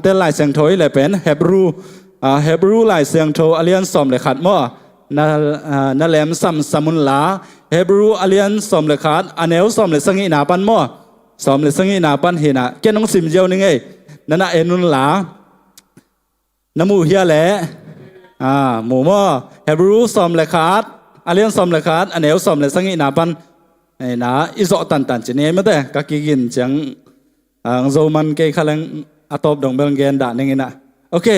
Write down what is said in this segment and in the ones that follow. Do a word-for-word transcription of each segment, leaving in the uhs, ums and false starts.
Tel Lai Siangtho i le pen Hebrew, ah, Hebrew Lai Siangtho a lian sawm le khat maw? Na, ah, na lem samsam un la, Hebrew a lian sawm le khat, a neu sawm le sagihna pan maw? Sawm le sagihna pan hi na, ken hong sim ziau ning ei. Na na en un la. Na mu hia le? Ah, mu maw? Hebrew sawm le khat, a lian sawm le khat, a neu sawm le sagihna pan. Ei na, i zawh tantan ci ni ei mate, ka kigin ciang, ah, hong zo man kei kha leng a tawp dong bel gen dah ning ei na. Ok.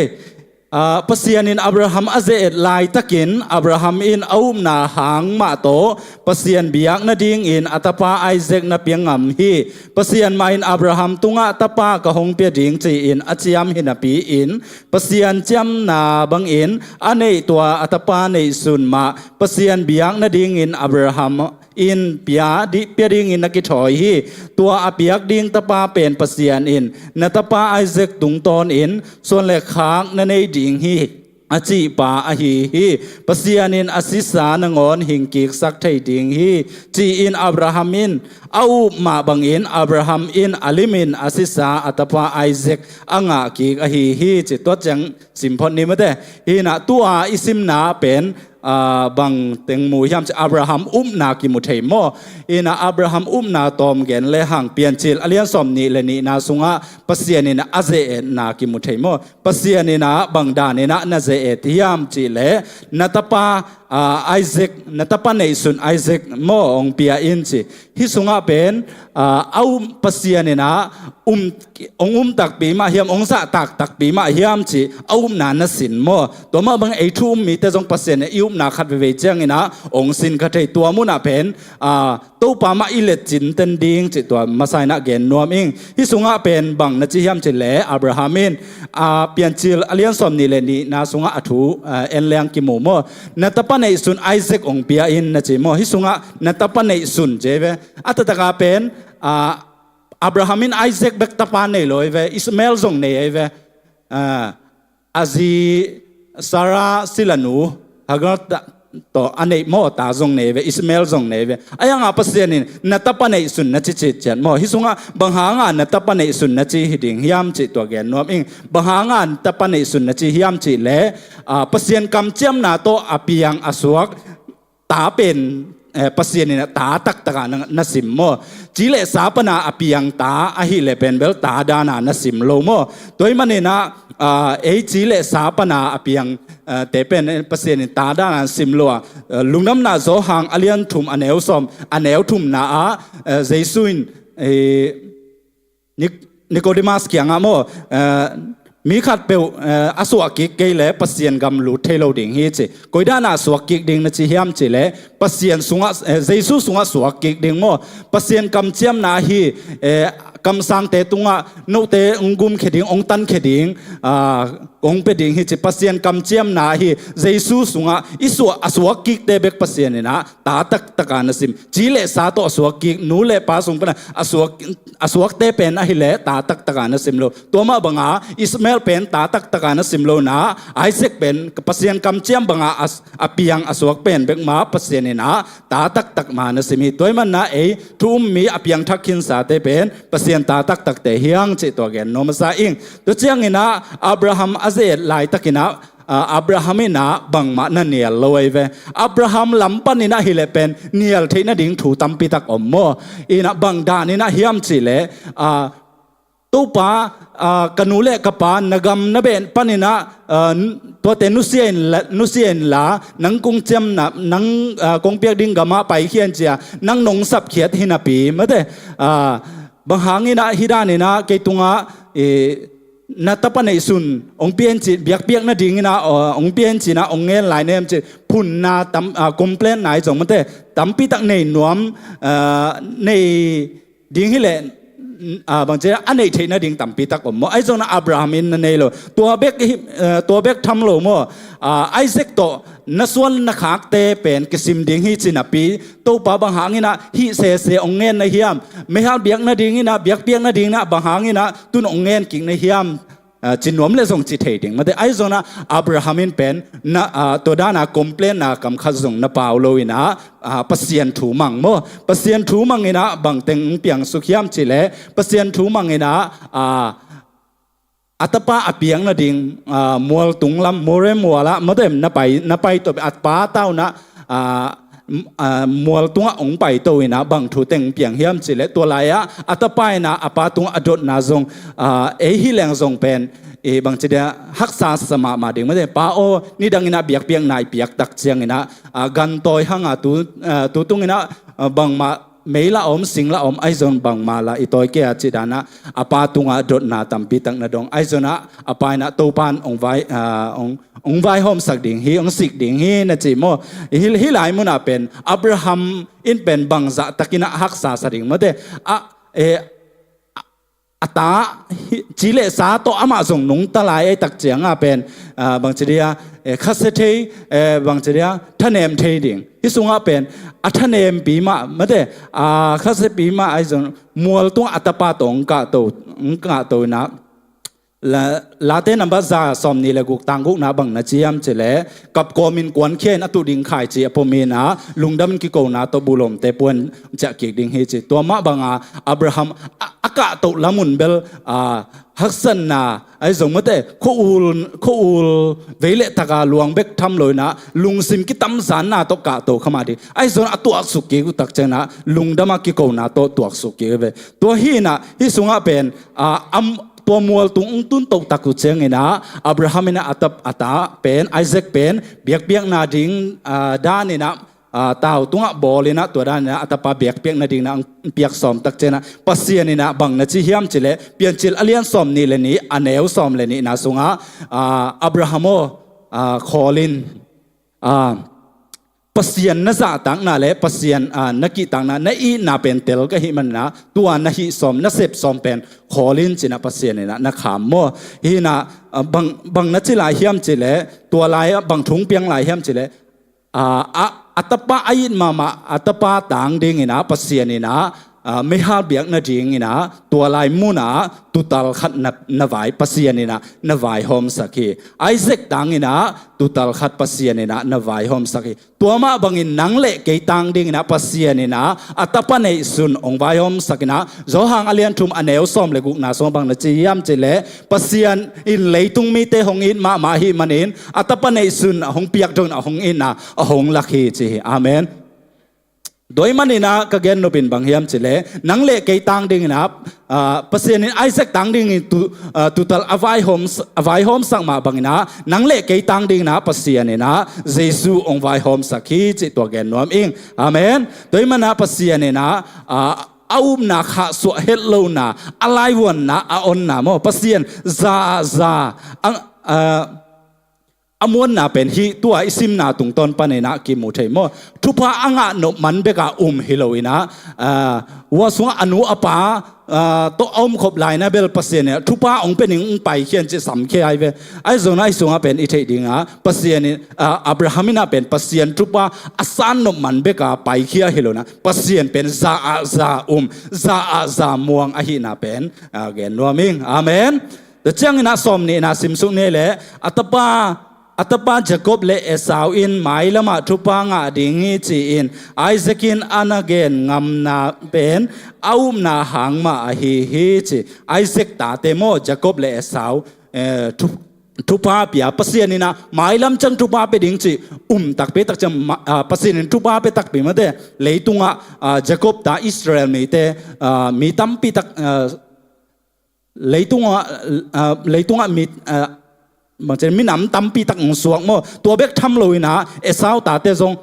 Ah, Pasian in Abraham a ze-et laitakin Abraham in a upna hang mah tawh Pasian biak nadingin a tapa Isaac na piang ngam hi. Pasian mah in Abraham tungah tapa ka hong pia ding ci-in a ciam hi napi-in Pasian ciamna bangin a neih tua a tapa neihsun mah Pasian biak nadingin Abraham in pia, di, pia dingin na kithawi hi. Tua a piak ding tapa pen Pasian in na tapa Isaac tungtawnin suan le khak na nei ding hi, a cihpa ahi hi. Pasian in a sisa nangawn hingkiksak thei ding hi, ci-in Abraham in a up mah bangin Abraham in a limin a sisa a tapa Isaac a ngahkik ahi hi, ci. Tua ciang simphot ni mate. Hi na, tua i simna pen, ah, bang teng mu hiam ci, Abraham upna kimu thei maw? Hi na, Abraham upna tawm gen le hang Piancil a lian sawm nih le nihna sungah Pasian in a ze-etna kimu thei maw? Pasian in a bang dan in a na ze-et hiam ci le, na tapa, ah, Isaac, na tapa neihsun Isaac maw hong pia in ci. Hi sungah pen, ah, a um Pasian in a um, hong um takpi mah hiam, hong zah taktakpi mah hiam ci, a upna na sin maw? Tua mah bang ei thu um mite zong Pasian in i upna khat veivei ciangin a hong sin kha thei. Tua munah pen, ah, Topa mah i let cinten ding ci, tua masa in a gen nuam ing. Hi sungah pen bang na ci hiam ci le, Abraham in, ah, Piancil a lian sawm nih le nihna sungah a thu, ah, en leng kimu maw? Na tapa neihsun Isaac hong pia in na ci maw? Hi sungah na tapa neihsun ci ve. A taktak a pen, ah, Abraham in Isaac bek tapa nei lo ei ve, Ishmael zong nei ei ve. Ah, a zi Sarah silanu Hagar ta, tawh a neih maw, ta zong nei ve, Ishmael zong nei ve. A yang a Pasian in na tapa neihsun na ci citciat maw? Hi sungah bang hang a na tapa neihsun na ci hi ding hiam ci, tua gen nuam ing. Bang hang a na tapa neihsun na ci hiam ci le, ah, Pasian kamciamna tawh a piang a suak ta pen, eh, Pasian in a ta taktak a na, na sim maw? Ci le sa pan a a piang ta ahih le pen bel ta dan a na sim lo maw? Tua ahih manin a, ah, ei ci le sa pan a a piang, ah, te pen, eh, Pasian in ta dan a na sim lo a, eh, Lungdamna Johan a lian thum a neu sawm, a neu thumna ah, eh, Jesu in, eh, Nik-, Nicodemus kiangah maw, eh, mi khatpeuh, eh, a suahkik kei le Pasian gam lut thei lo ding hi ci. Koi dan a suakkik ding na ci hiam ci le, Pasian sungah, eh, Jesu sungah suakkik ding maw? Pasian kamciamna hi, eh, kamsangte tungah note hong gumkhia ding, hong tankhia ding, ah, hong pia ding hi ci. Pasian kamciamna hi, Jesu sungah i suah, a suakkikte bek Pasian in a ta taktak a na sim. Ci le sa tawh a suakkik, nu le pa sung pan a a suak, a suakte pen ahih le ta taktak a na sim lo. Tua mah bang a Ishmael pen ta taktak a na sim lo na, Isaac pen Pasian kamciam bang a a, a piang a suak pen bek mah Pasian in a ta taktak mah na sim hi. Tua ahih manin a ei thu um mi a piangthak khinsate pen Pasian ta taktakte hi hang ci, tua gen nuam masa ing. Tua ciangin a Abraham a ze-et laitakin a, ah, Abraham in a bangmah na nial lo ei ve. Abraham lam panin ahih le pen nial theih nading thu tampi tak om maw? In a bang dan in a hiam ci le, ah, Topa, ah, ka nu le ka pa na gam na beh panin a, ah, n-, tuate nusia in la, nusia in la, nang kong ciamna, nang, ah, kong piak ding gamah paikhia in ci a, nang nong sapkhiat hi napi mate, ah, bang hangin a hih dan in a kei tungah, eh, na tapa neihsun hong pia in ci, biakpiak nadingin a, aw, hong pia in ci in a, hong ngen lai na hiam ci, phunna tam, ah, complain na hi zong mate, tampi tak nei nuam, ah, nei ding hi leh, ah, bang ci a, a neih theih nading tampi tak om maw? Ahi zong na Abraham in na nei lo. Tua bek hi, ah, tua bek tham lo maw? Ah, Isaac tawh na suan na khakte pen kisim ding hi ci napi, Topa bang hangin a hih sese hong ngen na hiam? Meihal biak nadingin a, biakpiak nadingin a bang hangin a tun hong ngen kik na hiam? Ah, ci nuam le zong ci thei ding mate. Ahi zong na Abraham in pen na, ah, tua dan a complain na kam khat zong na pau lo in a, ah, Pasian thu mang maw? Pasian thu mang in a bang teng piang suk hiam ci le, Pasian thu mang in a, ah, a tapa a piak nading, ah, mualtung lam, More mual ah, maw te, na pai, na paito, a pa tawh na, ah, m-, ah, mualtung ah hong paito in ah bang thu teng piang hiam cih leh, tua lai ah a tapa in ah a pa tungah a dotna zong, ah, ei hi leng zong pen, eh, bangci dia, haksa sa mahmah ding, maw te, pa aw, nidang in ah biakpiakna i piak tak ciangin ah, ah, gantawi hang a tu, ah, tu tung in ah, ah, bangmah mei lah om, sing lah om, ahi zong bangmah lah i tawi kei a cih dan ah, a pa tungah dotna tampi tak na dong. Ahi zong ah, a pa in ah Topa'n hong vai, ah, hong, hong vaihawmsak ding hi, hong sik ding hi na ci maw. Hih, hih lai mun ah pen, Abraham in pen bangzah takin ah haksa sa ding, maw te. A, eh, a ta, hi, ci leh sa tawh amah zong nungta lai ahih tak ciang ah pen, ah, bangci dia, eh, khasia thei, eh, bangci dia, thanem thei ding. Hih sungah pen, a thanempi mah, maw te, a khasiapi mah ahi zong, mualtung a tapa tawh hong kahto, hong kahto in ah, La-, Late nambat za sawmnih le guk, tang gukna bang na ci hiam cih leh, kap kawmin kuankhia in a tuh ding khaici a pom in ah, lungdam in kikona tawh buhlomte puan ciah kik ding hi ci. Tua mah bang a, Abraham a, a kahtoh lam un bel, ah, haksatna, ahi zong, maw te, khua-ul, khua-ul vei le tak a luang bek tham lo in ah, lungsim kitamzanna tawh kahto kha mah ding. Ahi zong a tuaksuk kik uh tak ciang ah, lungdam a kikona tawh tuaksuk kik uh ve. Tua hi in ah, hih sungah pen, ah, am, tua mualtung hong tun toh tak uh ciangin ah, Abraham in ah a tap, a ta pen, Isaac pen, biakpiakna ding, ah, dan in ah, ah, tau tungah bawl in ah, tua dan in ah a tapa biakpiakna ding in ah hong piak sawm tak ciang ah, Pasian in ah bang na ci hiam cih leh, Piancil a lian sawmnih le nih, a neu sawm le nihna sungah, ah, Abraham aw, ah, khawl in, ah, Pasian na zahtakna le Pasian, ah, na kihtakna, na itna pen tel ka hih manin ah, tua na hih sawm, na sep sawm pen khawl in ci in ah Pasian in ah na kham maw. Hi in ah, ah, bang, bang na ci lai hiam cih leh, tua lai ah bang thu hong piang lai hiam cih leh, ah, a, a tapa a it mahmah, a tapa tang ding in ah Pasian in ah, ah, meihal biakna ding in ah, tua lai mun ah tuutal khat na, na vai, Pasian in ah na vaihawmsak hi. Isaac tang in ah tuutal khat Pasian in ah na vaihawmsak hi. Tua mah bangin nang le kei tang ding in ah Pasian in ah a tapa neihsun hong vaihawmsak in ah, Johan a lian thum, a neu sawm le gukna sungah bang na ci hiam cih leh, Pasian in leitung mite hong it mahmah ahih manin, a tapa neihsun hong piak dong in ah hong it in ah, a hong lak hi ci hi. Amen. Tua ahih manin ah ka gen nop in bang hiam cih leh, nang le kei tang ding in ah, ah, Pasian in Isaac tang ding in tu, ah, tuutal a vaihawm, a vaihawmsak mah bang in ah, nang le kei tang ding in ah Pasian in ah Jesu hong vaihawmsak hi cih tua gen nuam ing. Amen. Tua ahih manin ah Pasian in ah, ah, a upna khahsuah hetlona, a laivuanna, a onna maw, Pasian za ah za, a, ah, a muanna pen hih tua i simna tungtawn panin ah kimu thei maw. Thupha a ngah nop man bek a um hi lo in ah, ah, hua sungah a nu a pa, ah, tawh a omkhop lai in ah bel Pasian in ah thupha hong pia ning, hong paikhia in ci, samkhia hi ve. Ahi zong ah hih sungah pen i theih ding ah, Pasian in, ah, Abraham in ah pen Pasian thupha a san nop man bek a paikhia hi lo in ah, Pasian pen za ah za um, za ah za muang ahihna pen, ah, gen nuam ing. Amen. Tua ciangin ah sawmnihna simsuk ni leh, a tapa, a tapa Jacob le Esau in mailam ah thupha ngah ding hi ci-in Isaac in a na gen ngamna pen a upna hang mah ahi hi ci. Isaac tate maw, Jacob le Esau, eh, thu, thupha pia, Pasian in ah mailam ciang thupha pia ding ci um takpi tak ciang ma-, ah, Pasian in thupha pia takpi, maw te, leitungah, ah, Jacob ta Israel mite, ah, mi tampi tak, ah, leitungah, ah, leitungah mi, ah, bangci, minam tampi tak hong suak maw. Tua bek tham lo in ah Esau tate zong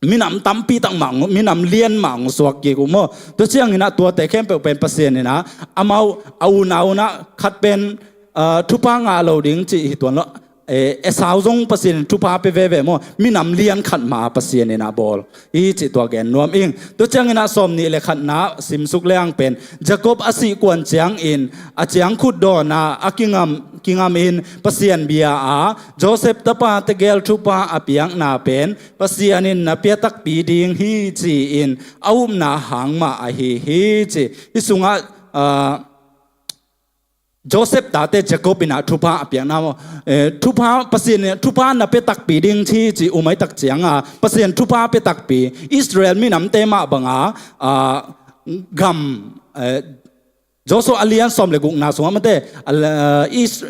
minam tampi tak mah hong, minam lian mah hong suak kik uh maw. Tua ciangin ah tuate khempeuh pen Pasian in ah amau a unau in ah khat pen, ah, thupha ngah lo ding ci hi tuan lo. Eh, Esau zong Pasian in thupha pia veve maw, minam lian khat mah Pasian in ah bawl hi cih tua gen nuam ing. Tua ciangin ah sawmnih le khatna simsuk leng pen, Jacob a sih kuan ciangin a ciangkhut dawn ah a kingam, kingam in Pasian bia a, Joseph tapa tegel thupha a piakna pen Pasian in na pia takpi ding hi ci-in a upna hang mah ahi hi ci. Hih sungah, ah, Joseph tate Jacob in ah thupha a piakna maw, eh, thupha, Pasian in thupha na pia takpi ding ci, ci um ahih tak ciang a, Pasian thupha pia takpi, Israel minamte mah bang a, ah, gam, eh, Joshua a lian sawm le gukna sungah mate, a la-, Is-,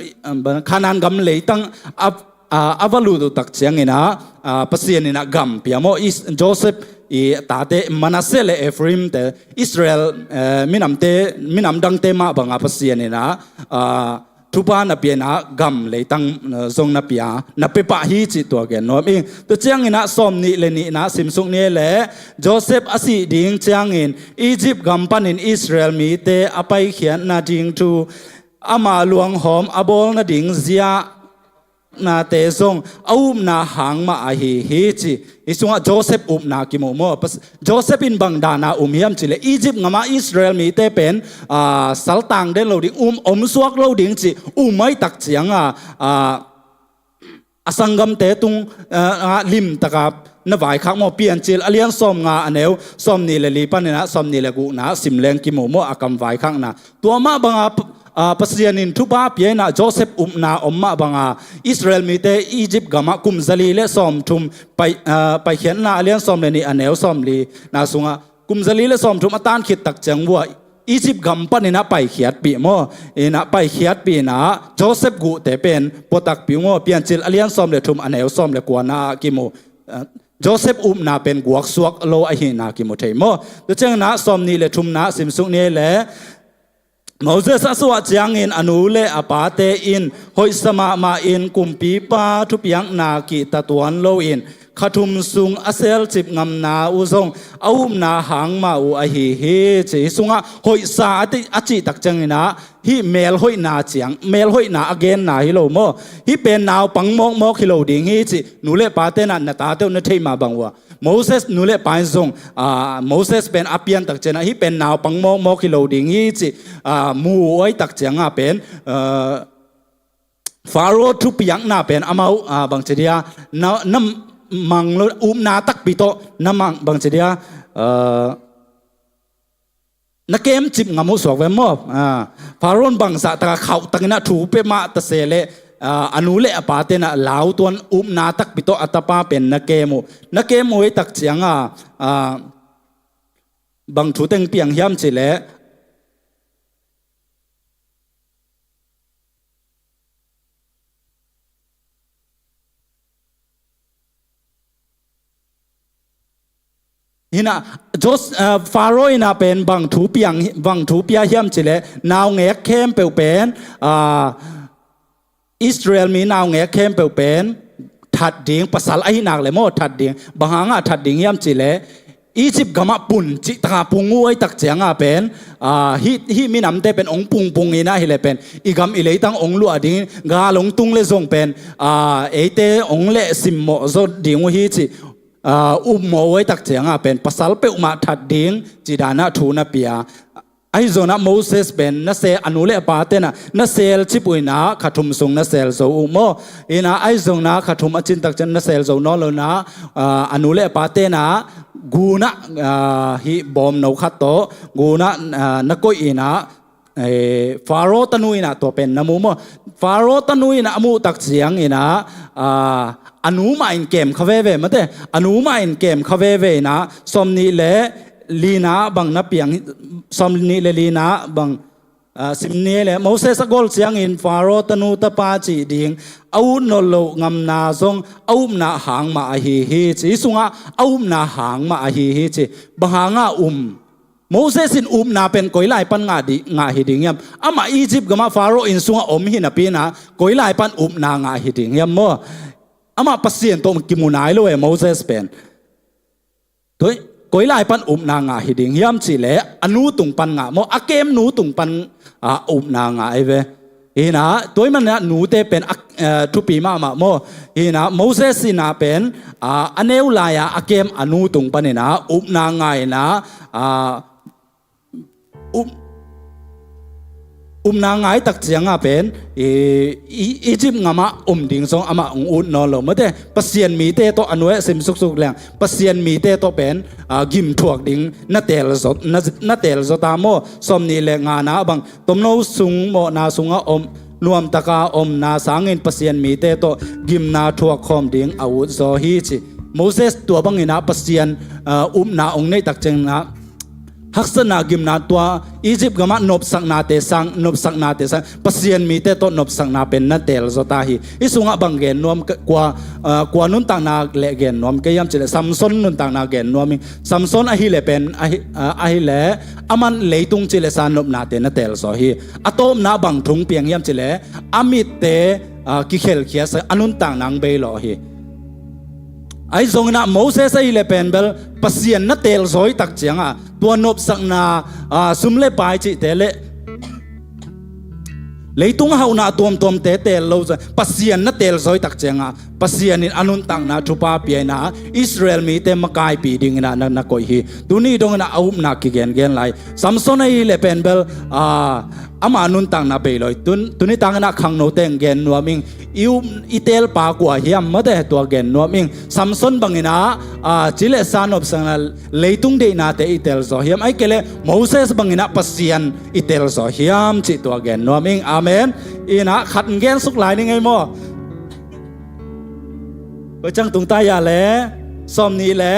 Canaan gam leitang a, a, a va lut uh tak ciangin ah, a, Pasian in ah gam pia maw. Is-, Joseph i tate Manasseh le Ephraim te, Israel, eh, minamte, minam dangte mah banga Pasian in ah, a, thupha na pia in ah gam leitang, eh, zong na pia, na pia pah hi cih tua gen nuam ing. Tua ciangin ah sawm nih le nihna simsuk ni le, Joseph a sih ding ciangin Egypt gam panin Israel mite a paikhiat nading thu, ama luanghawm a bawl nading zia nate zong a upna hang mah ahi hi ci. Hih sungah Joseph upna kimu maw. Pas-, Joseph in bang dana um hiam cih le, Egypt gamah Israel mite pen, ah, saltang den lo ding, um, om suak lo ding ci, um ahih tak cianga, ah, a sanggamte tung, ah, ah, limtaka na vaikhak maw. Piancil a lian sawm nga a neu sawm nih le li panin ah sawm nih le gukna sim leng kimu maw, a kam vaikhakna. Tua mah banga, ah, Pasian in thupha pia in ah Joseph upna om mah banga Israel mite Egypt gamah kum zali le sawmthum pai-, ah, paikhiatna a lian sawm le nih a neu sawm lina sungah kum zali le sawmthum a tan khit tak ciang uh ah Egypt gam panin ah paikhiatpih maw. In ah paikhiatpih in ah Joseph guhte pen puatakpih uh maw. Piancil a lian sawm le thum a neu sawm le kuana ah kimu, ah, Joseph upna pen guaksuak lo ahihna kimu thei maw. Tua ciangin ah sawm nih le thumna simsuk ni le, Moses a suah ciangin a nu le a pate in hoihsa mahmah in kumpipa thupiakna kihta tuan loin kha thum sung a selcip ngamna uh zong a upna hang mah uh ahi hi ci. Hih sungah hoihsa a ti, a cih tak ciangin ah hih melhoihna ciang, melhoihna a genna hi lo maw. Hih pen naupang mawkmawk hi lo ding hi ci. Nu le pate in ah na tate uh na theih mah bang uh ah Moses nu le pa in zong, ah, Moses pen a piantak ciangin ah hih pen naupang mawkmawk hi lo ding hi ci, ah, mu uh ahih tak cianga pen, ah, Pharaoh thupiakna pen amau, ah, bangci dia, na, na mang lo, upna takpi tawh na mang, bangci dia, ah, na kemcip ngam uh suak ve maw. Ah, Pharaoh bangzah taka khauh takin ah thu pia mah ta se leh, ah, a nu le a pate in ah lau tuan, upna takpi tawh a tapa pen na kem uh. Na kem uh ahih tak cianga, ah, bang thu teng piang hiam cih leh, hi in ah, Jos-, ah, Pharaoh in ah pen bang thu piang, bang thu pia hiam cih leh, naungek khempeuh pen, ah, Israel mi naungek khempeuh pen that ding, pasal ahih nak leh maw, that ding. Bang hangah that ding hiam cih leh, Egypt gamah pun cih taka pung uh ahih tak cianga pen, ah, hih, hih minamte pen hong pungpung in ah hi leh pen i gam i leitang hong luah ding, gal hong tung le zong pen, ah, eite hong leh simmawh zaw ding uh hi cih, ah, upmawh uh ahih tak cianga pen pasal peuhmah that ding cih danah thu na pia. Ahi zongin ah Moses pen na sel, a nu le a pate in ah na selcip uh in ah kha thum sung na sel zo uh maw. In ah ahi zongin ah kha thum a cin tak ciang na sel zo nawn lo in ah, ah, a nu le a pate in ah gun ah, ah, hih bawmno khat tawh gun ah, ah, na koih in ah, eh, Pharaoh tanu in ah tua pen na mu maw. Pharaoh tanu in ah a muh tak ciangin ah, ah, a nu mah in kem kha veve mate. A nu mah in kem kha veve in ah sawm nih le lina bang na piang, sawm nih le lina bang, ah, sim ni le, Moses a gol ciangin Pharaoh tanu tapa cih ding a ut nawn loh ngamna zong a upna hang mah ahi hi ci. Hih sungah a upna hang mah ahi hi ci. Bang hangah um? Moses in upna pen koi lai pan ngah di, ngah hi ding hiam? Amah Egypt gamah Pharaoh inn sungah om hi napi in ah koi lai pan upna ngah hi ding hiam maw? Amah Pasian tawh kimu nai lo e Moses pen. Tua, koi lai pan upna ngah hi ding hiam cih leh, a nu tung pan ngah maw, a kem nu tung pan, ah, upna ngah ahi ve. Hi in ah, tua ahih manin ah nute pen a, eh, thupi mahmah maw. Hi in ah, Moses in ah pen, ah, a neu lai-a a kem a nu tung panin ah upna ngah in ah, ah, um, upna ngah ahih tak cianga pen, i, i, Egypt gamah om ding zong amah hong ut nawn lo mate. Pasian mite tawh a nuai a sim suksuk leng, Pasian mite tawh pen, ah, gim thuak ding na teel zaw, na, na teel zaw ta maw. Sawm nih le ngana bang, tomno sung mawhna sungah om, nuamtaka omna sangin Pasian mite tawh gimna thuak khawm ding a ut zaw hi ci. Moses tua bangin ah Pasian, ah, upna hong neih tak ciangin ah haksatna gimna tua Egypt gamah nopsaknate sang, nopsaknate sang, Pasian mite tawh nopsakna pen na telzaw ta hi. Hih sungah bang gen nuam ka, kua, ah, kua nuntakna le gen nuam ka hiam cih leh Samson nuntakna gen nuam ing. Samson ahih leh pen, ahi, ah, ahih leh aman leitung cih leh sa nopnate na telzaw hi. A tawpna bang thu hong piang hiam cih leh a mitte, ah, kikhelkhia sa, a nuntakna hong bei lawh hi. Ahi zongin ah Moses ahih leh pen bel Pasian na telzaw hi tak ciangah tua nopsakna, ah, sum le pai cihte le leitung hauhna tuamtuamte tel lo zong Pasian na telzaw hi tak ciangah Pasian in a nuntakna thupha pia in ah Israel mite makaipih dingin ah na, na koih hi. Tuni dongin ah a upna kigengen lai. Samson ahih leh pen bel, ah, ama nuntakna bei lo hi. Tun, tuni tangin ah khangnote hong gen nuam ing. I up, i telpa kua hiam mate tua gen nuam ing. Samson bangin ah, ah, ci le sa nopsakna leitung deihnate i telzaw hiam, ahih kei leh Moses bangin ah Pasian i telzaw hiam cih tua gen nuam ing. Amen. In ah khat hong gensuk lai ning ei maw. Koi ciang tung ta hia le, sawmnih le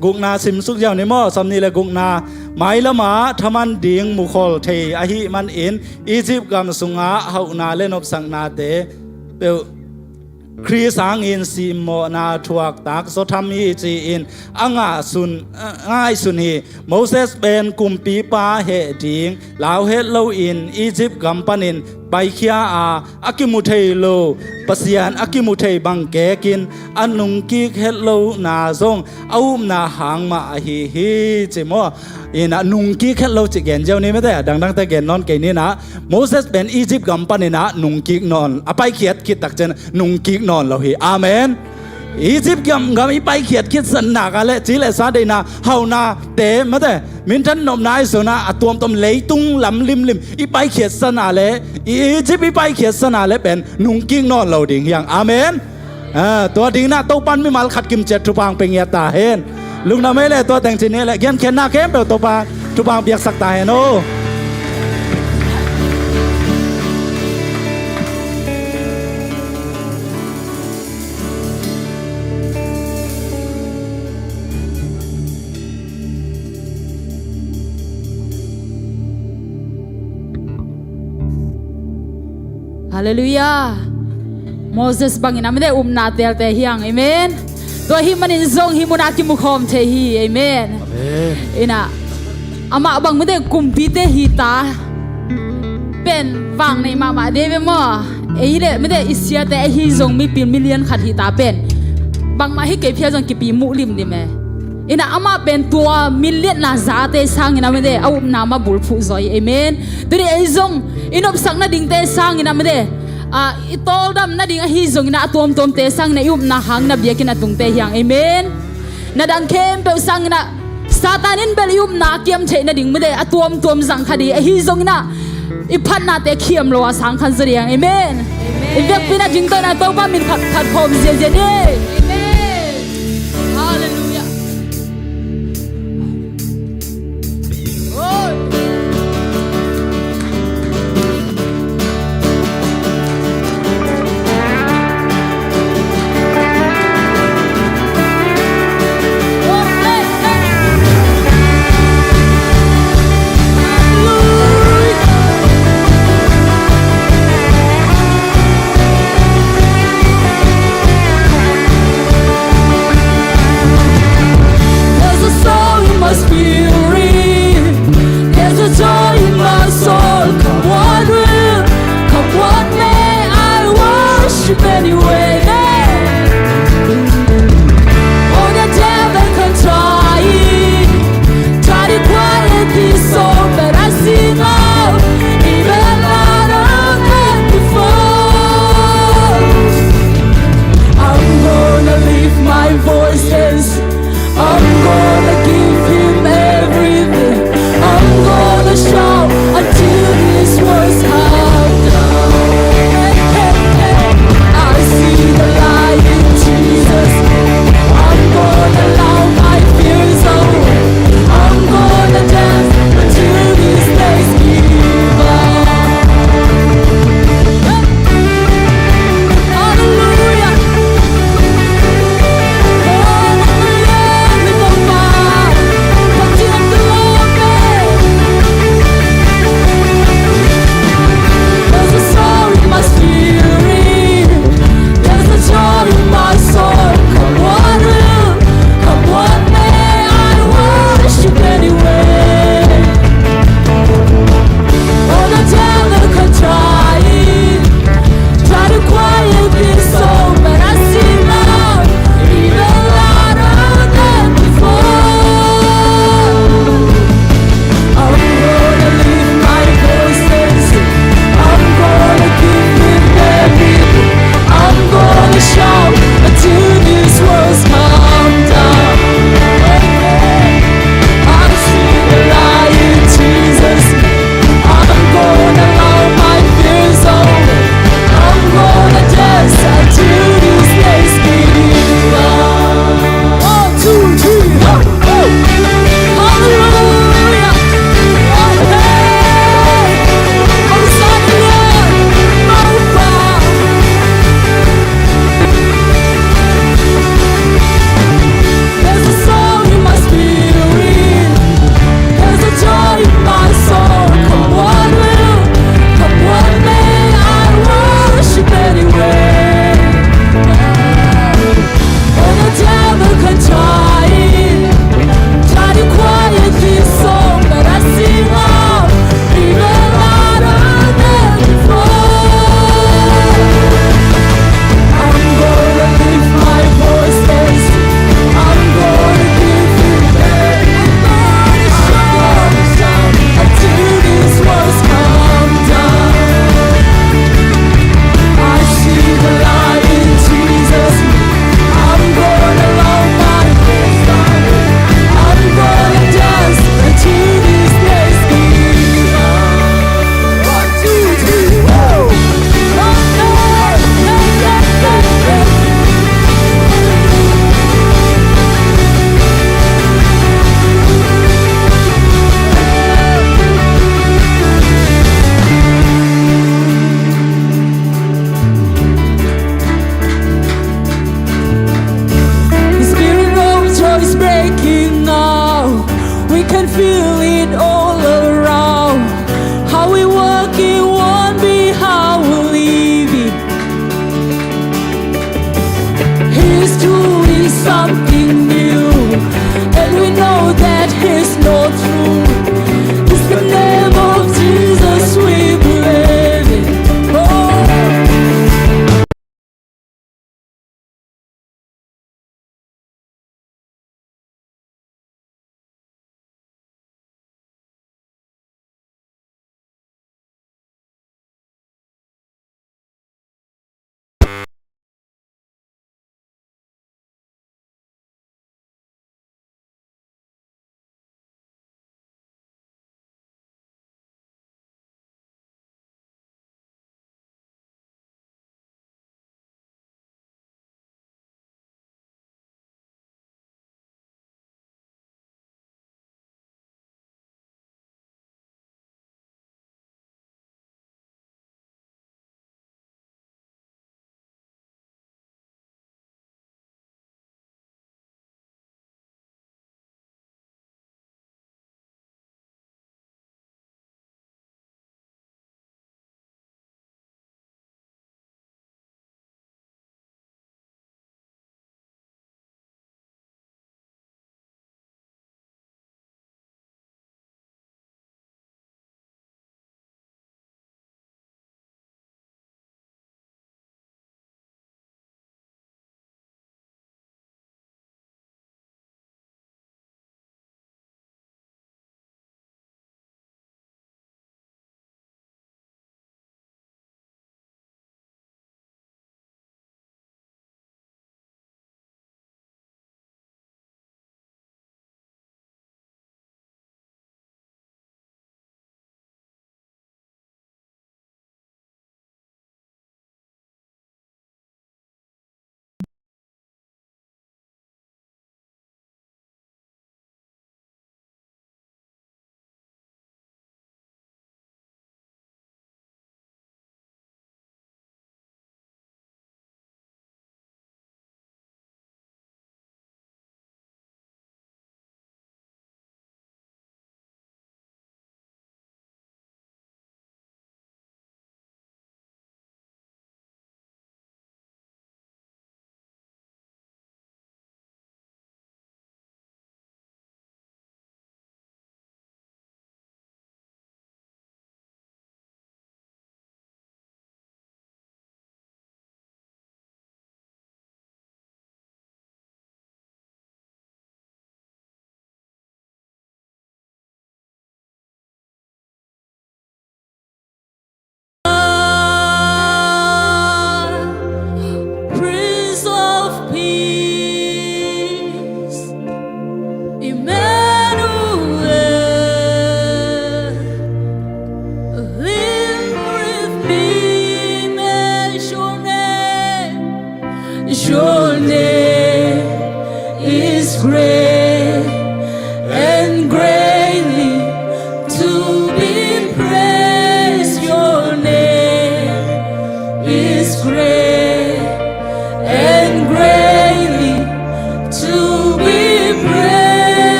gukna simsuk ziau ni maw, sawmnih le gukna. Mailamah thaman ding mukhol thei ahih manin Egypt gam sungah hauhna le nopsaknate peuh Khrist hangin simmawhna thuaktak zaw tham hi ci-in a ngahsun, a ngaihsun hi. Moses pen kumpipa heh ding lau het loin Egypt gam panin paikhia a, a kimu thei lo Pasian a kimu thei bang kekin a nungkik het lohna zong a upna hang mah ahi hi ci maw. In ah nungkik het lo cih gen ziau ni mate, a dangdangte gen nawn kei ni in ah. Moses pen Egypt gam panin ah nungkik nawn, a paikhiat khit tak ciang nungkik nawn lo hi. Amen. Egypt gam, gam i paikhiat khit san nak a le, ci le sa deihna hauhnate mate, minthan nopna ahi zongin ah a tuamtuam leitung lam limlim i paikhiat san a le, Egypt i paikhiat san a le pen nungkik nawn lo ding hi hang. Amen. Ah, tua dingin ah Topan mimal khat kimciat thupha hong pia ngiat ta hen. Lungdam ei le tua teng ci ni le, genkhiatna khempeuh Topan thupha hong piaksak ta hen aw. Halleluiah. Moses bangin a mite upna telte hi hang. Amen. Tua ahih manin zong hih munah kimukhawm thei hi. Amen. Amen. In ah amah bang mite kumpite hita pen vang nei mahmah de ve maw. Ei le mite i siate ahi zong mipil million khat hita pen bangmah hi kei phial zong kipi muh limlim e. In ah amah pen tua min liatna zate sangin a mite a upna mah bulphuh zaw hi. Amen. Tuni ei zong i nopsak nadingte sangin a mite, ah, i tawldam nading ahi zongin ah a tuamtuamte sangin ah i upna hang na biakinn a tungte hi hang. Amen. Na dang khempeuh sangin ah Satan in bel i upna a kiam theih nading mite a tuamtuam zang kha ding ahi zongin ah i phatnate khiam lo a sang khan zaw ding. Amen. Amen. I biakpi-in a dingto in ah Topa min khat khat khawm ziazia ni. Amen. Halleluiah.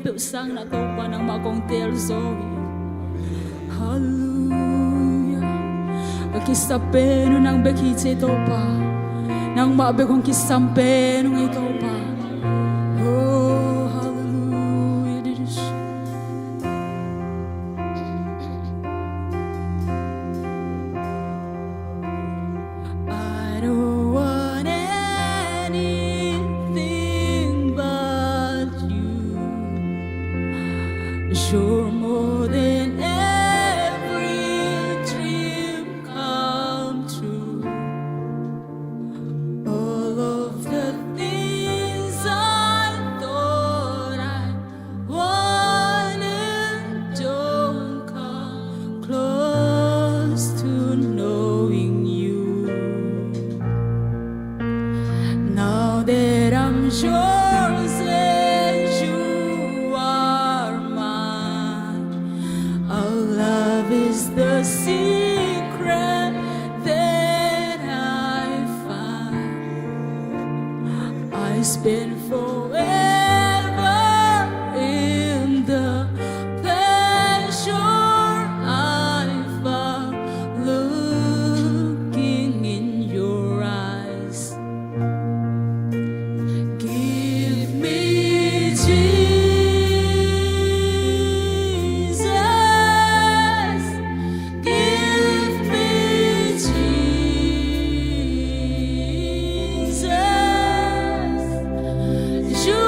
peuh sang na Topa nangmah kong tel zo hi. Halleluia. Ka kisap pen uh nang bek hi ci Topa. Nangmah bek kong kisam pen uh ngei Topa. Oh, halleluia. I don't want anything but you. You're more than every dream come true. All of the things I thought I wanted don't come close to knowing you. Now that I'm yours and you are mine, our love is the secret that I find. I spend forever in the pleasure I found looking in your eyes. Give me Jesus. Give me Jesus. You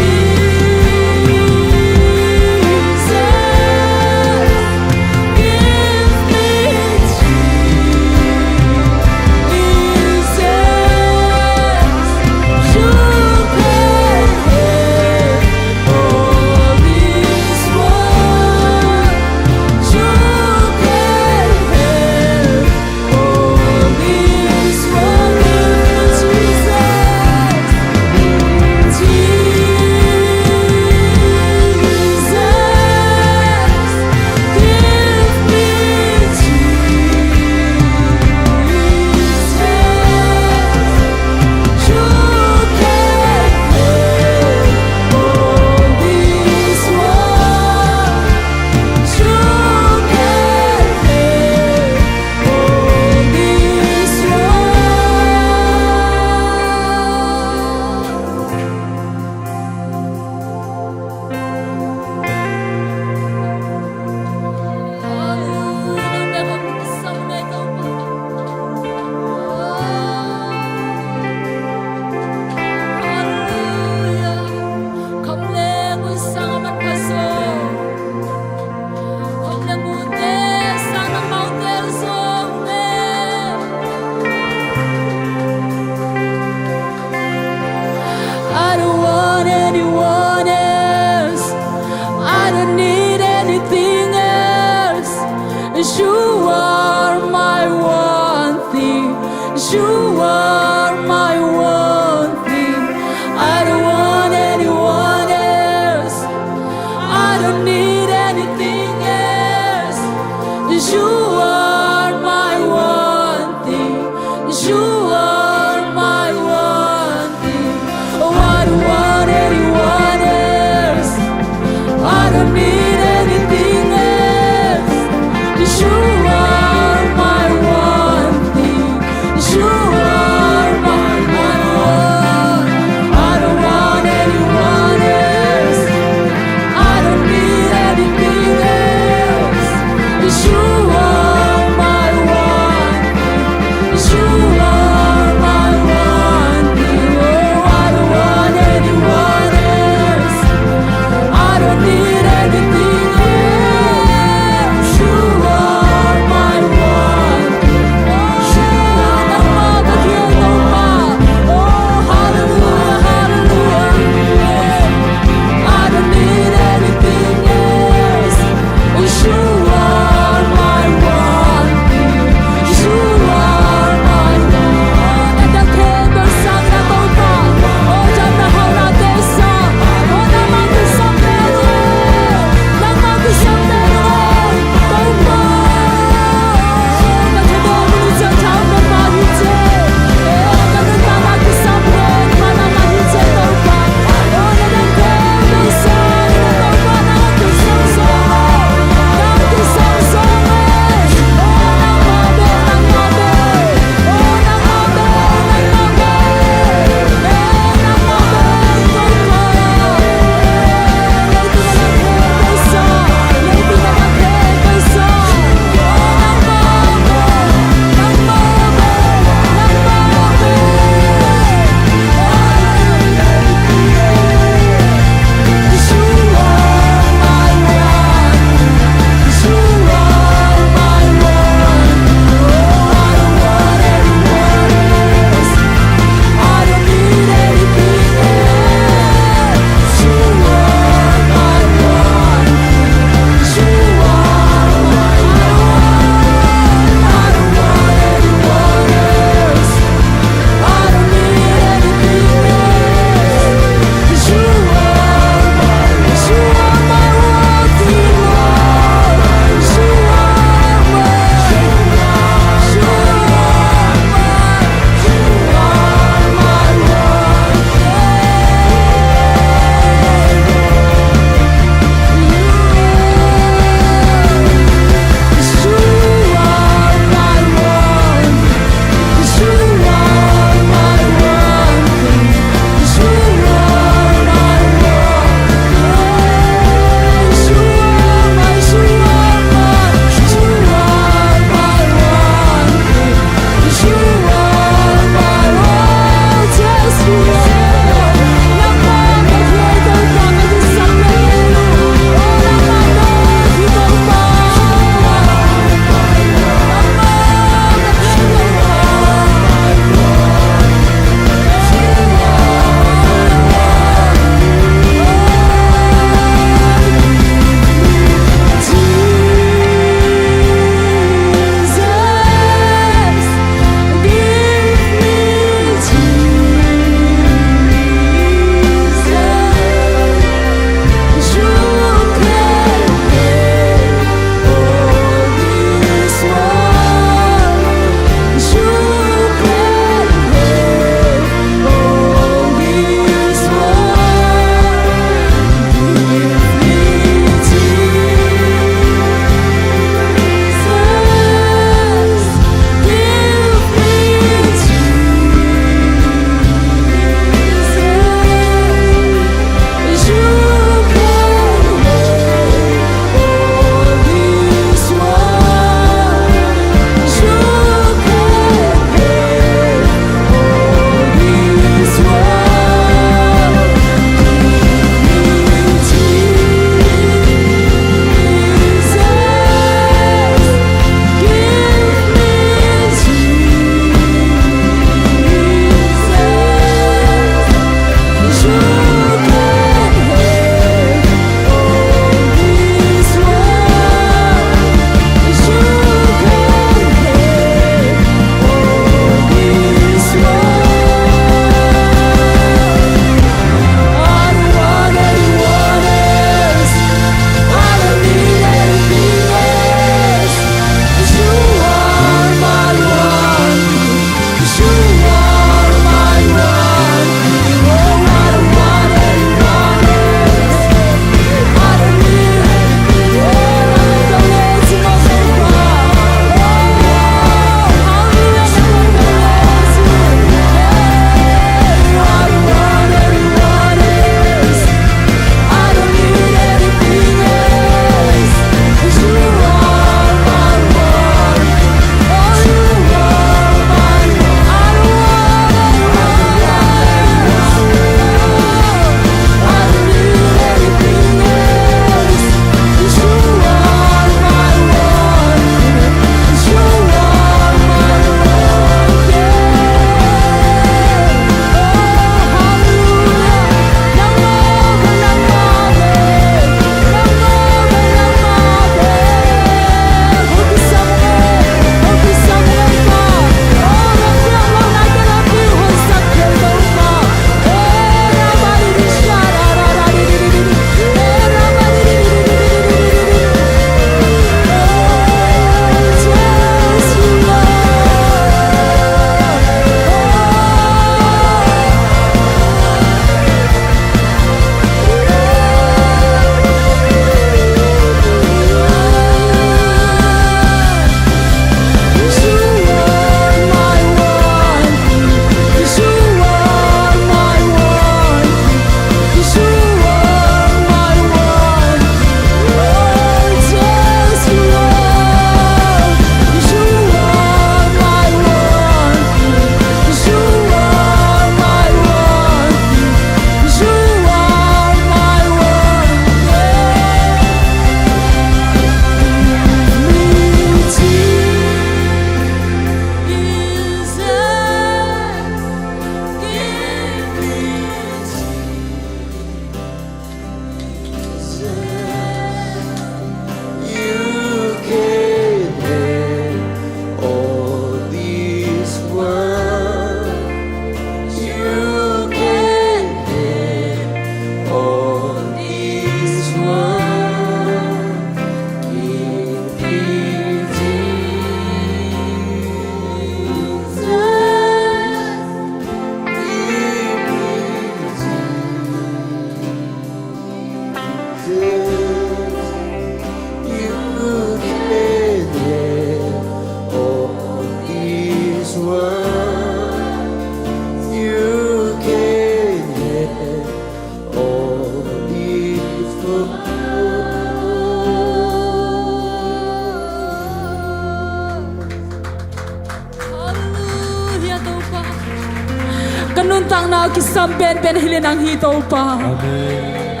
Nau kisam penpen hi le nang hi Topa. Amen.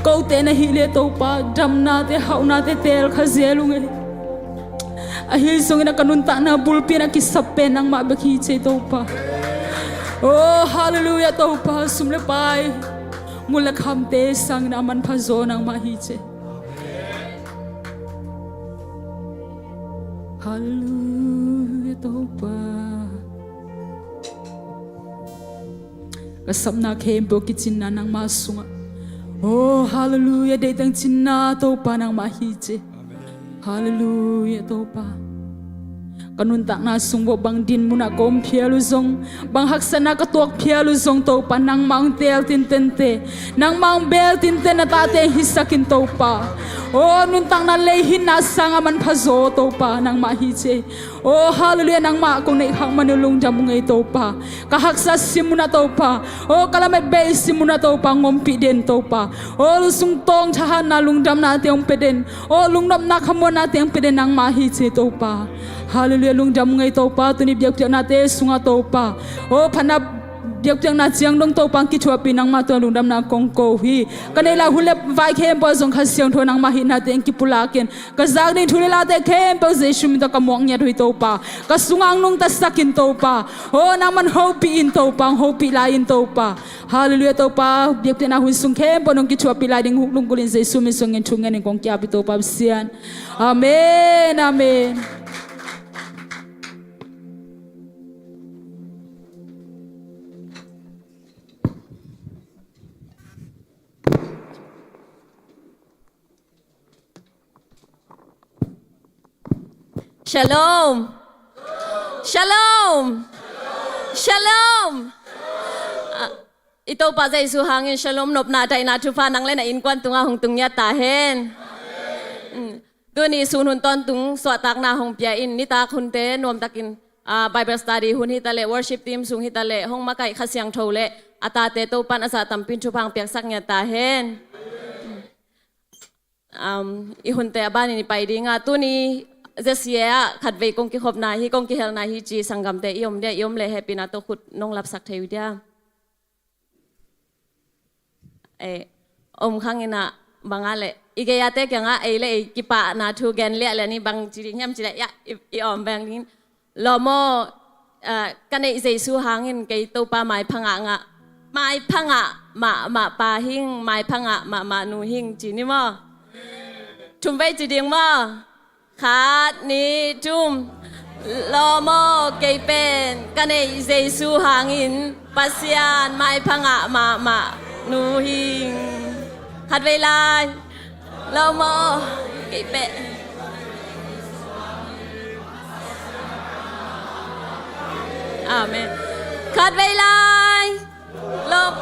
Kote na hi le Topa, damnate, hauhnate teel kha zel ung ei. Ahi zongin a ka nuntakna bulpi in a kisap pen nangmah bek hi ci ei Topa. Oh, halleluiah Topa, sum le pai, mul le khamte sangin a manpha zaw nangmah hi ci ei. Halleluiah Topa. Ka sapna khempeuh kicinna nangmah sungah. Oh, halleluiah, deih teng cinna Topa nangmah hi ci ei. Halleluiah Topa. Ka nuntakna sung bawh bang din munah ka om phial uh zong, bang haksatna ka tuak phial uh zong Topa, nangmah hong teel tintente, nangmah hong beel tinten na tate hisak in Topa. Oh, nuntakna leihinna sangah manpha zaw Topa nangmah hi ci ei. Oh, halleluiah, nangmah kong neih khak man uh lungdam ung ei Topa. Ka haksa sim munah Topa, oh, ka lamet bei sim munah Topa, hong ompih den Topa. Oh, lungsung tawng thahatna lungdamnate hong pia den. Oh, lungnopna khamuannate hong pia den nangmah hi ci ei Topa. Halleluiah, lungdam ung ei Topa, tuni biakpiaknate sungah Topa. Oh, phatna biakpiakna ciang dong Topa hong kithuahpih nangmah tungah lungdamna kong ko hi. Ka neih lai hun le vai khempeuh ah zong Kha Siangtho nangmah hihnate hong kipulak in. Ka zak ding thu le late khempeuh Jesu min tawh ka muak ngiat uh hi Topa. Ka sungah hong nungtasak in Topa. Oh, nangman hopih in Topa, hong hopih lai in Topa. Halleluiah Topa, biakpiakna hun sung khempeuh nong kithuahpih lai ding hong lunggulh in Jesu min sungin thungen in kong ki-ap hi Topa Pasian. Amen, amen. Shalom. Shalom. Shalom. Ah, i Topa Jesu hangin shalom, nopna, daihna, thupha nang le na innkuan tungah hong tung ngiat ta hen. Mm. Tuni sun hun tawntung suahtakna hong pia in, nitak hunte nuamtakin, ah, Bible study hun hi ta leh, worship team sung hi ta leh, hong makaih Kha Siangtho le a tate Topan a zah tampi in thupha hong piaksak ngiat ta hen. Um, i hunte a banin i pai ding a, tuni Z C A ah khatvei kong kikhopna hi, kong kihelna hi ci sanggamte i om dia, i om leh hehpihna tawh khut nong lapsak thei uh dia. Eh, om khang in a, bang a leh i gei-ate kiangah ei le ei kipahna thu gen liah le ni, bang ci ding hiam ci leh, ya, i, i om veng ding. Lawm aw, ah, ka neih Jesu hangin kei Topa maipha ngah ngah, maipha ngah mahmah pa hing, maipha ngah mahmah nu hing ci ni maw? Thum vei ci ding maw? Khat, nih, thum. Lawm aw, kei pen ka neih Jesu hangin Pasian maipha ngah mahmah nu hing. Khat vei lai. Lawm aw, kei pen. Amen. Khat vei lai. Lawm.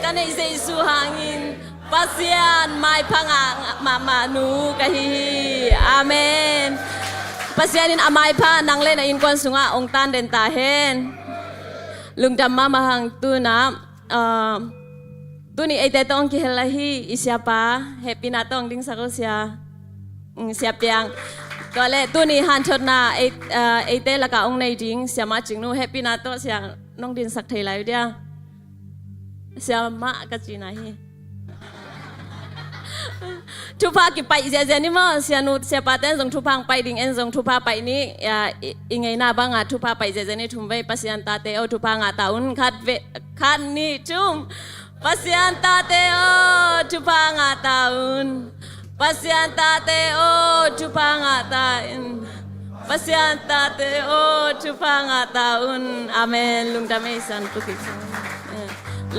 Ka neih Jesu hangin Pasian maipha ngah mahmah nu ka hi hi. Amen. Pasian in a maipha nang le na innkuan sungah hong tan den ta hen. Lungdam mahmah hang. Tu-in ah, ah, tuni eite tawh hong kihel ahi i siapa, hehpihna tawh hong dingsak o sia. Mm, Sia Piang. Tua leh tuni hanthotna ei, ah, eite lakah hong nei ding Sia Mah Cing Nu, hehpihna tawh sia nong dinsak thei lai uh dia. Sia Mah ka cihna hi. Thupha kipaih ziahziah ni maw, sianu siapate in zong thupha hong paih ding, en zong thupha paih ni, ah, i, i ngeina bangah thupha paih ziahziah ni. Thum vei. Pasian tate aw, thupha ngah ta un. Khat vei, khat, nih, thum. Pasian tate aw, thupha ngah ta un. Pasian tate aw, thupha ngah ta in. Pasian tate aw, thupha ngah ta un. Amen. Lungdam ei, Sian Pu Kik Sang. Eh,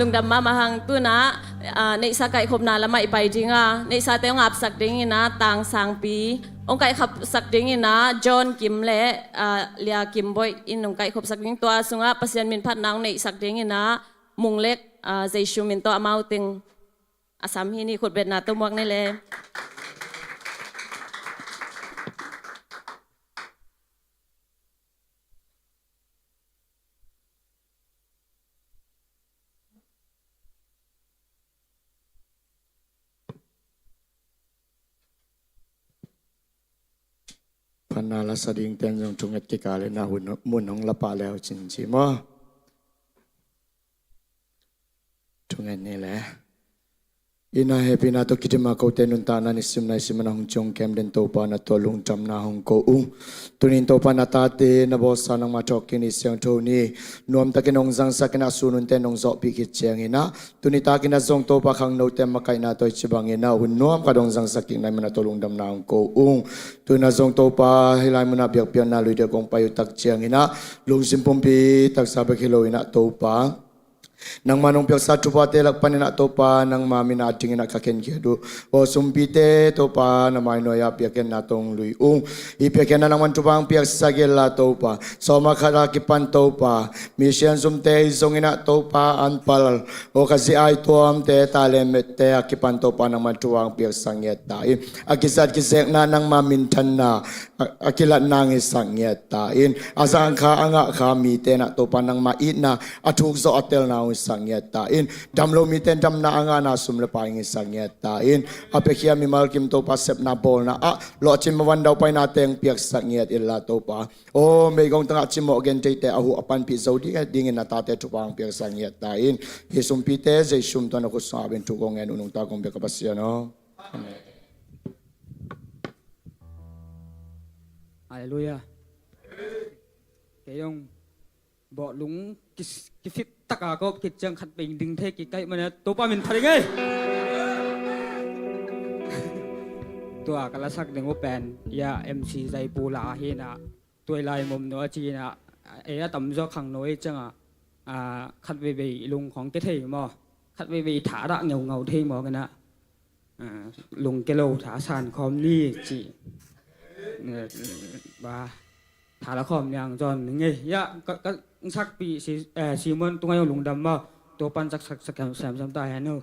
lungdam mahmah hang. Tu-in ah, ah, neihsa kaihkhopna lamah i pai ding a, neihsate hong apsak dingin ah Tang Sangpi, hong kaihkhopsak dingin ah John Kim le, ah, Lia Kim Boih in hong kaihkhopsak ding. Tua sungah Pasian min phatna hong neihsak dingin ah Mung Lek, ah, Jesu min tawh amau teng a sam hi ni. Khutbetna tawh muak ni le. Phatna la sa dingte in zong thunget kikal in ah hun, mun hong la pah le uh cin ci maw. Thungen ni le. Ina hehpihna tawh kidim a kote nuntakna nisim naisim a na hong ciong kem den Topa, na tawh lungdamna hong ko ung. Tuni-in Topa, na tate na bawlsa nangma thawhkik ni, siangtho ni, nuamtakin hong zangsak in ah, sun hunte nong zawhpih khit ciangin ah, tuni takin ah zong Topa, khangnote makaihna tawh i ci bangin ah hun nuam khat hong zangsak kik na hih man a tawh lungdamna hong ko ung. Tu-in ah zong Topa, hih lai munah biakpiakna lui deuh kong pai uh tak ciangin ah, lungsim pumpi taksa bek hi lo-in ah Topa, nangma nong piaksa thuphate lak panin ah Topa, nangma min a dingin ah ka khenkhiat uh aw sumpite Topa, na mai nuai-ah piakkhiatna tawh hong lui ung. Hih piakkhiatna nangman thupha hong piaksak inla Topa, sawm a khat a kipan Topa, mi siansumte hi zongin ah Topa, an pal aw ka zi-ai tuamte, talent mette a kipan Topa, nangman thupha hong piaksak ngiat ta in. A kizat kizekna nangma minthanna a, a kilatna hong hisak ngiat ta in. A zang kha a ngah kha mite in ah Topa, nangma itna a thuk zawh a telna hong hisak ngiat ta in. Dam lo mite in damna a ngahna sum le pai hong hisak ngiat ta in. A piakhia mimal kim Topa, sepna bawlna ah lawhcin mavan daupainate hong piaksak ngiat inla Topa, aw meigong tangah cimawh gentheite a huh a panpih zo ding, dingin na tate thupha hong piaksak ngiat ta in. Hih sumpite Jesu min tawh na khut sungah ap in thu kong ngen uh nungta kong bia ka Pasian aw. Amen. Halleluiah. Kei zong bawhlung ki, kifit taka ka op khit ciang khat vei ding thei kik ka hih manin Topa min phat ing ei. Tua ka lasak ding uh pen ia M C Zaipu la hi-in ah, tua i lai mom no a ci-in ah, ei a tamzaw khangno i ciangah, ah, khat veivei i lung khawng kia thei maw, khat veivei i tha dah ngeungau thei maw, kei na, ah, lung kia lo tha san khawm ni ci. Ba, tha la khawm niang zawn ni ngei. Ia, ka, ka sakpih si, eh, Simon tunga zong lungdam maw. Tua pan sak, sak, sak, sem, sem, sem ta hen uh.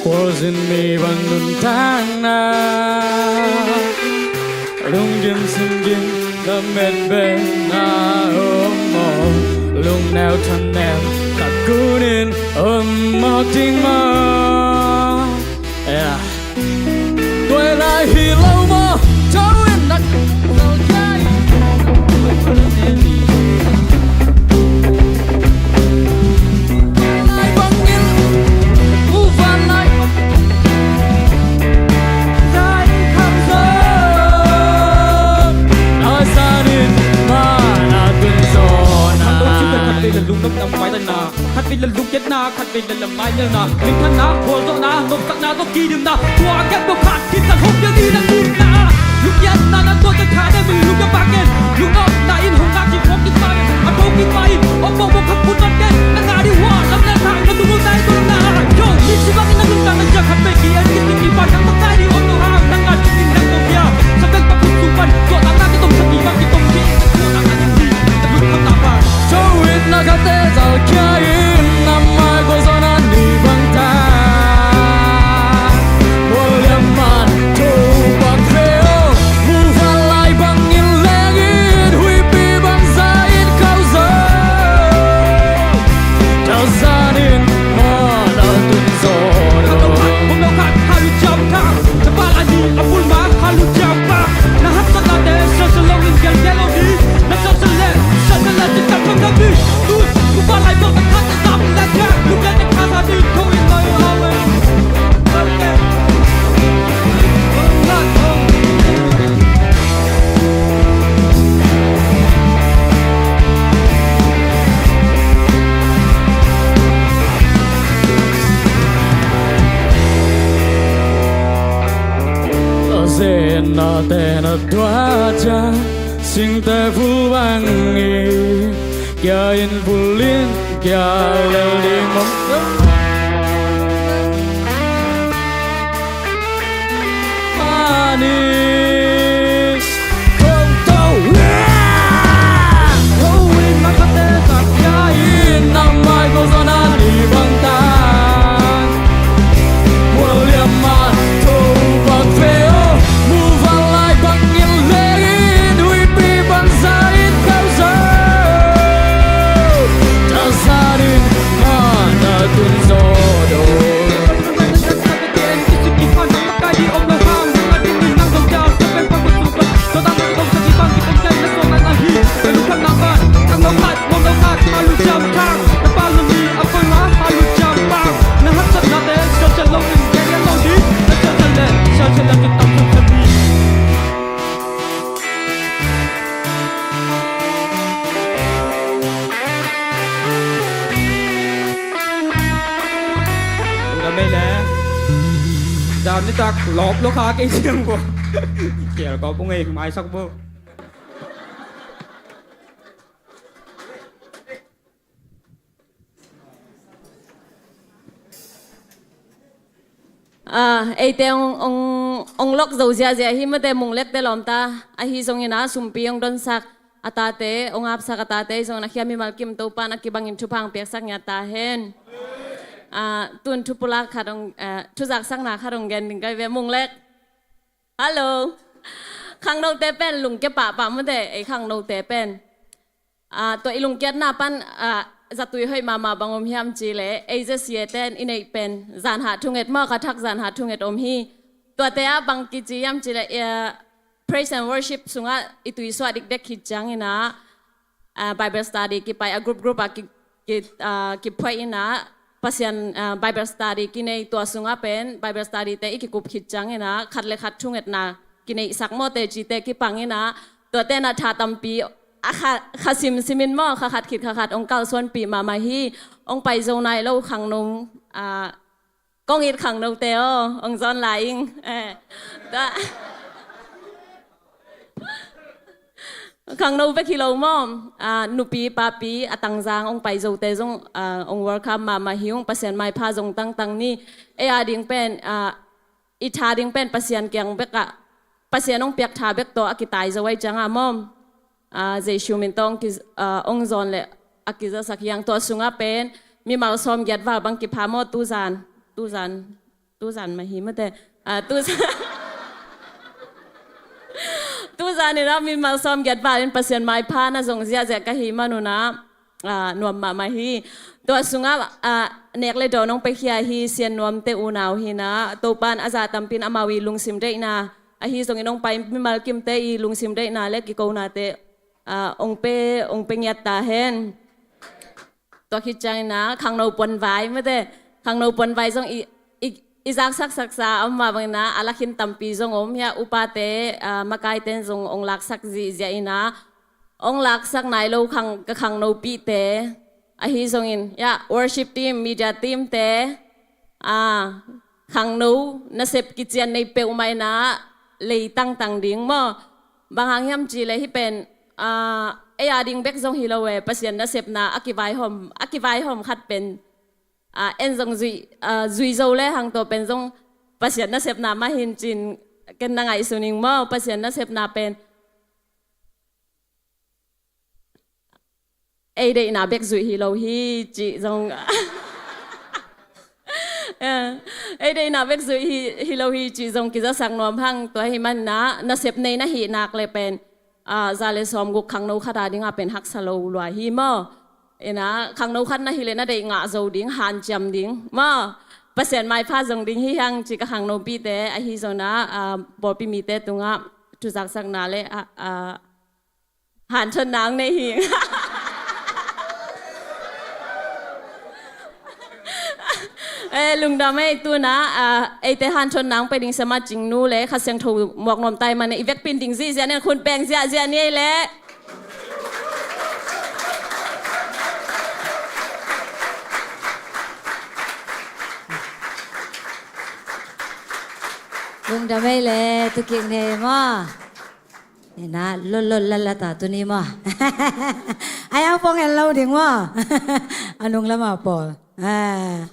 Khualzin mi bang nuntakna, lunggim singgim lametbek na om maw? Lungneu thanem khat kunin om mawk ding maw? Yeah. Tua lai hi lo maw? Tho in nak lai bangin u van lai lai kham zo. Lai sanin mana tun zo na. Khat vei lalung nopna, khat vei lalung kiatna, khat vei lalung maitelna, minthanna, khualzawhna, nopsakna tawh kidimna, tua a kep lo khat khit khat hong piang ding na itna. Lungkiatna na tuat kha ding, lungkiat bak in, lungnopna in hong ngak kik phawk kik ma in, a phawk kik ma in, om mawkmawk khat phut man ken, na ngah ding uh a lam le thang na tung uh nai tuan na. Yo, mi si bangin na lungtang na cia khat vei ki en kik ding, i pan nang mak nai ding om lo hang, na ngah ding in nang tawh pia. Sa bek bak khut sung pan, tuah nang na kitom sa ki bang kitom ki, tuah nang na ding hi, na lungkham na pan. Tho in na khatte zalkhia in, na mai khualzawhna ni bang ta. Khualliam man tho bang kheu, mu van lai bangin leng in, huipi bang za in khau zo. Nate na tua ciang singte vul bang hi, kia in vul in kia lel ding om. Ani kong to. Ko in makatetak kia in nang mai ko zon ani bang ta. Mual liam man to bang feo. Mual lai bang in lengin huipi bang zain kau zau. Tazanin mana tun zodo. Dah mei le. Dah ni tak lop lo kha kei siang bo. Kial ko pung ei mai sak bo. Ah, eite ong, ong, ong lok zo ziazia hi mate, Mung Lek te lawm ta. Ahi zongin a sumpi ong donsak a tate, ong apsak a tate, zongin a khia mimal kim Topa na kibangin thupha ong piaksak ngiat ta hen. Ah, tun thupulak khat ong, ah, thuzaksakna khat ong gen ding kai ve, Mung Lek. Hallo. Khangnote pen lungkia pahpah mate, ei khangnote pen. Ah, tua i lungkiatna pan, ah, zatui hoih mahmah bang om hiam cih leh, ei Z C A ten i neih pen, zanhah thunget maw, kha thak zanhah thunget om hi. Tuate ah bang kici hiam cih leh, eh, praise and worship sungah i tuisuah dikdek khit ciangin ah, ah, Bible study kipai a group group ah ki, ki, ah, kiphuai in ah, Pasian, ah, Bible study kinei, tua sungah pen Bible study te i kikup khit ciangin ah, khat le khat thungetna kineihsak mawte cite kipang in ah, tuate na tha tampi a kha, kha simsim in maw, kha khat khit kha khat ong kalsuanpih mahmah hi. Ong pai zo nai lo khangno, ah, kong it khangnote aw, ong zawn lai ing. Eh, tua. Khangno bek hi lo maw, ah, nupi papi a tangzang ong pai zote zong, ah, ong welcome mahmah hi ung, Pasian maipha zong tangtang ni. Ei a ding pen, ah, i tha ding pen Pasian kiang bek ah, Pasian ong piak tha bek tawh a kitai zo ai ciangah maw. Ah, Jesu min tawh ong ki, ah, ong zawn le a kizasak hiang, tua sungah pen mimal sawm giat val bang kipha maw, tuzan, tuzan, tuzan mah hi mate. Ah, tuzan, tuzan in ah mimal sawm giat val in Pasian maipha na zong ziahziah ka hi manun ah, ah, nuam mahmah hi. Tua sungah, ah, nek le dawn ong pekhia hi, Sian Nuam te unau hi na, Topan a za tampin amau i lungsim deihna, ahi zongin ong pai mimal kimte i lungsim deihna le kikonate, ah, ong pe, ong pe ngiat ta hen. Tua khit ciangin ah, khangno puanvai mate, khangno puanvai zong i, i, i zaksak saksa, amah bangin ah, a lakhin tampi zong om hi a, upate, ah, makaiten zong ong laksak zihziah in ah, ong laksak nai lo khang, ka khangnopihte, ahi zongin, ya, worship team, media team te, ah, khangno nasep kician nei peuhmah in ah, lei tangtang ding maw. Bang hang hiam cih leh hih pen, ah, ei a ding bek zong hi lo e, Pasian nasepna a kivaihawm, a kivaihawm khat pen, ah, en zong zui, ah, zui zo le hang tawh pen zong Pasian nasepna mah hi in ci-in ken na ngaihsun ing maw, Pasian nasepna pen ei deihna bek zuih hi lo hi cih zong, eh, ei deihna bek zuih hi, hi lo hi cih zong kizasak nuam hang. Tua hi manin ah, nasep nei na hih nak le pen, ah, za le sawmguk khangno khat a dingah pen haksa lo lua hi maw. In ah, khangno khat na hih le na deih ngah zo ding, hanciam ding maw. Pasian maipha zong ding hi hang cih ka khangnopihte, ahi zongin ah, ah, pawlpi mite tungah thuzaksakna le, ah, ah, hanthotna ong nei hi. Eh, lungdam ei, tuna, ah, eite hanthotna ong pe ding Sia Macing nu le Kha Siangtho muak nuam tai man e, i vekpi in ding zihziah ni, khun peng ziahziah ni ei le. Lungdam ei le, tu kik nei maw. Ina, lot lot lat lat a tuni maw. A yang pong en lo ding maw. A nung lama pawl. Ah.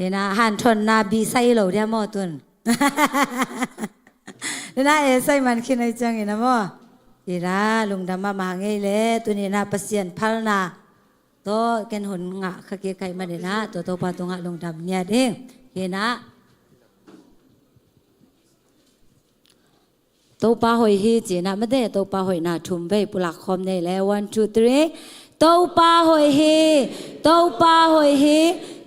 Ina, hanthonna bi sai lo dia maw tun. Ina, e sai man khin ai ciang ina maw. Ina, lungdam mahmah ngei le, tuni ina Pasian phalna. Tawh ken hun ngah kha kik kai man ina, tawh Topa tungah lungdam ngiat ing. Ina. Topa hoih hi, ci-in ah mate, Topa hoihna thum vei pulak khawm nei le, one, two, three. Topa hoih hi, Topa hoih hi,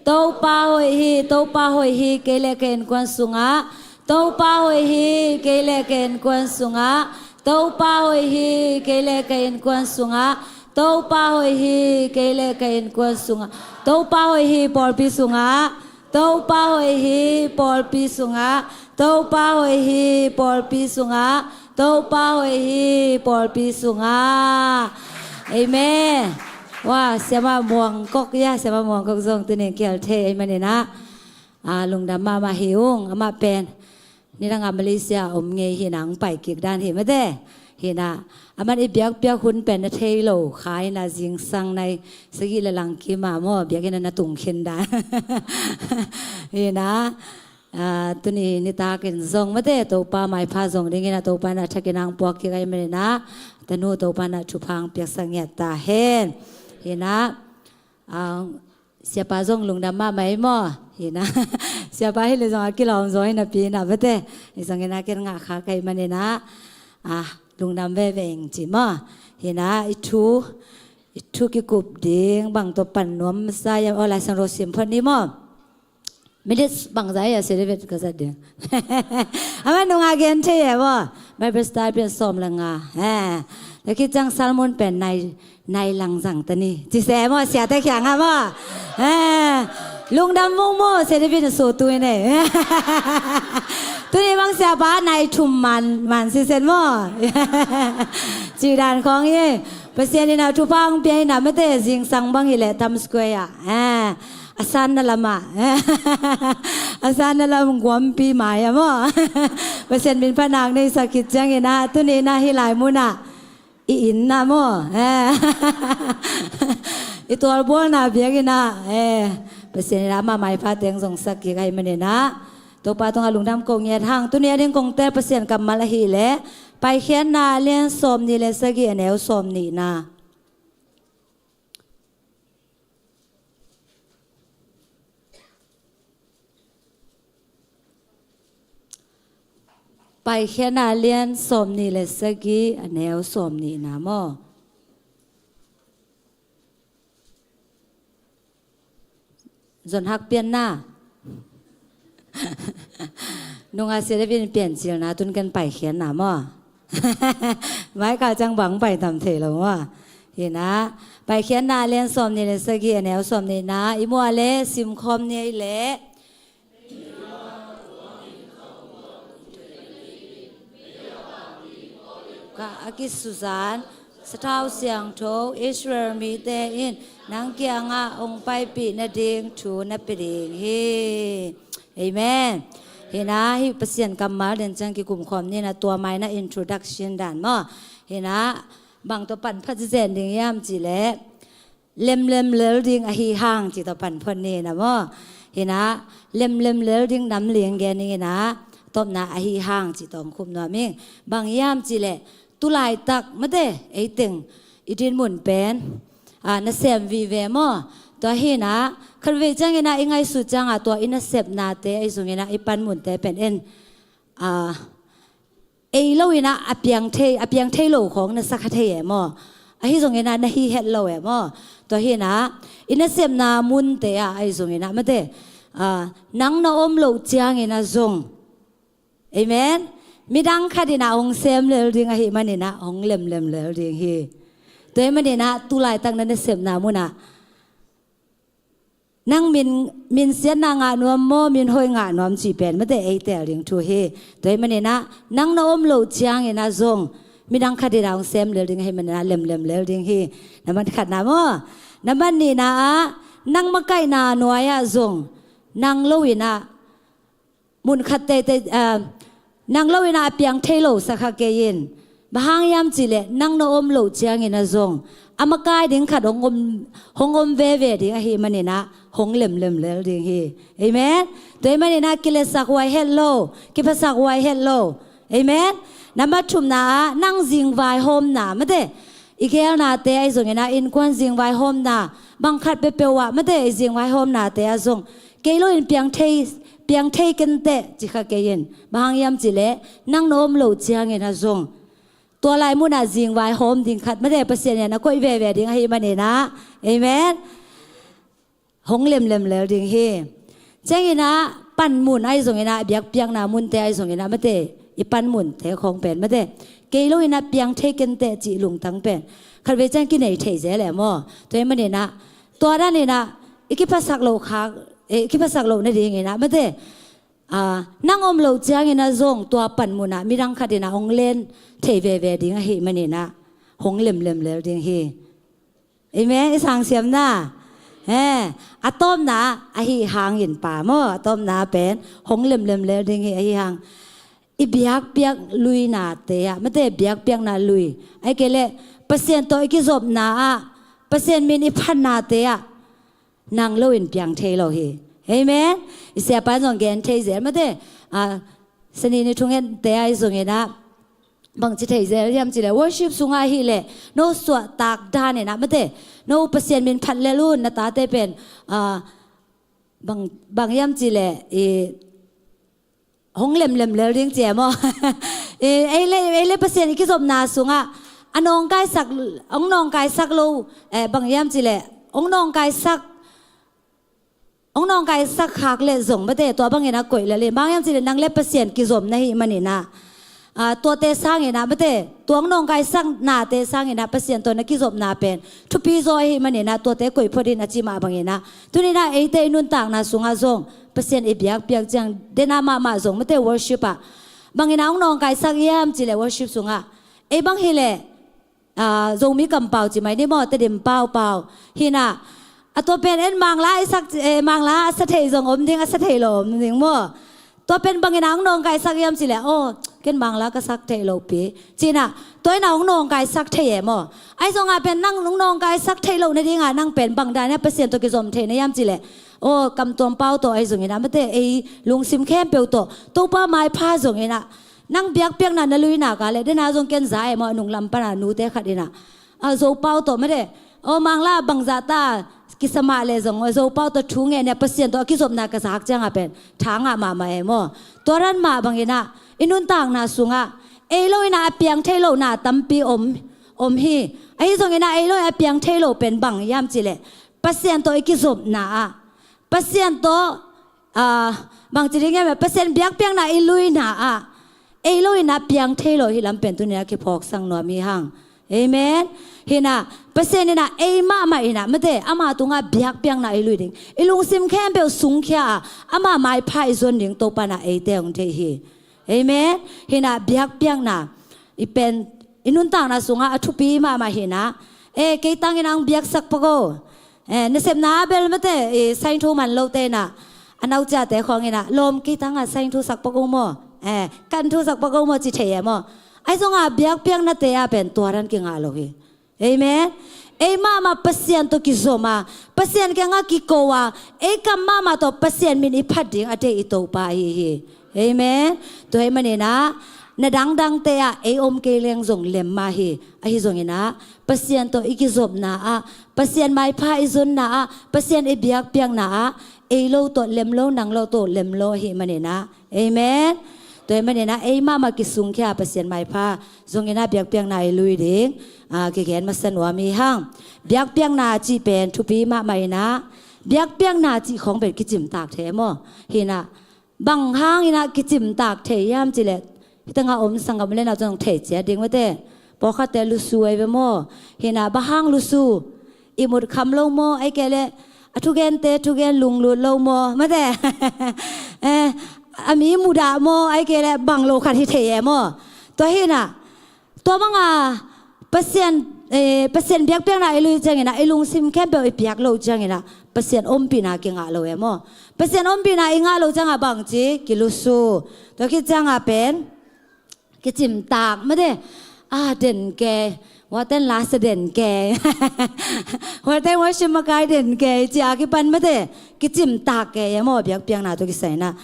Topa hoih hi, Topa hoih hi, kei le ka innkuan sungah. Topa hoih hi, kei le ka innkuan sungah. Topa hoih hi, kei le ka innkuan sungah. Topa hoih hi, kei le ka innkuan sungah. Topa hoih hi, pawlpi sungah. Topa hoih hi pawlpi sungah, Topa hoih hi pawlpi sungah, Topa hoih hi pawlpi sungah. Amen. Wa, siama muangkok ia, siama muangkok zong tunin kial thei, amen ina. Ah, lungdam mahmah hi ung, amah pen. Nidang a Malaysia om ngei hi nang pai kik dan hi mate. Hi na, aman i biakpiak hun pen na thei lo kha hi na, zingsang nai sagih le lang kim a maw, biakinn a na tung khin dan. Hi na, ah, tuni nitakin zong mate, Topa maipha zong dingin a Topa na thakin ang puak kik ai mani na, tanu Topa na thupha ang piaksak ngiat ta hen. Hi na, ah, Siapa zong lungdam mahmah ei maw. Hi na. Siapa hi le zong a kilawm zong hi napi na bate. Hi zong hi na ken ngah kha kai mani na. Ah, lungdam veve ing ci maw. Hi na, i thu, i thu kikup ding bang tawh pan nuam masa ia, aw, Lai Siangtho sim phot ni maw. Minutes bang zai a sia debit ka zat ding. Ama nunga gen thei e maw. Bible study pen sawm le nga. Eh. Laki cang sermon pen nai nai lang zang ta ni. Ci se maw, siate kiang a maw. Eh, lungdam mung maw, sia debit na so tu ne. Tuni bang siapa nai thum man, man si sen maw. Ci dan khong hi. Pasian ina thupha ang pia ina mate zingsang bang hi le Times Square a. Eh, a san na lam a. A san na lam guampi mai a maw. Pasian min pha nak nei sak khit ciang ina, tuni na hi lai mun a. I inn na maw. Eh. I tualbualna biakinn ah, eh, Pasian in ama maipha teng zong sak kik ai mani na. Topa tungah lungdam ko ngiat hang. Tuni a ding kong tel Pasian kammal ahih leh Paikhiatna lian sawm nih le sagih a neu sawm nihna. Paikhiatna lian sawm nih le sagih a neu sawm nihna maw. Zon hak pianna. Nunga sia debin piancilna tun kan Paikhiatna maw. Mai kal cang bang pai tam thei lo maw. Hi na, Paikhiatna lian sawm nih le sagih a neu sawm nihna, i muah le simkhawm ni ei leh. Ka a kisuzan sathau siangtho Israel mite in nang kiangah hong paipih nading thu na pia ding hi. Amen. Hi na, hi Pasian kammal den ciang kikum khawm ni na, tua mai na introduction dan maw. Hi na, bang tawh pan phat zen ding hiam cih leh lemlem lel ding ahi hang ci tawh pan phot ni na maw. Hi na, lemlem lel ding nam ling gen ni na, tawpna ahi hang ci tawh hong khup nuam ing. Bang hiam cih leh tulaitak mate ei teng i dinmun pen, ah, nasem vive maw. Tua hi na, khatvei ciang ina i ngaihsut ciang a tua i nasepnate ahi zong ina i panmunte pen en, ah, ei lo ina a piang thei, a piang thei lo khawng na sa kha thei e maw. Ahi zong ina na hi het lo e maw. Tua hi na, i nasepna munte ah ahi zong ina mate, ah, nang na om loh ciang ina zong. Amen. Midang khat ina hong sem lel ding ahih man ina hong lemlem lel ding hi. Tua ahih man ina tulaitak na nasepna mun ah nang min, min siatna ngah nuam maw, min hoih ngah nuam cih pen mate ei tel ding thu hi. Tua ahih man ina nang na om loh ciang ina zong midang khat ina hong sem lel ding ahih man ina lemlem lel ding hi. Na man khatna maw. Na man nihna ah nang makaihna nuai ah zong nang lo ina Mun khat teitei, ah, nang lo in ah a piang thei lo sa kha kei in. Bang hang hiam cih leh nang na om loh ciangin ah zong a makai ding khat hong om, hong om veve ding ahih manin ah hong lemlem lel ding hi. Amen. Tua ahih manin ah kiletsak huai het lo, kiphasak huai het lo. Amen. Nambat thumna ah nang zingvaihawmna, mate, i geelnate ahi zongin ah, innkuan zingvaihawmna, bang khat peuhpeuh ah, mate, i zingvaihawmnate ah zong kei lo in piang thei, piang thei kenteh ci kha kei in. Bang hang hiam cih leh nang na om loh ciangin ah zong tua lai munah zingvaihawm ding khat, mate, Pasian in ah na koih veve ding ahih manin ah. Amen. Hong lemlem lel ding hi. Ciangin ah panmun ahi zongin ah, biakpiakna munte ahi zongin ah, mate, i panmunte khawng pen, mate, kei lo in ah piang thei kenteh cih lungtang pen khatvei ciang kinei thei zel e maw. Tua ahih manin ah tua danin ah i kiphasak loh khak, eh, i kiphasak loh nadingin ah, mate, ah, nang om loh ciangin ah zong tua panmun ah midang khat in ah hong len thei veve ding ahih manin ah hong lemlem lel ding hi. Amen. I sangsiamna, eh, a tawpna ahi hangin pa maw, a tawpna pen hong lemlem lel ding hi. Ahi hang i biakpiak luinate ah, mate, biakpiakna lui, ahih kei leh Pasian tawh i kizopna ah, Pasian min i phatnate ah nang lo in piang thei lo hi. Amen. I siapa in zong gen thei zel, mate, ah, sani ni thungente ahi zongin ah bangci thei zel hiam cih leh worship sungah ahih leh no suahtak danin ah, mate, no Pasian min phat lel un, na tate pen, ah, bang, bang hiam cih leh i hong lemlem lel ding ci e maw. I, ei le, ei le Pasian i kizopna sungah a nawngkaisak, hong nawngkaisak lo, eh, bang hiam cih leh hong nawngkaisak, hong nawngkaisak khak leh zong, mate, tua bangin ah koih lel in. Bang hiam cih leh nang le Pasian kizom na hih manin ah, ah, tuate sangin ah, mate, tua hong nawngkaisak nate sangin ah Pasian tawh na kizopna pen thupi zaw ahih manin ah tuate koih phot in a ci mah bangin ah, tuni-in ah eite i nuntakna sungah zong Pasian i biakpiak ciang, den a mahmah zong, mate, worship ah bangin ah hong nawngkaisak hiam cih leh worship sungah ei bang hi leh, ah, Zomi kampau ci mai ni maw, Tedim paupau hi-in ah, a tua pen en Mangla i sak, eh, Mangla a sa thei zong om ding, a sa thei lo om ding maw. Tua pen bangin ah hong nawngkaisak hiam cih leh, aw, ken Mangla ka sak theih loh pi ci-in ah, tua in ah hong nawngkaisak thei e maw. Ahi zongah pen nang hong nawngkaisak theih loh nadingah nang pen bang dan in ah Pasian tawh kizom thei na hiam cih leh, aw, Kamtuam pau tawh ahi zongin ah, mate, ei lungsim khempeuh tawh Topa maipha zongin ah, nang biakpiakna na lui nak leh, den a zong ken za e maw, a nunglam pan a nute khat in ah, a, Zopau tawh, mate, aw, Mangla bangzah ta kisa mah leh zong, aw, Zopau tawh thu ngen in ah Pasian tawh a kizopna ka zak ciangah pen tha ngah mahmah e maw. Tua dan mah bangin ah i nuntakna sungah ei lo in ah a piang thei lohna tampi om, om hi. Ahi zongin ah ei lo in ah a piang thei loh pen bang hiam cih leh Pasian tawh i kizopna ah, Pasian tawh, ah, bangci ding hiam, Pasian biakpiakna i luina ah ei lo in ah piang thei lo hi lam pen tuni-in ah kiphawksak nuam hi hang. Amen. Hi-in ah Pasian in ah ei mahmah in ah, mate, ama tungah biakpiakna i lui ding, i lungsim khempeuh sungkhia a, ama maipha i zon ding Topa in ah eite hong deih hi. Amen. Hi-in ah biakpiakna i pen i nuntakna sungah a thupi mahmah hi-in ah, eh, kei tangin hong biaksak pak o. Eh, nasepna ah bel, mate, i sainthu man lote in ah, a nauciate khawng in ah, lawm, kei tangah sainthu sak pak o maw, eh, kanthu sak pak o maw ci thei e maw. Ahi zongah biakpiaknate ah pen tua dan kingah lo hi. Amen. Ei mahmah Pasian tawh kizom a, Pasian kiangah kiko a, ei kam mahmah tawh Pasian min i phat ding a deih i Topa ahi hi. Amen. Tua ahih manin ah na dangdangte ah ei om kei leng zong lem mah hi. Ahi zongin ah Pasian tawh i kizopna ah, Pasian maipha i zonna ah, Pasian i biakpiakna ah ei lo tawh lem lo, nang lo tawh lem lo ahih manin ah. Amen. Tua ahih manin ah ei mahmah kisungkhia, Pasian maipha zongin ah biakpiakna i lui ding, ah, kigen masa nuam hi hang. Biakpiakna cih pen thupi mahmah in ah, biakpiakna cih khawng pen kicimtak thei e maw. Hi-in ah bang hangin ah kicimtak thei hiam cih leh, hih tengah om sanggam u le nau zong thei ciat ding, mate, pawlkhatte lusu ahi ve maw. Hi-in ah bang hang lusu, ihmut kham lo maw, ahih kei leh a thugente thugen lunglut lo maw, mate, eh, a mi mudah maw, ahih kei leh bang lo khat hi thei e maw. Tua hi-in ah tua banga Pasian eh, Pasian biakpiakna i lui ciangin ah, i lungsim khempeuh i piak loh ciangin ah, Pasian ompihna kingah lo e maw. Pasian ompihna i ngah loh ciangah bangci kilusu. Tua khit ciangah pen kicimtak mate. Ah, den ke. Waten lasa den ke. Waten worship makai den ke. Ci a kipan mate. Kicimtak ke e maw, biakpiakna tawh kisai in ah.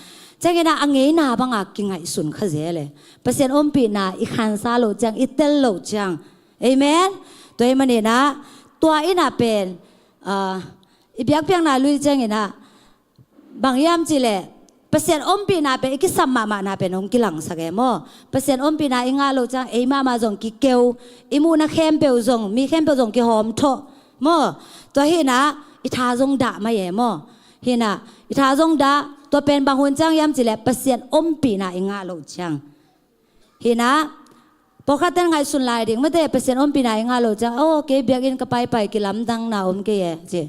Ciangin ah a ngeina bangah kingaihsun kha zel e. Pasian ompihna i khansa loh ciang, i tel loh ciang. Amen. Tua ahih manin ah, tua in ah pen, ah, i biakpiakna lui ciangin ah, bang hiam cih leh, Pasian ompihna pen i kisam mahmahna pen hong kilangsak e maw. Pasian ompihna i ngah loh ciang ei mahmah zong kikeu, i muhna khempeuh zong, mi khempeuh zong kihawmthawh maw. Tua hi in ah i tha zong dah mai e maw. Hi in ah i tha zong dah, tua pen bang hun ciang hiam cih leh Pasian ompihna i ngah loh ciang. Hi in ah pawlkhat ten ngaihsun lai ding mate, Pasian ompihna i ngah loh ciang, oh, kei biakinn ka paipai kilamdanna om kei e ci.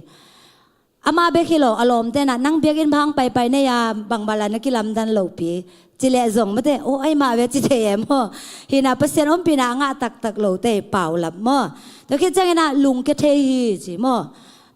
Amah bek hi lo, a lawmte in ah, nang biakinn bang paipai nei a, bangmah lah na kilamdan lopi. Ci leh zong mate, oh, ahih mah ve ci thei e maw. Hi in ah Pasian ompihna a ngah taktak lote paulap maw. Tua khit ciangin ah lungkia thei hi ci maw.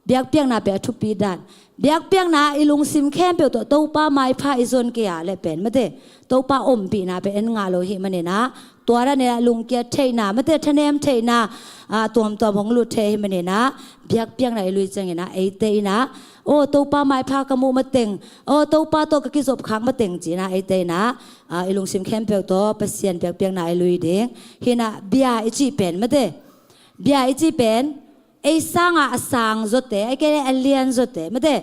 Biakpiakna pen a thupi dan. Biakpiakna i lungsim khempeuh tawh Topa maipha i zon kei a leh pen mate, Topa ompihna pen en ngah lo ahih manin ah, tua dan in ah lungkia theihna mate, thanem theihna, ah, tuamtuam hong lut thei ahih manin ah, biakpiakna i lui ciangin ah eite in ah, oh, Topa maipha ka muh mateng, oh, Topa tawh ka kizopkhak mateng ci in ah eite in ah, ah, i lungsim khempeuh tawh Pasian biakpiakna i lui ding. Hi in ah bia i cih pen mate, bia i cih pen ei sangah a sang zawte, ahih kei leh a lian zawte mate,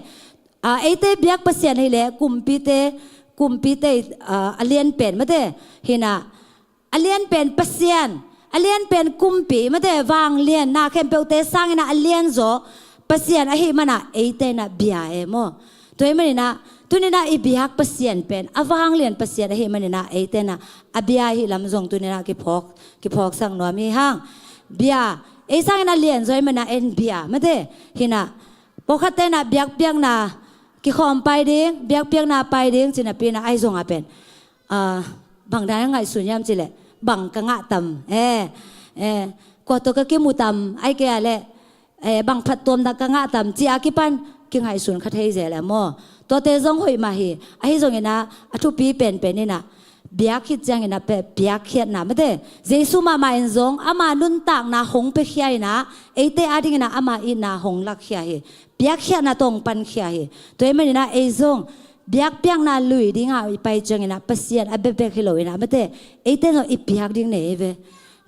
ah, eite biak Pasian ahih leh kumpite, kumpite, ah, a lian pen mate. Hi in ah a lian pen Pasian, a lian pen kumpi mate, vanglianna khempeuhte sangin ah a lian zaw Pasian ahih manin ah eite in ah bia e maw. Tua ahih manin ah tuni in ah i biak Pasian pen a vanglian Pasian ahih manin ah eite in ah a bia ahih lam zong tuni in ah kiphawk, kiphawksak nuam hi hang. Bia, ei sangin a lian zaw ahih manin ah en bia mate. Hi in ah pawlkhatte in ah biakpiakna kikhawm pai ding, biakpiakna pai ding ci napi in ah ahi zongah pen, ah, bang dan a ngaihsun hiam cih leh, bang ka ngah tam, eh, eh, kua tawh ka kimu tam, ahih kei a leh, eh, bang phattuamna ka ngah tam ci a kipan kingaihsun kha thei zel e maw. Tuate zong hoih mah hi. Ahi zongin ah a thupi penpen in ah biak khit ciangin ah pen piakkhiatna mate, Jesu mahmah in zong ama nuntakna hong piakhia in ah eite adingin ah ama itna hong lakkhia hi. Piakkhiatna tawh hong pankhia hi. Tua ahih manin ah ei zong biakpiakna lui dingah i pai ciangin ah Pasian a bekbek hi lo in ah mate, eite zong i piak ding nei ve.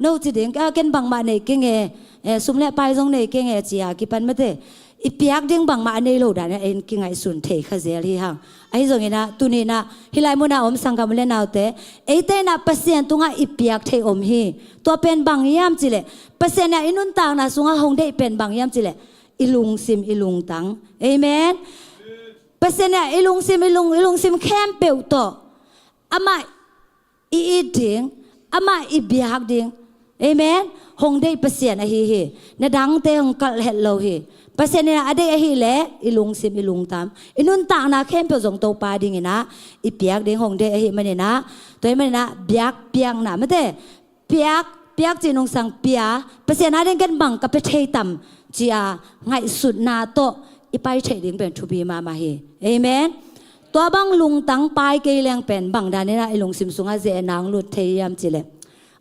No ci ding, ah, ken bangmah nei keng e, eh, sum le pai zong nei keng e ci a kipan mate, i piak ding bangmah a nei lo dan in ah en kingaihsun thei kha zel hi hang. Ahi zongin ah tuni in ah hih lai munah om sanggam u le naute, eite in ah Pasian tungah i piak theih om hi. Tua pen bang hiam cih leh, Pasian in ah i nuntakna sungah hong deih pen bang hiam cih leh, i lungsim i lungtang. Amen. Pasian in ah i lungsim i lung, i lungsim khempeuh tawh amah i it ding, amah i biak ding. Amen. Hong deih Pasian ahi hi. Na dangte hong kalh het lo hi. Pasian in ah a deih ahih leh i lungsim i lungtang, i nuntakna khempeuh zong Topa dingin ah i piak ding hong deih ahih manin ah, tua ahih manin ah biakpiakna mate, piak, piak cih nungsang pia, Pasian ading ken bang ka pia thei tam ci a ngaihsutna tawh i pai theih ding pen thupi mahmah hi. Amen. Tua bang lungtang pai kei leng pen bang dan in ah i lungsim sungah zehna hong lut thei hiam cih leh,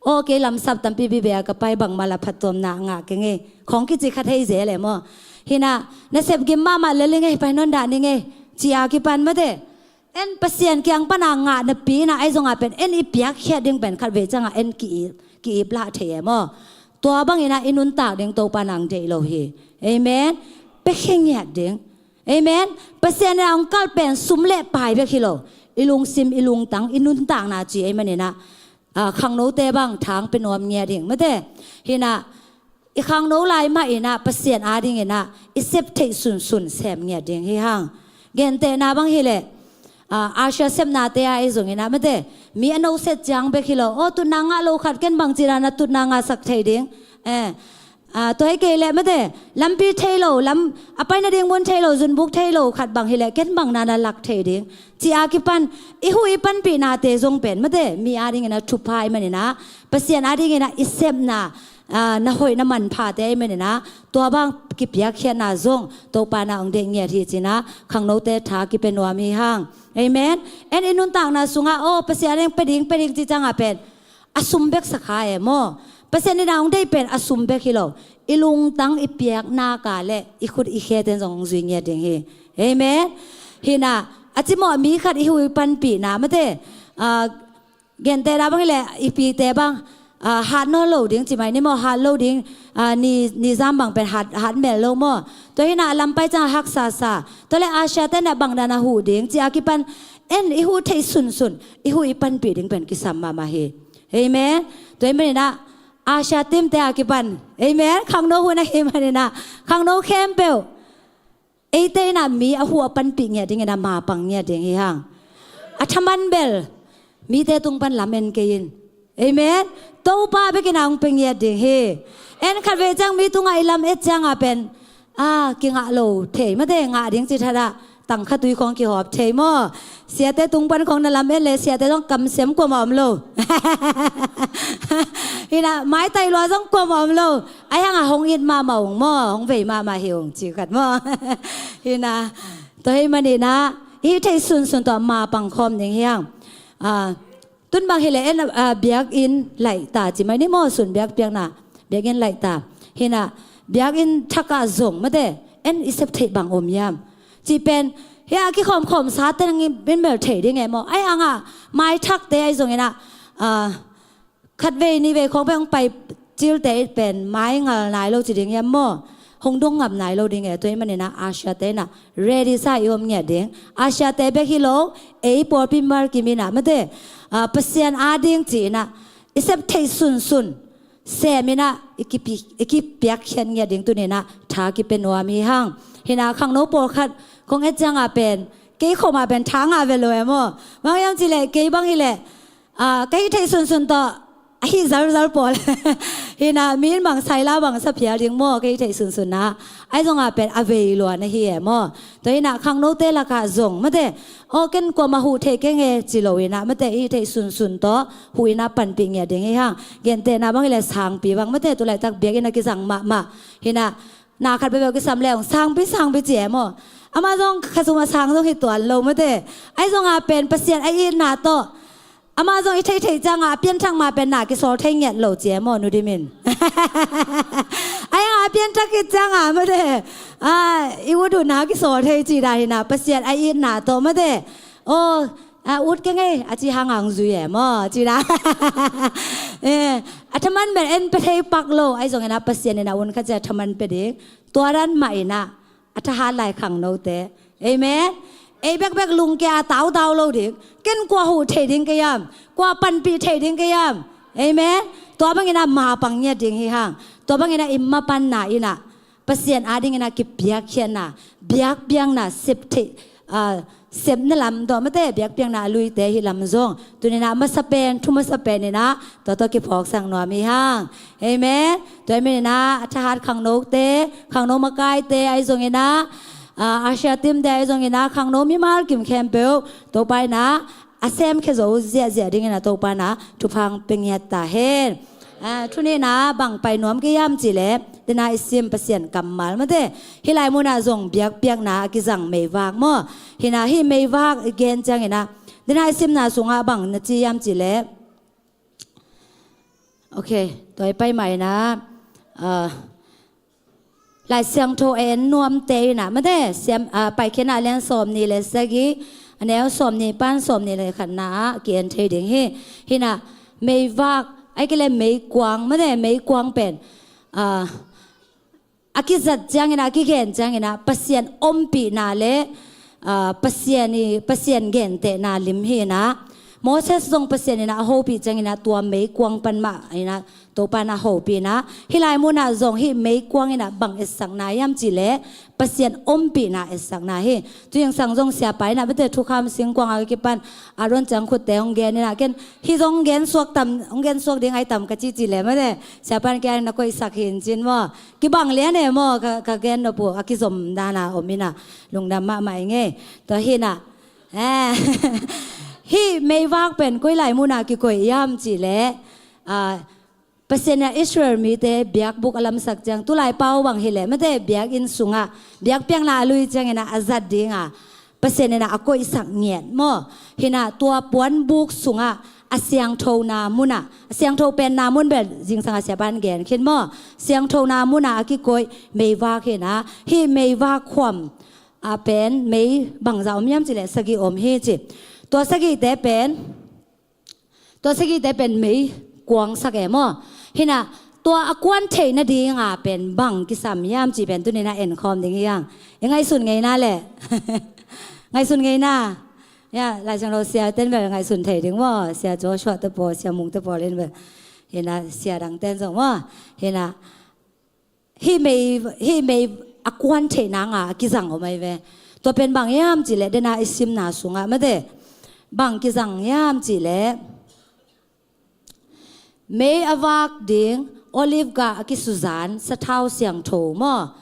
aw, kei lamsap tampi biabia ka pai, bangmah lah phattuamna ngah keng e khawng kici kha thei zel e maw. Hi in ah nasep gim mahmah lel ing e, pai nawn dah ning e ci a kipan mate, en Pasian kiang pan a ngah napi in ah ahi zongah pen en i piakkhiat ding pen khatvei ciangah en ki-ip, ki-ip lah thei e maw. Tua bangin ah i nuntak ding Topa in ah hong deih lo hi. Amen. Piakhia ngiat ding. Amen. Pasian in ah hong kalh pen sum le pai bek hi lo, i lungsim i lungtang, i nuntakna ci ahih manin ah, ah, khangnote bang tha hong pia nuam ngiat ding mate. Hi in ah i khangno lai mah in ah Pasian adingin ah i sep theih sunsun sem ngiat ding hi hang. Gentehna bang hi leh, ah, Asia sepnate ah ahi zongin ah mate, mi a noset ciang bek hi lo, aw, tutna ngah lo khat ken bangci dan a tutna ngahsak thei ding, eh, ah, tua hi kei leh mate, lampi thei lo, lam a pai nading mun thei lo, zunbuk thei lo khat bang hi leh ken bang dan a lak thei ding ci a kipan i huh i panpihnate zong pen mate, mi adingin ah thupha ahih manin ah, Pasian adingin ah i sepna ah, na hoih na manphate ahih manin ah, tua bang kipiakkhiatna zong Topa in ah hong deih ngiat hi ci-in ah, khangnote tha kipia nuam hi hang. Amen. En i nuntakna sungah, aw, Pasian in pia ding, pia ding ci ciangah pen a sum bek sa kha e maw. Pasian in ah hong deih pen a sum bek hi lo. I lungtang i piak nak leh i khut i khe ten zong hong zui ngiat ding hi. Amen. Hi-in ah, a cimawh mi khat i hu i panpihna mate, ah, gentehna bang hi leh i pite bang, ah, hat nawn lo ding ci mai ni maw, hat lo ding, ah, ni, ni zam bang pen hat, hat mel lo maw. Tua hi-in ah a lam pai ciang a haksa sa. Tua leh Asia te in ah bang dan a huh ding ci a kipan en i huh theih sunsun, i huh i panpih ding pen kisam mahmah hi. Amen. Tua ahih manin ah Asia team te a kipan, amen, khangno hun ahih manin ah khangno khempeuh eite in ah mi a huh a panpih ngiat dingin ah mapang ngiat ding hi hang. A thaman bel mite tung pan lamen kei in. Amen. Topa bek in ah hong pia ngiat ding hi. En khatvei ciang mi tungah i lamet ciangah pen, ah, kingah lo thei mate, ngah ding ci thadah tangkha tui khawng kihawp thei maw. Siate tung pan khawng na lamet leh siate zong kamsiam kuamah om lo. Hi-in ah maitai lua zong kuamah om lo. Ahih hangah hong it mahmah ung maw, hong vei mahmah hi ung ci khat maw. Hi-in ah, tua ahih manin ah i theih sunsun tawh mapang khawm ding hi hang. Ah, tun bang hi leh en, ah, biakinn laih ta ci mai ni maw, sun biakpiakna, biakinn laih ta. Hi-in ah biakinn thakah zong mate, en i sep theih bang om hiam cih pen, hi-a kikhawmkhawm sa te nang in bel thei ding e maw. Ahih hangah maithakte ahi zongin ah, ah, khatvei nihvei khawng pen hong pai cilte pen mai ngal nai lo ci ding hiam maw. Hong dong ngam nai lo ding e. Tua ahih manin ah Asia te in ah ready sa i om ngiat ding. Asia te bek hi lo, ei pawlpi mimal kim in ah mate, ah, Pasian ading ci-in ah i sep theih sunsun sem in ah i kipi-, i kipiakkhiat ngiat ding tuni-in ah tha kipia nuam hi hang. Hi-in ah khangno pawlkhat kong et ciangah pen kei khawmah pen tha ngah ve lo e maw. Bang hiam cih leh kei bang hi leh, ah, ka hih theih sunsun tawh a hih zalzal pawl. Hi-in ah mi in bang saila bang sa phial ding maw, ka hih theih sunsun ah. Ahi zongah pen a vei lua na hi e maw. Tua hi-in ah khangnote lakah zong mate, aw, ken kuamah huh thei keng e ci lo-in ah mate, i hih theih sunsun tawh huh in ah panpih ngiat ding hi hang. Gentehna bang hi leh sangpi bang mate, tu laitak biakinn ah kizang mahmah. Hi-in ah na khat peuhpeuh kisam leh hong sangpi, sangpi ci e maw. Amah zong kha sungah sang zong hi tuan lo mate. Ahi zongah pen Pasian a itna tawh, amah zong i theihtheih ciangah a pianthak ma pen na kisawl thei ngiat lo ci e maw, Nu Dim in. Ahih hangah a pianthak khit ciangah mate, ah, i ut uh na kisawl thei ci dan hi-in ah, Pasian a itna tawh mate. Aw, ah, ut keng e, a ci hangah hong zui e maw, ci dan. Eh, a thaman bel en pia thei pak lo, ahi zongin ah Pasian in ah hun khat ciang a thaman pia ding. Tua dan mah in ah a thahat lai khangnote. Amen. Ei bekbek lungkia a tautau lo ding. Ken kua huh thei ding ka hiam, kua panpih thei ding ka hiam. Amen. Tua bangin ah mapang ngiat ding hi hang. Tua bangin ah i mapanna in ah Pasian adingin ah kipiakkhiatna, biakpiakna, sep theih, ah, sepna lam tawh mate, biakpiakna a luite hih lam zong tuni-in ah masa pen, thu masa pen in ah tua tawh kiphawksak nuam hi hang. Amen. Tua ahih manin ah a thahat khangnote, khangno makaite ahi zongin ah, ah, Asia teamte ahi zongin ah, khangno mimal kim khempeuh Topa in ah a semkhia zo ziahziah dingin ah Topa in ah thupha hong pia ngiat ta hen. Ah, tuni-in ah bang pai nuam ka hiam cih leh, tu-in ah i sim Pasian kammal mate, hih lai munah zong biakpiakna a kizang meivak maw. Hi-in ah hih meivak i gen ciangin ah, tu-in ah i simna sungah bang na ci hiam cih leh, ok, tua i pai mah in ah, ah, Lai Siangtho a en nuamte in ah mate, siam, ah, Paikhiatna a lian sawmnih le sagih, a neu sawmnih pan sawmnih le khatna ah ki-en thei ding hi. Hi-in ah meivak, ahih kei leh meikuang mate, meikuang pen, ah, a kizat ciangin ah, a kigen ciangin ah, Pasian ompihna le, ah, Pasian i, Pasian gentehna lim hi-in ah, Moses zong Pasian in ah a hopih ciangin ah tua meikuang pan mah in ah Topa in ah hopih in ah, hih lai munah zong hih meikuang in ah bang etsakna hiam cih leh Pasian ompihna etsakna hi. Tuzing sang zong siapa in ah mate, thukham singkuang a kipan Aaron ciang khutte hong gen in ah, ken hih zong hong gen suak tam, hong gen suak ding ahi tam ka ci cih leh mate, siapa in kiang na koihsak hi in cin maw. Kibang lian e maw, ka, ka gen nop uh a kizom dan a om in ah, lungdam mahmah ing e. Tua hi-in ah, eh, hih meivak pen koi lai munah kikoih hiam cih leh, ah, Pasian in ah Israel mite biakbuk a lamsak ciang, tulai pau bang hileh mate, biakinn sungah biakpiakna a lui ciangin ah a zat dinga Pasian in ah a koihsak ngiat maw. Hi in ah tua puanbuk sungah a siangthona munah, a siangtho penna mun bel zingsang a siapan gen khin maw, siangthona munah a kikoih meivak hi in ah, hih meivak khuam a pen mei bangza om hiam cileh sagih om hi ci. Tua sagihte pen Tua sagihte pen mei kuangsak e maw. Hi in ah tua a kuan theih nadinga pen bang kisam hiam cih pen tuni in ah enkhawm ding hi hang. I ngaihsun ngeina leh ngaihsun ngeina. Ya, Lai Siangtho sia ten bel ngaihsun thei ding maw. Sia Joshua te pawl, Sia Mung te pawl in bel, hi in ah sia dang ten zong maw. Hi in ah hih mei, hih mei a kuan theih nanga a kizang om ahi ve. Tua pen bang hiam cihleh, dena i simna sungah mate, bang kizang hiam cihleh, mei a vak ding olive gah a kisuzan sathau siangtho maw,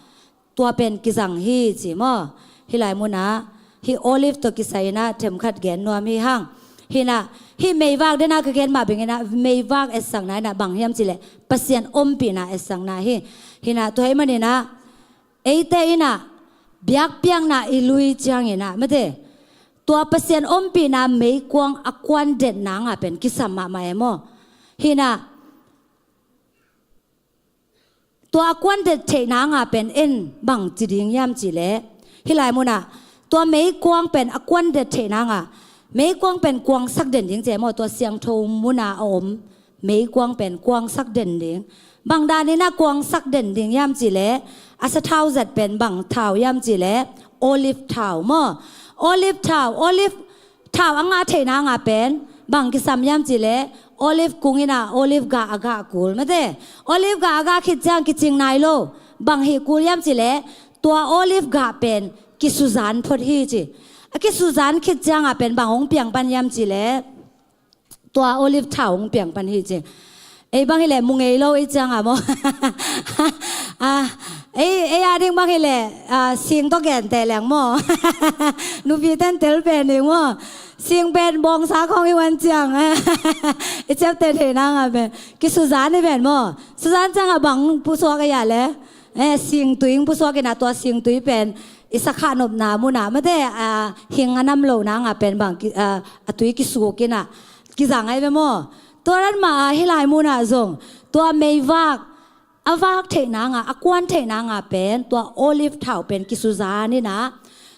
tua pen kizang hi ci maw. Hih lai munah hih olive tawh kisai in ah themkhat gen nuam hi hang. Hi in ah hih meivak, dena ka gen mah beng in ah meivak etsakna in ah bang hiam cihleh Pasian ompihna etsakna hi. Hi in ah tua ahih manin ah eite in ah biakpiakna i lui ciangin ah mate, tua Pasian ompihna meikuang a kuan det nanga pen kisam mahmah e maw. Hi in ah tua a kuan det theih nanga pen en bang ci ding hiam cihleh, hih lai munah tua meikuang pen a kuan det theih nanga, meikuang pen kuangsak den ding ci e maw, tua siangtho muna a om meikuang pen kuangsak den ding. Bang dan in ah kuangsak den ding hiam cihleh, a sathau zat pen bang thau hiam cihleh, olive thau maw. Olive thau, olive thau a ngah theih nanga pen bang kisam hiam cihleh, olive kung in ah olive gah a gah kul mate. Olive gah a gah khit ciang kicing nai lo. Bang hih kul hiam cihleh, tua olive gah pen kisuzan phot hi ci. A kisuzan khit cianga pen bang hong piang pan hiam cihleh, tua olive thau hong piang pan hi ci. Ei bang hileh mu ngei lo ei cianga maw. Ah, ei, ei a ding bang hileh, ah, sing tawh genteh leng maw. Nupi ten tel pen ding maw. Sing pen bawngsa khawng i wan ciang i ciapteh theih nanga pen kisuzan hi pen maw. Suzan cianga bang pusuak ei a leh, eh, singtui hong pusuak in ah tua singtui pen i sakhah nopna munah mate, ah, hing a nam loh nanga pen bang ki, ah, a tui kisuk in ah kizang ahi ve maw. Tua dan mah a hih lai munah zong tua meivak a vak theih nanga, a kuan theih nanga pen tua olive thau pen kisuzan in ah,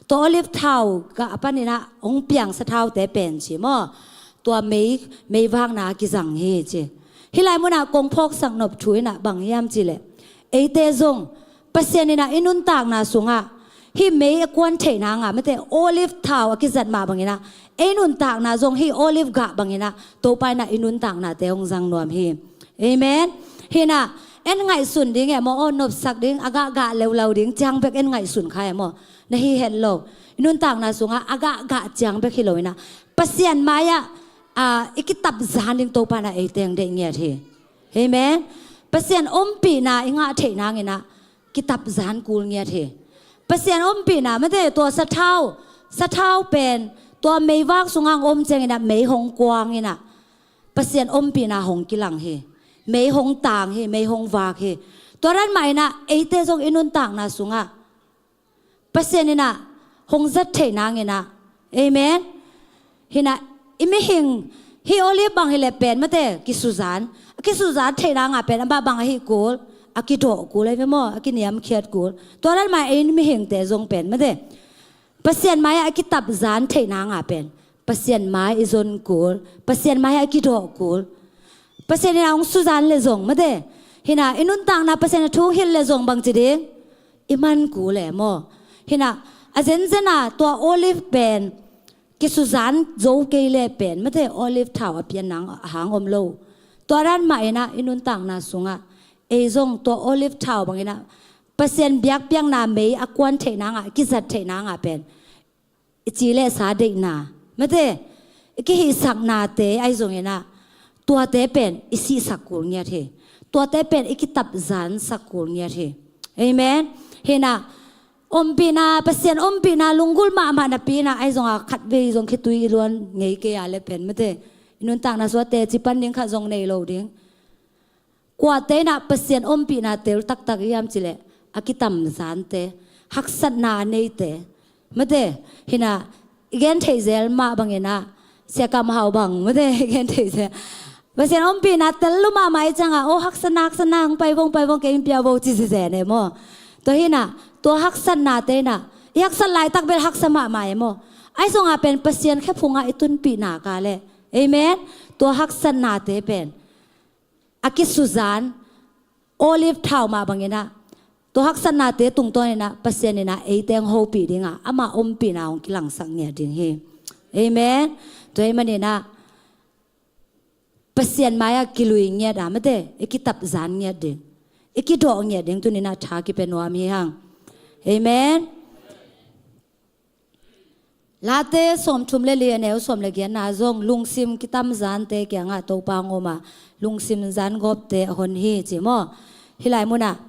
tua olive thau gah a pan in ah hong piang sathaute pen ci maw, tua mei, meivakna kizang hi ci. Hih lai munah kong phawksak nop thu in ah bang hiam cihleh, eite zong Pasian in ah i nuntakna sungah hih mei a kuan theih nanga mate, olive thau a kizat mah bangin ah, ei nuntakna zong hih olive gah bangin ah Topa in ah i nuntaknate hong zang nuam hi. Amen. Hi in ah en ngaihsun ding e maw, aw nopsak ding, a gah gah leulau ding ciang bek en ngaihsun kha e maw, na hi het lo. I nuntakna sungah a gah gah ciang bek hi lo in ah, Pasian mai-ah, ah, i kitapzan ding Topa in ah ei teng deih ngiat hi. Amen. Pasian ompihna i ngah theih nangin ah kitapzan kul ngiat hi. Pasian ompihna mate, tua sathau, sathau pen tua meivak sungah hong om ciangin ah mei hong kuang in ah Pasian ompihna hong kilang hi. Mei hong tang hi, mei hong vak hi. Tua dan mah in ah eite zong i nuntakna sungah Pasian in ah hong zat theih nangin ah. Amen. Hi in ah i mihing, hih olive bang hileh pen mate, kisuzan, kisuzan theih nanga pen a mah bang ahi kul, a kidawh kul ahi ve maw, a kiniamkhiat kul. Tua dan mah ei mihingte zong pen mate, Pasian mai-ah a kitapzan theih nanga pen Pasian mai i zon kul, Pasian mai-ah a kidawh kul. Pasian in ah hong suzan leh zong mate, hi in ah i nuntakna Pasian a thu hilh leh zong bang ci ding, i man kul e maw. Hi in ah a zenzen a tua olive pen kisuzan zo kei leh pen mate, olive thau a pian nang a hang om lo. Tua dan mah in ah i nuntakna sungah ei zong tua olive thau bangin ah Pasian biakpiakna mei a kuan theih nanga, kizat theih nanga pen i ci leh sa deihna mate, i kihihsaknate ahi zongin ah tuate pen i sihsak kul ngiat hi. Tuate pen i kitapzansak kul ngiat hi. Amen. Hi in ah ompihna, Pasian ompihna lunggulh mahmah napi in ah, ahi zong a khatvei zong khitui i luan ngei kei a leh pen mate, i nuntakna sungah teci pan ding khat zong nei lo ding. Kuate inah Pasian ompihna tel taktak hiam cileh, a kitamzante, haksatna a neite, mate, hinah i gen theih zel mah banginah, siakam hau bang, mate, i gen theih zel. Pasian ompihna tel lu mahmah i ciangah, o, haksatna, haksatna, hong pai vong, pai vong, kei in pia vo, ci zizen e maw. Tua hinah, tua haksatnate inah i haksat laitak bel haksa mahmah e maw. Ahi zongah pen Pasian khephungah i tunpihna ka leh, amen. Tua haksatnate pen a kisuzan olive thau mah banginah, tua haksatnate tungtawninah Pasian inah eite hong hopih dingah ama ompihna hong kilangsak ngiat ding hi. Amen. Tua hi maninah Pasian mai-ah kilui ngiat a, mate, i kitapzan ngiat ding, i kidawh ngiat ding tuninah tha kipia nuam hi hang. Amen. Late sawmthum le li, a neu sawm le giatna zong lungsim kitamzante kiangah Topa hong om a, lungsim zangawpte a hon hi, ci maw. Hih lai munah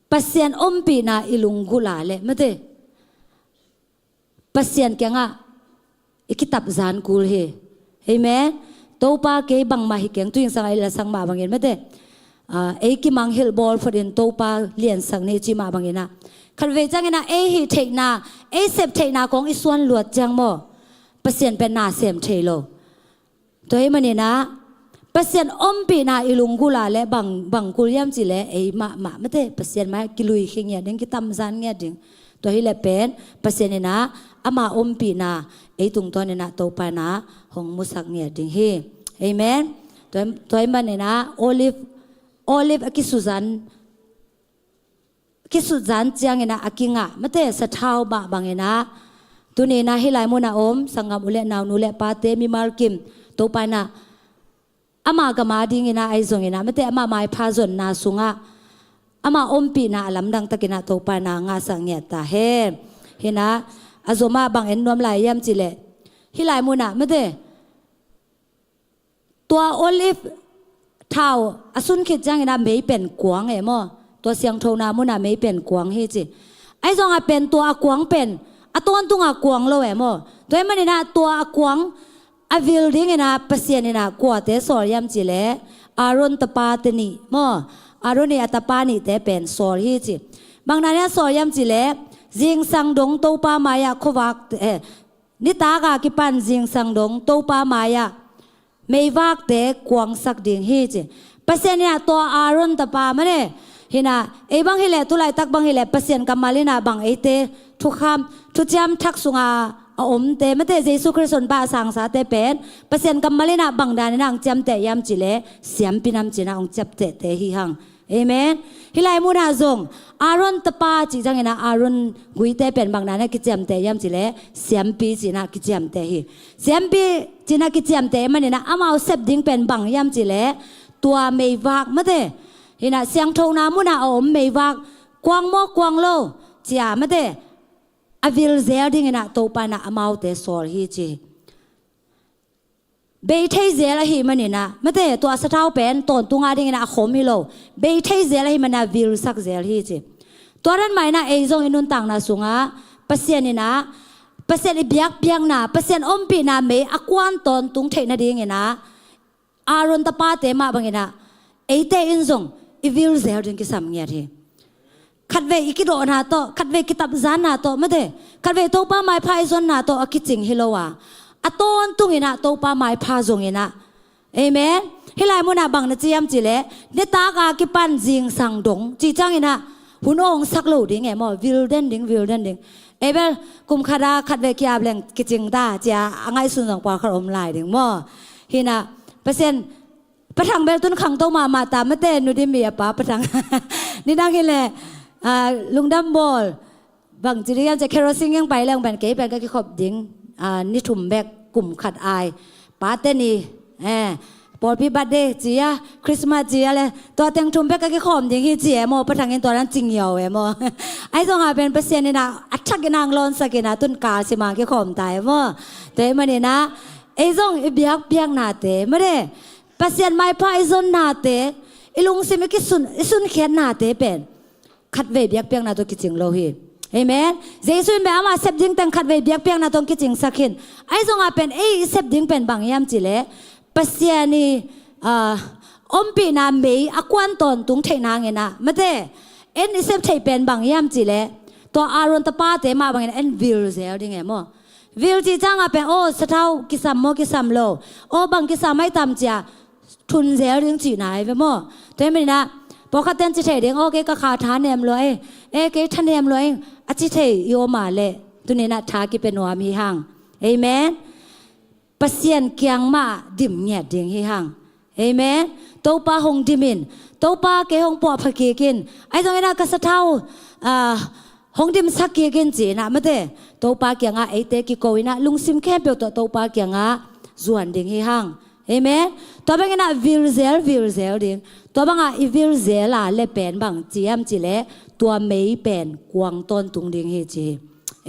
Pasian ompihna i lunggulh a leh, mate, Pasian kiangah i kitapzan kul hi. Amen. Topa, kei bangmah hi keng, tuingsangah i lasak mah bangin, mate, ah, ei kimang hilh bawl photin Topa liansak ni, ci mah banginah, khatvei cianginah ei hih theihna, ei sep theihna kong i suan luat ciang maw, Pasian pen na sem thei lo. Tua hi maninah Pasian ompihna i lunggulh a leh bang, bang kul hiam cileh, ei mahmah, mate, Pasian mai-ah kilui khia ngiat ding, kitamzan ngiat ding. Tua hileh pen Pasian inah ama ompihna ei tungtawninah Topa inah hong musak ngiat ding hi. Amen. Tua, tua hi maninah olive, olive a kisuzan, kisuzan cianginah a kingah, mate, sathau mah banginah tuninah hih lai munah om sanggam u le nau, nu le pate, mimal kim, Topa inah ama gam a dinginah ahi zonginah, mate, ama maipha zonna sungah ama ompihna a lamdang takinah Topa inah ngahsak ngiat ta hen. Hinah a zomah bang en nuam lai hiam cileh, hih lai munah, mate, tua olive thau a sun khit cianginah mei pen kuang e maw. Tua siangthona munah mei pen kuang hi, ci. Ahi zongah pen tua a kuang pen a tawntunga kuang lo e maw. Tua hi maninah tua a kuang a vil dinginah Pasian inah kuate sawl hiam cileh, Aaron tapate nih maw, Aaron ii a tapa nihte pen sawl hi, ci. Bang danin a sawl hiam cileh, zingsang dong Topa mai-ah khuavak, eh, nitak a kipan zingsang dong Topa mai-ah meivakte kuangsak ding hi, ci. Pasian inah tua Aaron tapa, mane, hinah ei bang hileh, tulaitak bang hileh, Pasian kammal inah bang eite thukham, thuciam thak sunga a omte, mate, Jesu Khrist honpa a sangsate pen Pasian kammal inah bang daninah hong ciamteh hiam cileh, siampi nam cinah hong ciamtehte hi hang. Amen. Hih lai munah zong Aaron tapa cih cianginah Aaron guite pen bang daninah kiciamteh hiam cileh, siampi cinah kiciamteh hi. Siampi cinah kiciamteh maninah amau sep ding pen bang hiam cileh, tua meivak, mate, hinah siangthona munah a om meivak, kuang maw kuang lo, cia, mate, a vil zel dinginah Topa inah amaute sawl hi, ci. Bei thei zel ahih maninah, mate, tua sathau pen tawntunga dinginah a khom hi lo. Bei thei zel ahih maninah vilsak zel hi, ci. Tua dan mah inah ei zong i nuntakna sungah Pasian inah, Pasian i biakpiakna, Pasian ompihna mei a kuan tawntung theih nadinginah Aaron tapate mah banginah eite in zong i vil zel ding kisam ngiat hi. Khatvei i kidawhna tawh, khatvei kitapzanna tawh, mate, khatvei Topa maipha i zonna tawh a kicing hi lo a, a tawntunginah Topa maipha zonginah. Amen. Hih lai munah bang na ci hiam cileh, nitak a kipan zingsang dong cih cianginah hun awngsak lo ding e maw, vil den ding, vil den ding. Ei bel kum khat a khatvei ki-ap leng kicing ta, cia a ngaihsun zong pawlkhat om lai ding maw. Hinah Pasian, Pa Thang bel tun khangto mahmah ta, mate, Nu Dim ii a pa Pa Thang. Nidang hileh, ah, lungdam bawl. Bangci ding hiam cia, kerosene hong pai leng pen kei pen ka kikhop ding, ah, ni thum bek kum khat ai. Pate ni, eh, pawlpi birthday ci a, Christmas ci a le, tua teng thum bek ka kikhawm ding hi ci e maw, Pa Thang in tua dan ci ngiau e maw. Ahi zongah pen Pasian inah a thakin hong lawnsak inah tun kal sim a kikhawm ta e maw. Tua ahih maninah ei zong i biakpiaknate, mate, Pasian maipha i zonnate, i lungsim i kisun, i sunkhiatnate pen khatvei biakpiakna tawh kicing lo hi. Amen. Jesu in bel ama sep ding teng khatvei biakpiakna tawh kicingsak hi. Ahi zongah pen ei i sep ding pen bang hiam cileh, Pasian ii, ah, ompihna mei a kuan tawntung theih nangin ah, mate, en i sep theih pen bang hiam cih leh, tua Aaron tapate mah bangin en vil zel ding e maw. Vil cih ciangah pen, aw, sathau kisam maw, kisam lo, aw, bang kisam ahi tam cia thun zel ding cihna ahi ve maw. Tua hi manin ah pawlkhatte in ci thei ding, aw, kei ka kha tha nem lua e, e, kei tha nem lua e, a ci thei i om a leh, tuni-in ah tha kipia nuam hi hang. Amen. Pasian kiang mah dim ngiat ding hi hang. Amen. Topa hong dim in, Topa kei hong puahpha kik in, ahi zongin ah ka sathau, ah, hong dimsak kik in ci-in ah, mate, Topa kiangah eite kiko in ah lungsim khempeuh tawh Topa kiangah zuan ding hi hang. Amen. Tua bangin ah vil zel, vil zel ding. Tua bangah i vil zel a leh pen bang ci hiam cih leh, tua mei pen kuang tawntung ding hi ci hi.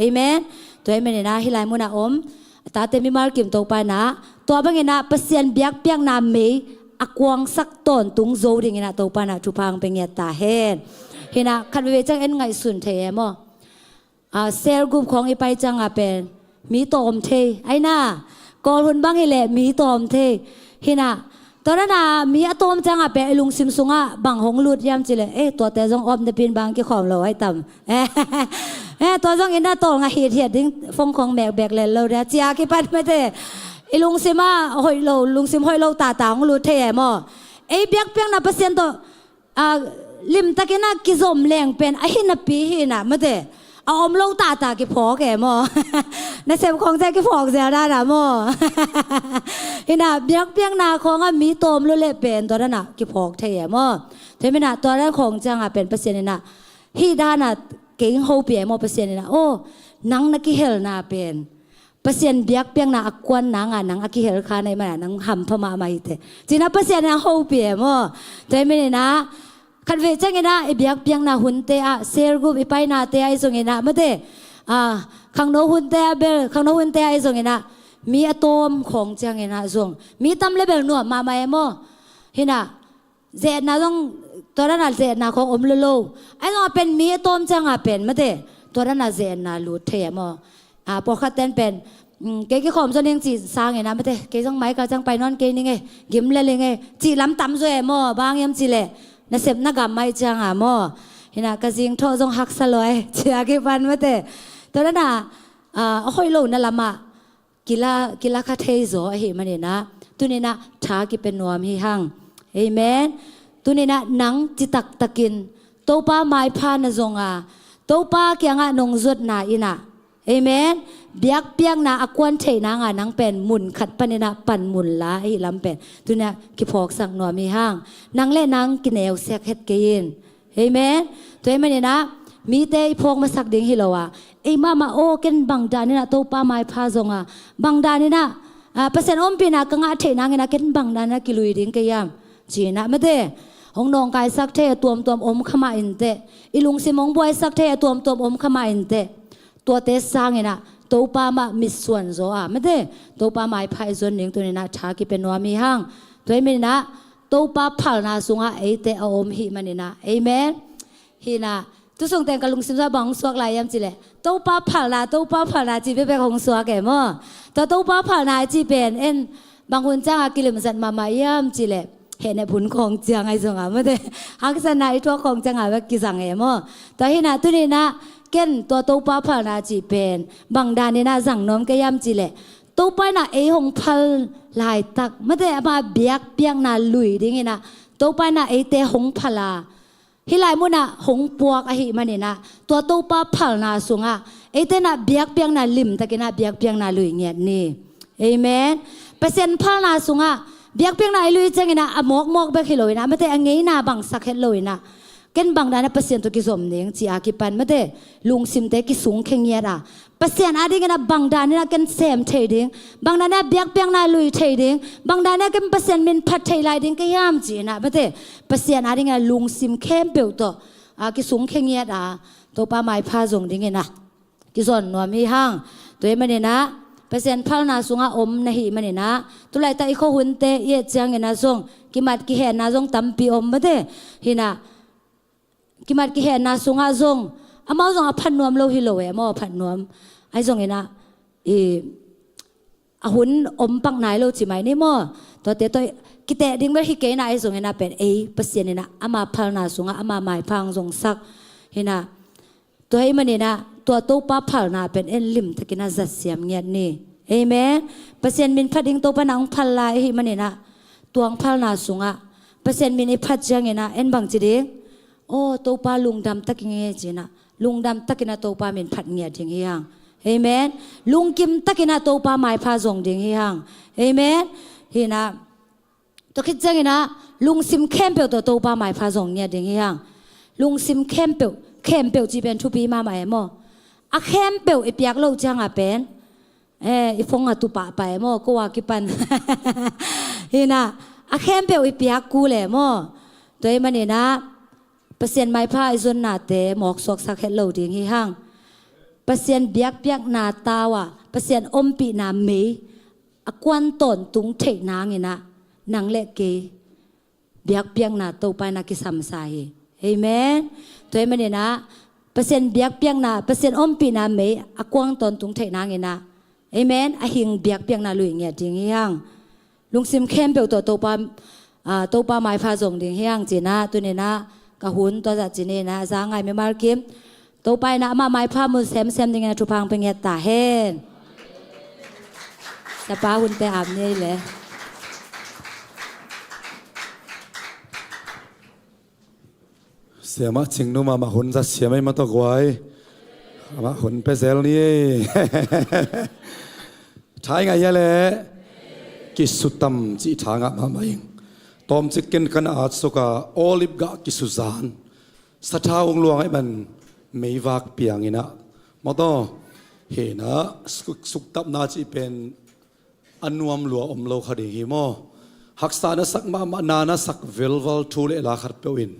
Amen. Tua hi manin ah hih lai munah om a tate mimal kim Topa in ah tua bangin ah Pasian biakpiakna mei a kuangsak tawntung zo dingin ah Topa in ah thupha hong pia ngiat ta hen. Hi-in ah khat veivei ciang en ngaihsun thei e maw. Ah, cell group khawng i pai ciangah pen mi tawm thei, ahi na, Kawl hun bang hi leh mi tawm thei. Hi-in ah tua dan a mi a tawm ciangah pen i lungsim sungah bang hong lut hiam cih leh, eh, tuate zong om napi-in bang kikhawm lo ahi tam. Eh, tua zong in ah tawlnga hithiat ding, phone khawng mek bek lel lo dia ci-a kipan, mate, i lungsim ah hoih lo, lungsim hoih lo tata hong lut thei e maw. Ei biakpiakna Pasian tawh, ah, limtakin ah kizom leng pen ahi napi hi-in ah, mate, a om lo tata kiphawk e maw. Nasep khawng cia kiphawk zel dan a maw. Hi-in ah biakpiakna khawngah mi tawm lua leh pen tua dan ah kiphawk thei e maw. Tua hi manin ah tua dan khawng ciangah pen Pasian in ah hih dan ah kei hong hopih e maw, Pasian in ah, aw, nang na kihelna pen Pasian biakpiakna a kuan nangah nang a kihel kha na hih manin ah nang hampha mahmah hi teh, ci-in ah Pasian in ah hopih e maw. Tua hi manin ah khat veivei ciangin ah i biakpiakna hunte ah, cell group i painate ah ahi zongin ah, mate, ah, khangno hunte ah bel, khangno hunte ah ahi zongin ah mi a tawm khawng ciangin ah zong mi tam leh bel nuam mahmah e maw. Hi-in ah ze-etna zong, tua dan a ze-etna khawng om lua lo. Ahi zongah pen mi a tawm ciangah pen, mate, tua dan a ze-etna lut thei e maw. Ah, pawlkhatte in pen, mm, kei kikhawm zaw ning cih sangin ah, mate, kei zong mai kal ciang pai nawn kei ning e, gim lel ing e, cih lam tam zaw e maw. Bang hiam cih leh nasepna gam ahih ciangah maw. Hi-in ah ka zingthawh zong haksa lua e, ci-a kipan, mate, tua dan a, ah, a hoih lohna lamah kila, kila kha thei zaw ahih manin ah tuni-in ah tha kipia nuam hi hang. Amen. Tuni-in ah nang citak takin Topa maipha na zong a, Topa kiangah nong zuatna in ah, amen, biakpiakna a kuan theih nangah nang pen mun khat panin ah panmun la ahih lam pen tuni-in ah kiphawksak nuam hi hang. Nang leh nang kineusiak het kei in. Amen. Tua hi manin ah mite i phawk masak ding hi lo a, ei mahmah aw, ken bang danin ah Topa maipha zong a, bang danin ah, ah, Pasian ompihna ka ngah theih nangin ah ken bang danin ah kilui ding ka hiam, ci-in ah, mate, hong nawngkaisak thei a tuamtuam om kha mah inteh, i lungsim hong buaisak thei a tuamtuam om kha mah inteh. Tuate sangin ah Topa mah mitsuan zaw a, mate, Topa maipha i zuan ding tuni-in ah tha kipia nuam hi hang. Tua hi manin ah Topa phalna sungah eite a om ahih manin ah, amen. Hi-in ah tu sung teng ka lungsim sungah bang hong suak lai hiam cih leh, Topa phalna, Topa phalna ci bekbek hong suak e maw. Tua Topa phalna i cih pen en bang hun ciangah kilimzat mahmah hiam cih leh, hehnep hun khawng ciang ahi zongah, mate, haksatna i thuak khawng ciangah bek kizang e maw. Tua hi-in ah tuni-in ah ken tua Topa phalna cih pen bang danin ah zang nuam ka hiam cih leh, Topa in ah ei hong phal laitak, mate, ama biakpiakna lui dingin ah Topa in ah eite hong phal a, hih lai munah hong puak ahih manin ah tua Topa phalna sungah eite in ah biakpiakna limtakin ah biakpiakna lui ngiat ni. Amen. Pasian phalna sungah biakpiakna i lui ciangin ah a mawkmawk bek hi loin ah, mate, a ngeina bangsak het loin ah, ken bang danin ah Pasian tawh kizom ding ci-a kipan, mate, lungsimte kisungkhia ngiat a, Pasian adingin ah bang danin ah ken sem thei ding, bang danin ah biakpiakna lui thei ding, bang danin ah ken Pasian min phat thei lai ding ka hiam, ci-in ah, mate, Pasian adingin ah lungsim khempeuh tawh, ah, kisungkhia ngiat a, Topa maipha zong dingin ah kizawn nuam hi hang. Tua hi manin ah Pasian phalna sungah om na hih manin ah, tu laitak i khuahunte i et ciangin ah zong kimat kihenna zong tampi om, mate. Hi-in ah kimat kihenna sungah zong amau zong a phat nuam lo hi lo e maw, a phat nuam. Ahi zongin ah i, a hun om pak nai lo ci mai ni maw. Tuate tawh kiteh ding bel hi kei na, ahi zongin ah pen ei Pasian in ah ama phalna sungah ama maipha hong zongsak hi na. Tua ahih manin ah tua Topa phalna pen en limtakin ah zatsiam ngiat ni. Amen. Pasian min phat ding Topa in ah hong phal lai ahih manin ah tua hong phalna sungah Pasian min i phat ciangin ah en bangci ding? Aw, Topa lungdam takin nge ci-in ah, lungdam takin ah Topa min phat ngiat ding hi hang. Amen. Lungkim takin ah Topa maipha zong ding hi hang. Amen. Hi na, tua khit ciangin ah lungsim khempeuh tawh Topa maipha zong ngiat ding hi hang. Lungsim khempeuh, khempeuh cih pen thupi mahmah e maw. A khempeuh i piak loh ciangah pen, eh, i phone a tu pahpah e maw, ko a kipan. Hi na, a khempeuh i piak kul e maw. Tua ahih manin ah Pasian maipha i zonnate mawk suaksak het lo ding hi hang. Pasian biakpiakna tau ah Pasian ompihna mei a kuan tawntung theih nangin ah nang le kei biakpiakna Topa in ah kisamsa hi. Amen. Tua ahih manin ah Pasian biakpiakna, Pasian ompihna mei a kuan tawntung theih nangin ah, amen, a hing biakpiakna lui ngiat ding hi hang. Lungsim khempeuh tawh Topa, ah, Topa maipha zong ding hi hang ci-in ah, tuni-in ah ka hun tua zah ci ni-in ah, za ngai mimal kim, Topa in ah amah maipha mun semsem dingin a thupha hong pia ngiat ta hen. Siapa hunte amen ni le. Siamah Cingnu mahmah hun zat siam ei mah tawh guai. Amah hun pia zel ni ei. Thai ngai hia le. Kisutam cih tha ngah mahmah ing. Tawmcik ken kan a atsuk a, olive gah kisuzan. Sathau hong luang ahih man meivak piang in ah, maw taw, hi na, suk-, suktapna cih pen a nuam lua om lo kha ding hi maw. Haksa na sak mahmah, na na sak velval thu le la khatpeuh in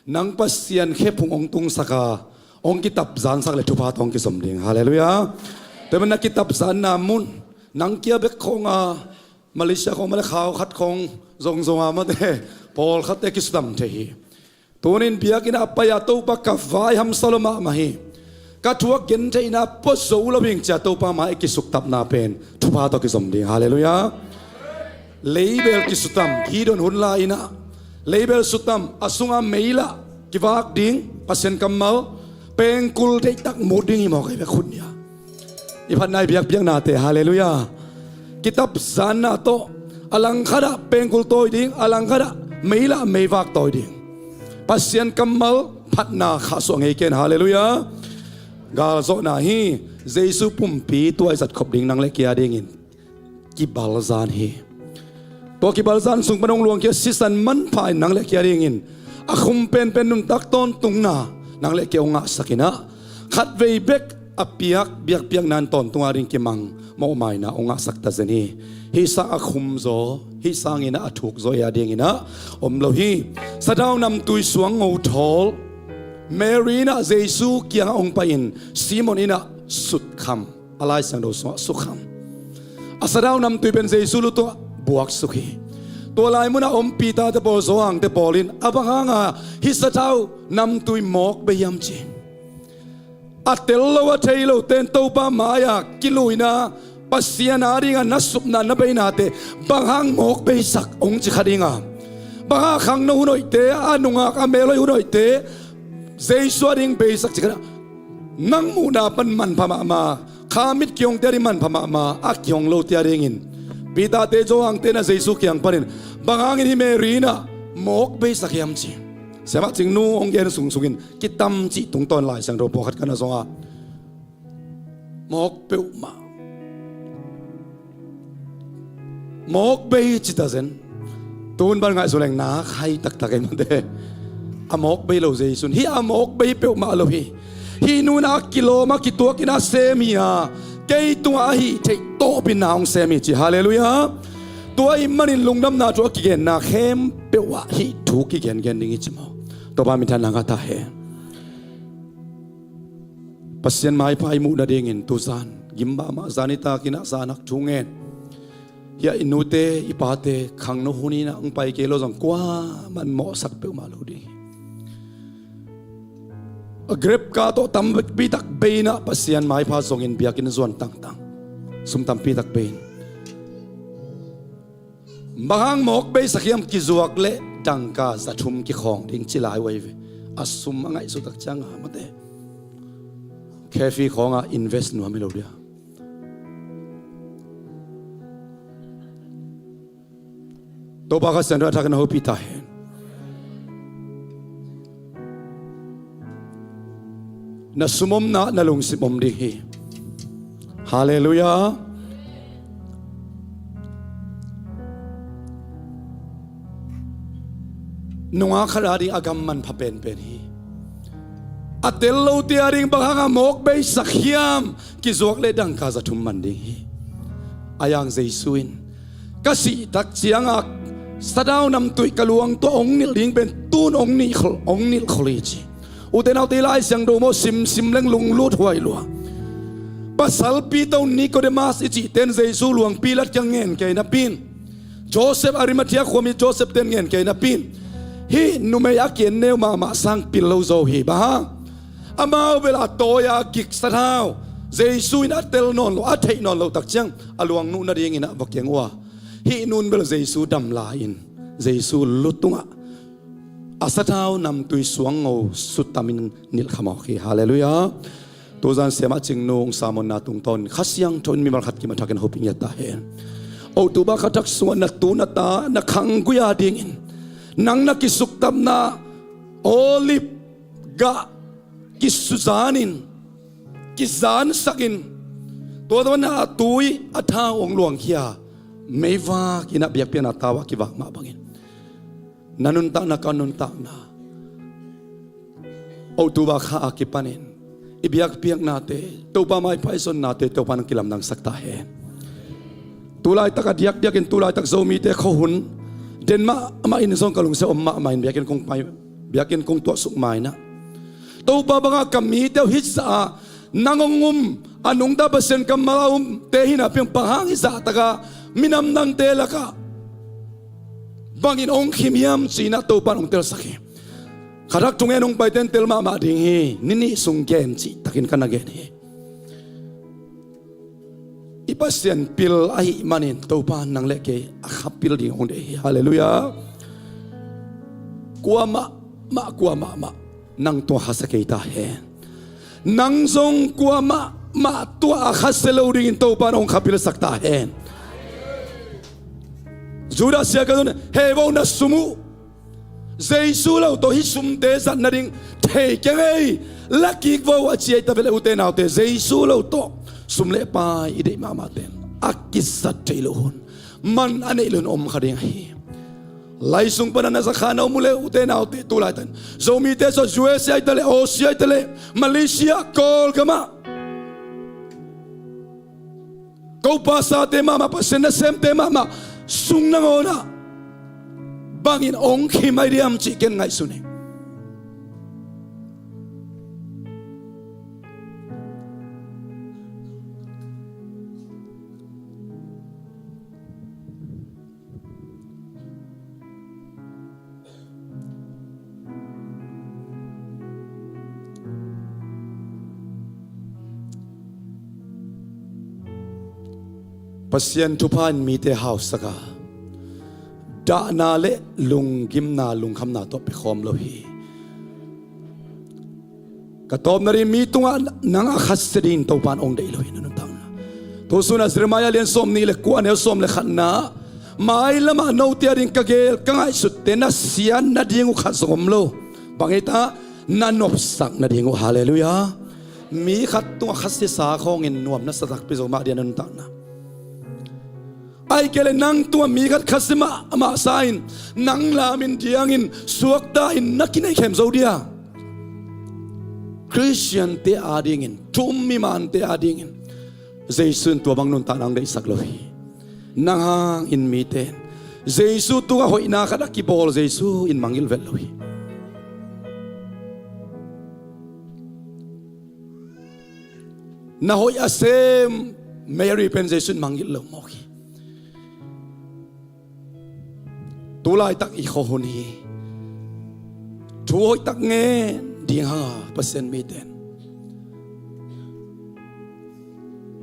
nang Pasian khephung hong tungsak a, hong kitapzansak le thupha tawh hong kizom ding. Halleluiah. Tua ahih man na kitapzanna mun, nang kia bek khawng a, Malaysia khawng mah le khau khat khawng zongzong a mate, pawlkhatte kisutam thei hi. Tuni-in biakinn ah a pai a, Topa ka vai hamsa lua mahmah hi, ka thu a gentheihna pua zo lo ing ci-a Topa mai-ah kisuktapna pen thupha tawh kizom ding. Halleluiah. Leibel kisutam, Gideon hun lai-in ah leibel sutam, a sungah mei lah kivak ding, Pasian kammal, pengkul deihtak mut ding hi mawk ei bek hun ni-a. I phatna i biakpiaknate, halleluiah. Kitapzanna tawh, a langkhat ah pengkul tawi ding, a langkhat ah mei lah meivak tawi ding. Pasian kammal phatna khahsuah ngei ken, halleluiah. Galzawhna hi. Jesu pumpi tua i zatkhop ding nang le kei a dingin kibalzan hi. Tua kibalzan sung pan hong luangkhia sisan manpha in nang le kei a dingin a khum penpen nuntak tawntungna nang le kei hong ngahsak in ah, khatvei bek a piak biakpiakna in tawntung a ding kimang mawhmaina hong ngahsak tazen hi. Hih sang a khumzaw, hih sangin ah a thukzaw ei a dingin ah om lo hi. Sadau namtui suang ngo thawl Mary in ah Jesu kiangah hong pai-in Simon in ah sutkham, a Lai Siangtho sungah sukham. A sadau namtui pen Jesu lu tungah buaksuk hi. Tua lai munah om Peter-te pawl, Johan-te pawl in, a bang hanga hih sadau namtui mawk bei hiam ci. A tel lo a thei lote in Topa mai-a kiluina, Pasian a dinga na supna na beinate bang hang mawk beisak hong ci kha dinga. Bang hang khangno hun hoihte, a nungak a melhoih hun hoihte, Jesu a ding beisak ci kha dinga. Nang muhna pan manpha mahmah, kha mit kihongte a ding manpha mahmah, a kihong lote a dingin Peter-te, Johan-te in ah Jesu kiang panin bang hangin hih Mary in ah mawk beisak hiam ci. Siamah Cingnu hong gen sungsungin kitam cih tungtawn Lai Siangtho pawlkhat ka na zong a, mawk peuhmah. Mawk bei ci tazen. Tun bang ngaihsut leng nak hai taktak ei mate. A mawk bei lo Jesu in, hih a mawk bei peuhmah lo hi. Hih nu in a kilawm a kituakin a sem hi a, kei tungah a hih theih tawpin na hong sem hi ci. Halleluiah. Tua ahih manin lungdamna thu a kigenna khempeuh ah hih thu kigengen ding hi ci maw. Topa minthanna ngah ta hen. Pasian maipha i muh nadingin tuzan gim mahmah, zan nitakin ah zan hak thu ngen. Hih ah i nute i pate khangno hun in ah hong pai kei lo zong kuamah in mawhsak peuhmah lo ding hi. A grep ka tawh tampi tak bei in ah Pasian maipha zongin biakinn zuan tangtang, sum tampi tak bei in. Bang hang mawk beisak hiam? Kizuak le dangka za thum kikhawng ding ci lai uh ahi ve. A sum a ngaihsut tak ciang a mate, cafe khawngah invest nuam hi lo dia. Topa Kha Siangtho a thak in a hopih ta hen. Na sum omna na lungsim om ding hi. Halleluiah. Nungak khat ading a gam manpha penpen hi. A tel lote ading bang hang a mawk beisak hiam? Kizuak le dangka za thum man ding hi. A yang Jesu in, ka sih tak ciangah sathau namtui ka luang tawh hong nilh ding pen tun hong nilh khol, hong nilh khol hi ci. Ute naute, Lai Siangtho maw simsim leng lunglut huai lua. Pasalpi to Nikodemas i cihte in Jesu luang Pilat kiang ngen kei napi in, Joseph, Arimathea khuami Joseph ten ngen kei napi in, hih numei a ki-en neu mahmah sang pil lo zo hi. Bang hang? Amau bel a tawi-a gik sathau Jesu in a tel nawn lo, a theih nawn loh tak ciang a luang nuh nadingin a va kiang uh a, hih nu in bel Jesu dam lai-in Jesu lu tungah a sathau namtui suang ngo sut tamin nilh kha mawk hi. Halleluiah. Tuzan siamah Cingnu hong sermon-na tungtawnin Kha Siangtho in mimal khat kim a thak in hopih ngiat ta hen. O Topa, kha thak sungah na tu na ta na khanggui adingin nang na kisuktapna olive gah kisuzanin, kizansakin, tua tawh na a tui a thau hong luangkhia, meivak in a biakpiakna tau ah kivak mah bangin, na nuntakna, ka nuntakna, October kha a kipanin i biakpiaknate, Topa maipha i zonnate Topa nang kilamdangsak ta hen. Tulaitak a diakdiakin tulaitak Zomite khuahun den mahmah in zong ka lungsim om mahmah in biakinn kong pai, biakinn kong tuahsuk mainah, Topa bangah ka mite uh hih zah a nang hong um a nungta Pasian kammal a umte hi napi-in bang hang hih zahtaka minam dangte lakah bangin hong khim hiam ci-inah Topa in hong telsak hi. Kha thak thungen hong paite in tel mahmah ding hi. Ni nih sung gen cihtakin ka na gen hi. I Pasian pil ahih manin Topa nang le kei a kha pil ding hong deih hi. Halleluiah. Kuamah mah, kuamah mah nang tua khasia kei ta hen. Nang zong kuamah mah tua a khasia lo dingin Topa in hong kha pilsak ta hen. Judas Iskariot in, "He vo, na sum uh Jesu lo tawh hih sumte zat nading thei keng ei, la kik vo," a ci ahi ta ve leh ute naute, Jesu lo tawh sum le pai i deih mahmahte in a kizat thei loh hun, man a neih loh hun om kha ding ahi. Lai sung pana na zakha na om uh leh ute naute, tulaitak Zomite sawt U S A ahi ta leh, Aussie ahi ta leh, Malaysia, Kawlgamah ko pasate mahmah, Pasian nasemte mahmah sung nangawnah bangin hong khim ahi diam cih ken ngaihsun hi. Pasian thupha in mite hausak a, dahna le lunggimna, lungkhamna tawh pia khawm lo hi. Ka tawpna ding, mi tungah nang a khasia dingin Topa in hong deih lo hi, na nuntakna. Tusuna Jeremiah lian sawmnih le kua, neu sawm le khatna, mailamah note ading ka geel ka ngaihsutte na siat nading uh khat zong om lo. Bang hi ta? Na nopsak nading uh. Halleluiah. Mi khat tungah khasiasa khawngin nuam na sa takpi zo mah dia, na nuntakna. Ahih kei leh nang tungah mi khat khasia mahmah sa-in, nang lamin diangin suakta-in na kineihkhem zo dia. Khristiante adingin, thu um mimante adingin Jesu in tua bang nuntakna hong deihsak lo hi. Nang hangin mite in Jesu tungah hoihna khat a kibawl Jesu in mangngilh vet lo hi. Na hoih a sem Mary pen Jesu in mangngilh lo mawk hi. Tulaitak i khuahun hi. Thu hoihtak ngen ding hang a, Pasian mite in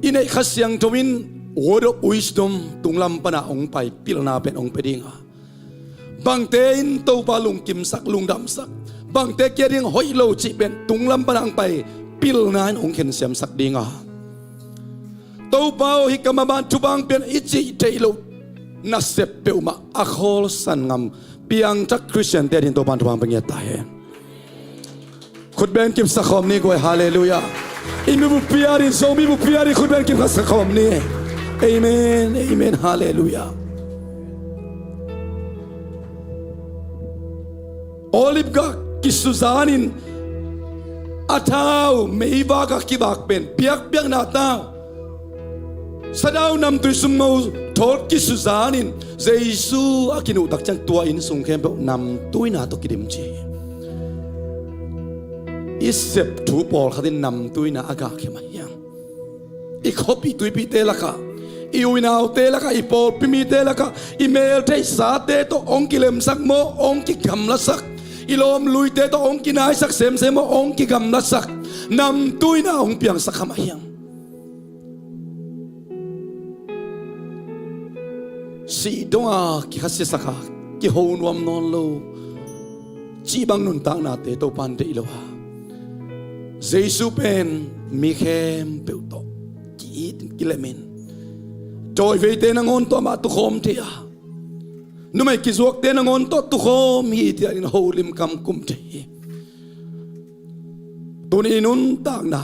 i neih Kha Siangtho in Word of wisdom tunglam pana hong pai pilna pen hong pia dinga, bangte in Topa lungkimsak, lungdamsak, bangte kia ding hoih lo cih pen tunglam pana hong pai pilna in hong khensiamsak dinga, Topa aw, hih ka maban thupha hong pia in i cih theih loh nasep peuhmah a khawlsan ngam piangthak Khristiante adingin Topa in thupha hong pia ngiat ta hen. Khut beng kipsak khawm ni guai, halleluiah. I mibupi adingin, Zomi bupi adingin khut beng kipsak khawm ni. Amen, amen, halleluiah. Olive gah kisuzanin a thau meivak ah kibak pen biakpiakna tau, Sadau namtui sung mo thawl kisuzanin Jesu a kinuhtak ciang tua inn sung khempeuh namtuina tawh kidim ci hi. I sep thu pawlkhat in namtuina a gahkhia mah hiam? I khuapih tuipihte lakah, i uinaute lakah, i pawlpi mite lakah, i meltheihsate tawh hong kilemsak maw, hong kigamlasak, i lawmluite tawh hong kinaisak semsem maw, hong kigamlasak, namtuina hong piangsak kha mah hiam? Sih donga kikhasiasak a, kiho nuam nawn lo cih bang nuntaknate Topa in deih lo a, Jesu pen mi khempeuh tawh ki-it kilemin, dawi veite nangawn tawh amah tukhawm thei a, numei kizuakte nangawn tawh tukhawm hi, tianin holim kamkum thei hi. Tuni i nuntakna,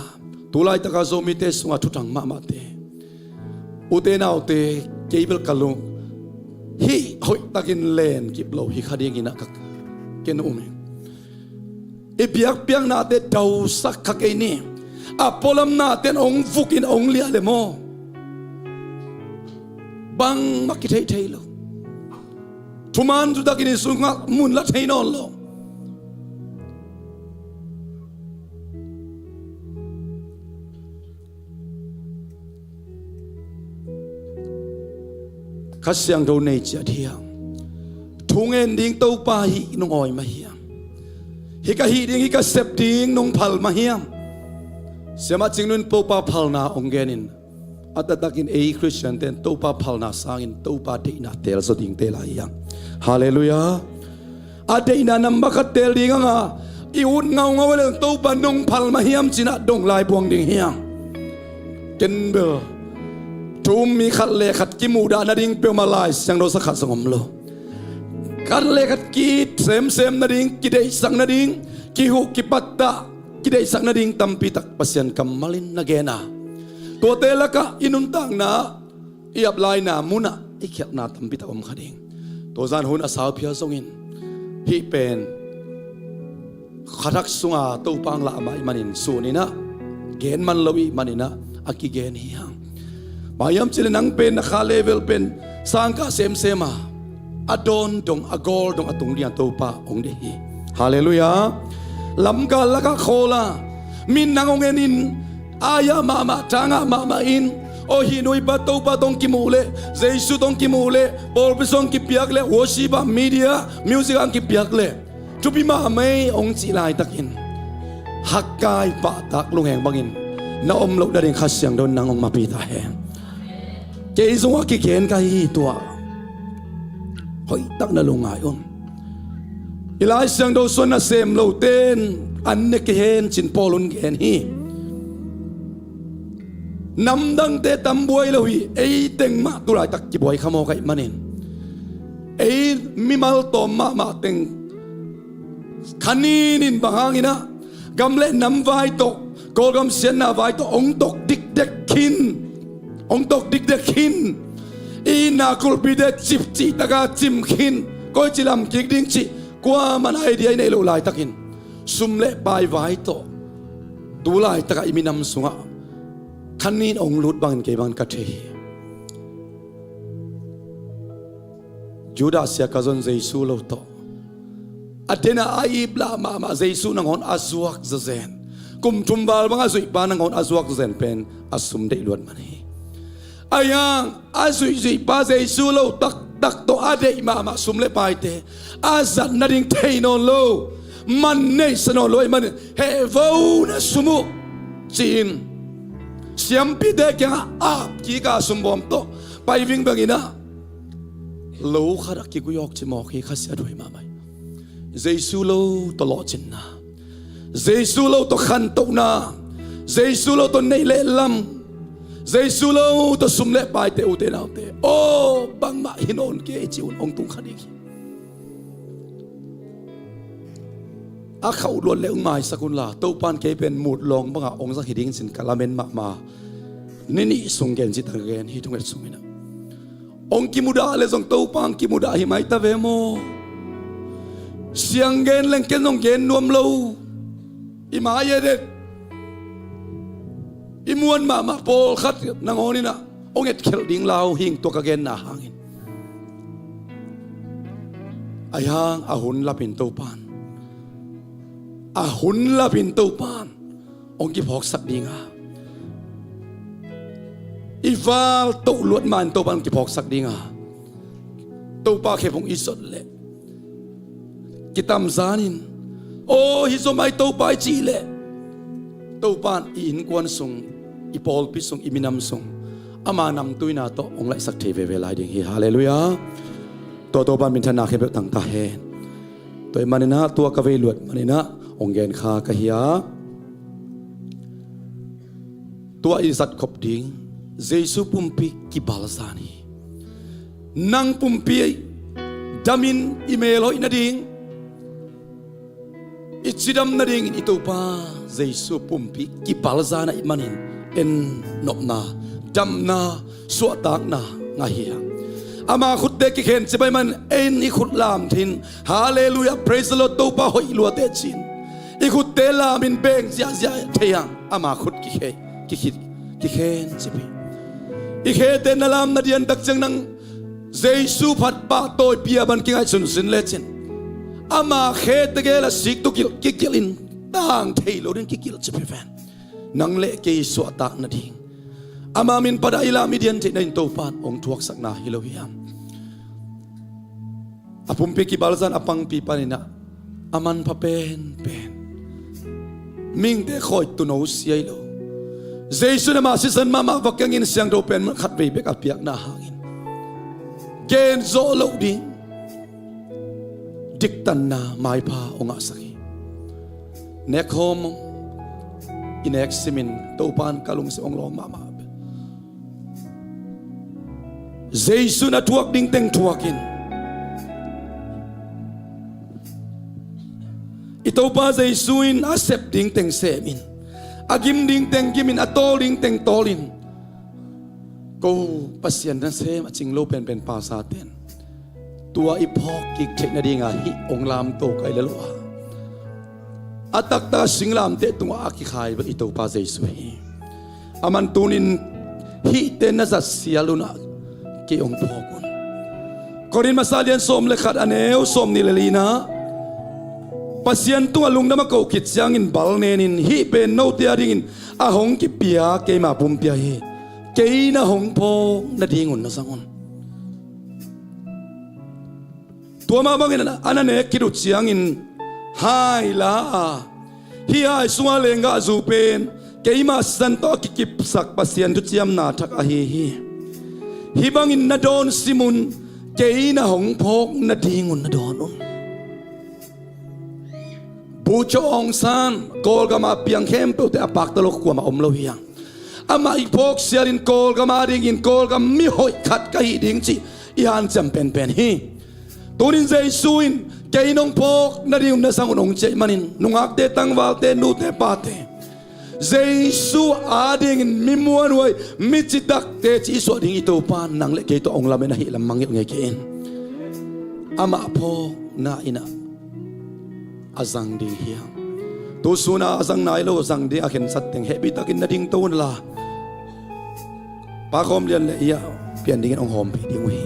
tu laitaka Zomite sungah thuthang mahmahte, ute naute, kei bel ka lung hih hoihtakin len kip lo hi kha dinginah ka ken um hi. I biakpiaknate dausak kha kei ni. A pualamnate in hong vukin hong liah le maw, bangmah kitheih thei lo. Thuman zutakin i sungah mun la thei nawn lo. Kha Siangtho nei ciat hiam? Thu ngen ding Topa hih nong awi mah hiam? Hih ka hih ding, hih ka sep ding nong phal mah hiam? Siamah Cing Nu in Topa phalna hong genin, a taktakin ei Khristiante in Topa phalna sangin Topa deihna teelzaw ding teel lai hiam? Halleluiah. A deihna nambat khat teel ding hanga i ut ngaungau a leng Topa nong phal mah hiam cinah dong lai buang ding hiam? Ken bel thu um mi khat le khat kimuhdah nading peuhmah Lai Siangtho sa khat zong om lo. Khat le khat ki-it semsem nading, kideihsak nading, kihuh kipattah, kideihsak nading tampi tak Pasian kammal in na gen a, tuate lakah i nuntakna, i aplaina munah i khialhna tampi tak om kha ding. Tua zan hun a saupi a zongin hih pen khathak sunga Topa hong lah mah ih manin, suninah gen man lo ih maninah a kigen hi hang. Bang hiam cihleh nang pen na kha level pen sangkah semsem a, a dawn dong, a gawl dong a tung dingah Topa hong deih hi. Halleluiah. Lamgal lakah khawl a, min nang hong enin, ai-ah mahmah, thangah mahmah in, aw hih nu hih pa Topa tawh hong kimuh leh, Jesu tawh hong kimuh leh, pawlpi sung hong kipiak leh, worship ah, media, music ah hong kipiak leh thupi mahmah ei hong cih laitakin hakkai pahtak lungheng bangin na om loh nading Kha Siangtho in nang hong mapih ta hen. Kei zong a kigen ka hi hi tua. Hoihtak na lungngai un. I Lai Siangtho sung ah nasem lote in an ne kei hen ci-in Paul in gen hi. Namdangte tam buai lo hi, ei teng mah tu laitak kibuai kha mawk ahih manin, ei mimal tawm mahmah teng kha ninin bang hanginah gam le nam vai tawh, Kawlgam siatna vai tawh hong tok dikdek khin, hong tok dikdek khin. I itna kulhpite cip cihtakah cim khin, koici lam kik ding cih kuamah in idea i neih loh laitakin sum le pai vai tawh tu laitakah i minam sungah kha nin hong lut bangin kei bangin ka thei hi. Judas Iskariot zong Jesu lo tawh a dena a iplah mahmah Jesu nangawn a zuak zazen. Kum thum val bang a zuihpa nangawn a zuak zazen pen a sum deih luat man hi. Ahi hang a zuihzuihpa Jesu lo taktak tawh a deih mahmah sum le paite a zat nading thei nawn lo, man neihsa nawn lo ahih manin, hehvo na sum uh ci-in Siampite kiangah ap kik a sumbawm tawh pai vingveng in ah, lo khat ah kiguih awk cimawk hi. Khasiat huai mahmah hi. Jesu lo tawh lawhcinna, Jesu lo tawh khantohna, Jesu lo tawh neih le lam, Jesu lo tawh sum le paite, ute naute, aw, bangmah hi nawn kei ci un hong tung kha ding hi. A khauh luat le hong maisak unla, Topa'n kei pen mut lawng bangah hong zang hi ding ci-in ka lamen mahmah. Ni nih sung gen cih tak gen hi, thunget sung in ah. Hong kimudah le zong Topa hong kimudah hi mai ta ve maw? Siang gen leng ken zong gen nuam lo. I mai et et, i muan mahmah pawlkhat nangawn in ah hong etkhelh ding lau hing, tua ka genna hangin. Ahi hang a hun lapin Topa'n, a hun lapin Topa'n hong kiphawksak ding a, i val toh luat ma-in Topa'n hong kiphawksak ding a, Topa khepung i zot leh kitamzan in, aw, hi zaw mai Topa i cih leh, Topa'n i innkuan sung, i pawlpi sung, i minam sung ama namtuina tawh hong laihsak thei veve lai ding hi. Halleluiah. Tua Topa'n minthanna khempeuh tang ta hen. Tua ahih manin ah, tua ka vei luat manin ah hong gen kha ka hi a, tua i zatkhop ding, Jesu pumpi kibalzan hi. Nang pumpi damin i mel hoih nading, i cidam nadingin i Topa Jesu pumpi kibalzan ahih manin, en nopna, damna, suahtakna ngah hi hang. Ama khutte kikhen cip ahih manin, en i khut lam thei-in, halleluiah, praise the Lord, Topa hoih lua teh ci-in i khutte lamin beng ziahziah thei hang. Ama khut kikhei, kikhit, kikhen cip hi. I khete na lam na dian tak ciang nang Jesu phat pahtawi pia ban kingaihsun sin lecin, ama khete gel a sik tu kilh, kikilh in tang thei lo ding, kikilh cip hi ven. Nang le kei suahtak nading, ama min phat a i lam i dian theih nading Topa'n hong thuaksakna hi lo hiam? A pumpi kibalzan a pangpi panin ah, a manpha penpen, mihingte khawi tuuno sia hi lo, Jesu in ama sisan mahmah va keng in, siangtho pen mun khatvei bek a piakna hangin gen zawh loh ding diktanna maipha hong ngahsak hi. Nekkhawm i nek simin Topa'n ka lungsim hong lawng mahmah. Jesu in a thuak ding teng thuakin, i Topa Jesu in a sep ding teng semin, a gim ding teng gimin, a tawl ding teng tawlin, ko Pasian nasem a cing lo penpen pastor ten tua i phawk kik theih nadinga hih hong lamto ka hi lel uh a, a taktak a singlamteh tungah a kikhai bel i Topa Jesu hi. Aman tunin hihte na zat sial un ah, kei hong phawk un. Korin masa lian sawm le khat, a neu sawmnih le lina, Pasian tungah lungdam a ko khit ciangin bal nenin, hih pen note a dingin a hong kipia keima pumpi ahi hi. Kei na hong phawk nadingun na zang un. Tua mah bangin a na nek khit uh ciangin hai la a, hih hai sunga lenggahzu pen keima sisan tawh a kikipsak Pasian thuciamna thak ahi hi. Hih bangin na dawn sim un, kei na hong phawk nadingun na dawn un. Bogyoke Aung San, Kawlgam a piang khempeuhte a pakta lo kuamah om lo hi hang. Amah i phawk sialin Kawlgam a dingin Kawlgam mi hoih khat ka hih ding cih i hanciam penpen hi. Tunin Jesu in kei nong phawk nadingun na zang un hong cih ahih manin, nungakte, tangvalte, nute, pate, Jesu a dingin mi muanhuai, mi citakte cih i suah ding i Topa nang le kei tawh hong lamen ahih lam mangngilh ngei kei in. Amah phawkna in ah a zang ding hi hang. Tu sun a a zang nai lo, zang ding a khensat teng hehpihtakin na dingto un la, Pa Khawm Lian le i a pian dingin hong hawmpi ding uh hi.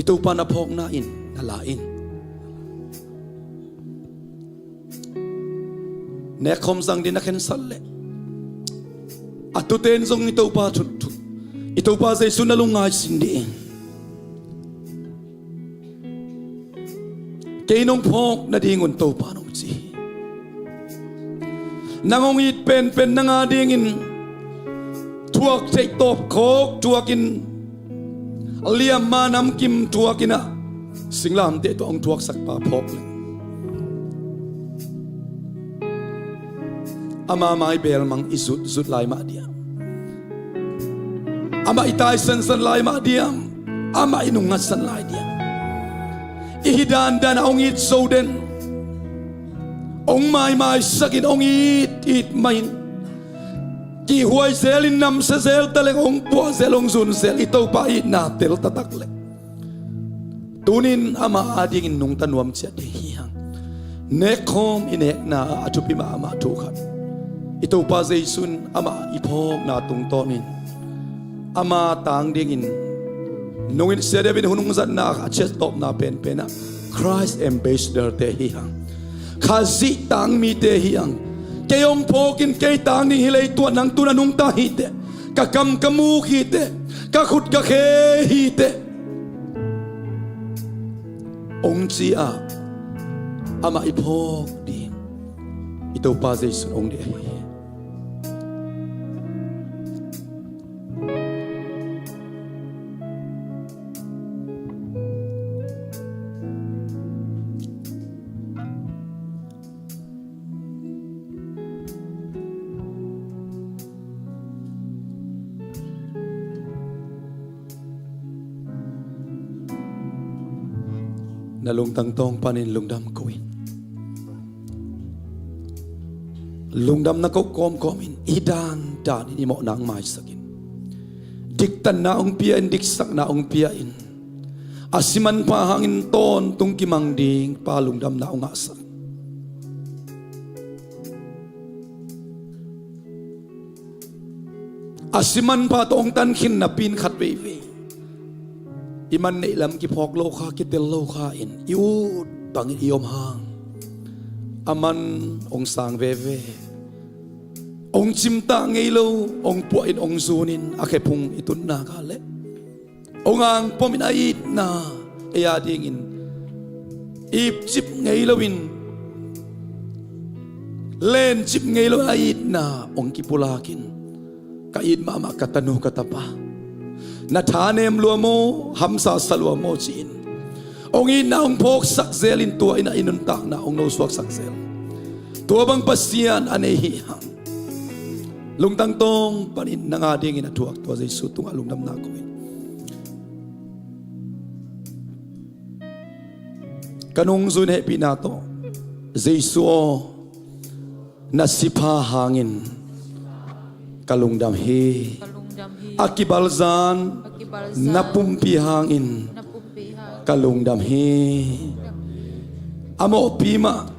I Topa na phawkna in na la in. Nekkhawm zang ding na khensat leh, a tute'n zong i Topa thut, thut, i Topa Jesu na lungngai sin dih in. Kei nong phawk nadingun Topa nong ci hi. Nang hong it penpen nang a dingin thuak theih tawp khawk thuakin, liamma namkim thuakin ah, singlamteh tawh hong thuaksakpa phawk leh, ama mai belmang i zutzut lai mah diam? Amah i taisansan lai mah diam? Amah i nungngatsan lai diam? I hih dandan a hong it zo den, hong maimaisakin, hong it it mahin, kihhuai zelin, namsia zel taleng, hong puah zel, hong zun zel, i Topa itna tel taktak leh, tunin amah adingin nungta nuam ciat ding hi hang. Nekkhawm i nekna ah a thupi mahmah thu khat, i Topa Jesu in amah i phawkna tungtawnin ama tang dingin, nungin Sia David in hun hungzatna ah a ciat tawpna penpen ah, Christ ambassador te hi hang. Khazih tang mite hi hang. Kei hong phawkin kei tang ding hi leh, tua nang tu-in a nungta hi teh, ka kam ka muk hi teh, ka khut ka khe hi teh, hong ci-a amah i phawk ding i Topa Jesu in hong deih hi. Na lungtang tawng panin lungdam ko in. Lungdam na ko kawmkawm in, i dandan in i mawhna hong maisak in. Diktanna hong pia in, diksakna hong pia in. A si manpha hangin tawntung kimang ding Pa lungdamna hong ngahsak. A si manpha tawh hong tankhin napi in khat veivei i man neih lam kiphawk lo kha, kitel lo kha in, i ut bangin i om hang, a man hong sang veve. Hong cimtak ngei lo, hong puah in, hong zun in, a khephung i tun nak leh, hong angpom in a itna, ei adingin ipcip ngei loin, lencip ngei loin a itna hong kipulak in, ka it mahmah ka tanu ka tapa, na thanem lua maw, hamsa sa lua maw ci-in, hong itna hong phawksak zel in, tua in ah i nuntakna hong nosuaksak zel. Tua bang Pasian a nei hi hang. Lungtang tawng panin nang adingin a thuak tua Jesu tungah lungdamna ko in. Ka nungzui in hehpihna tawh, Jesu aw, na sipha hangin ka lungdam hi. Ka lungdam hi. A kibalzan, a kibalzan, na pumpi hangin, na pumpi hangin, ka lungdam hi. A mawhpi mah,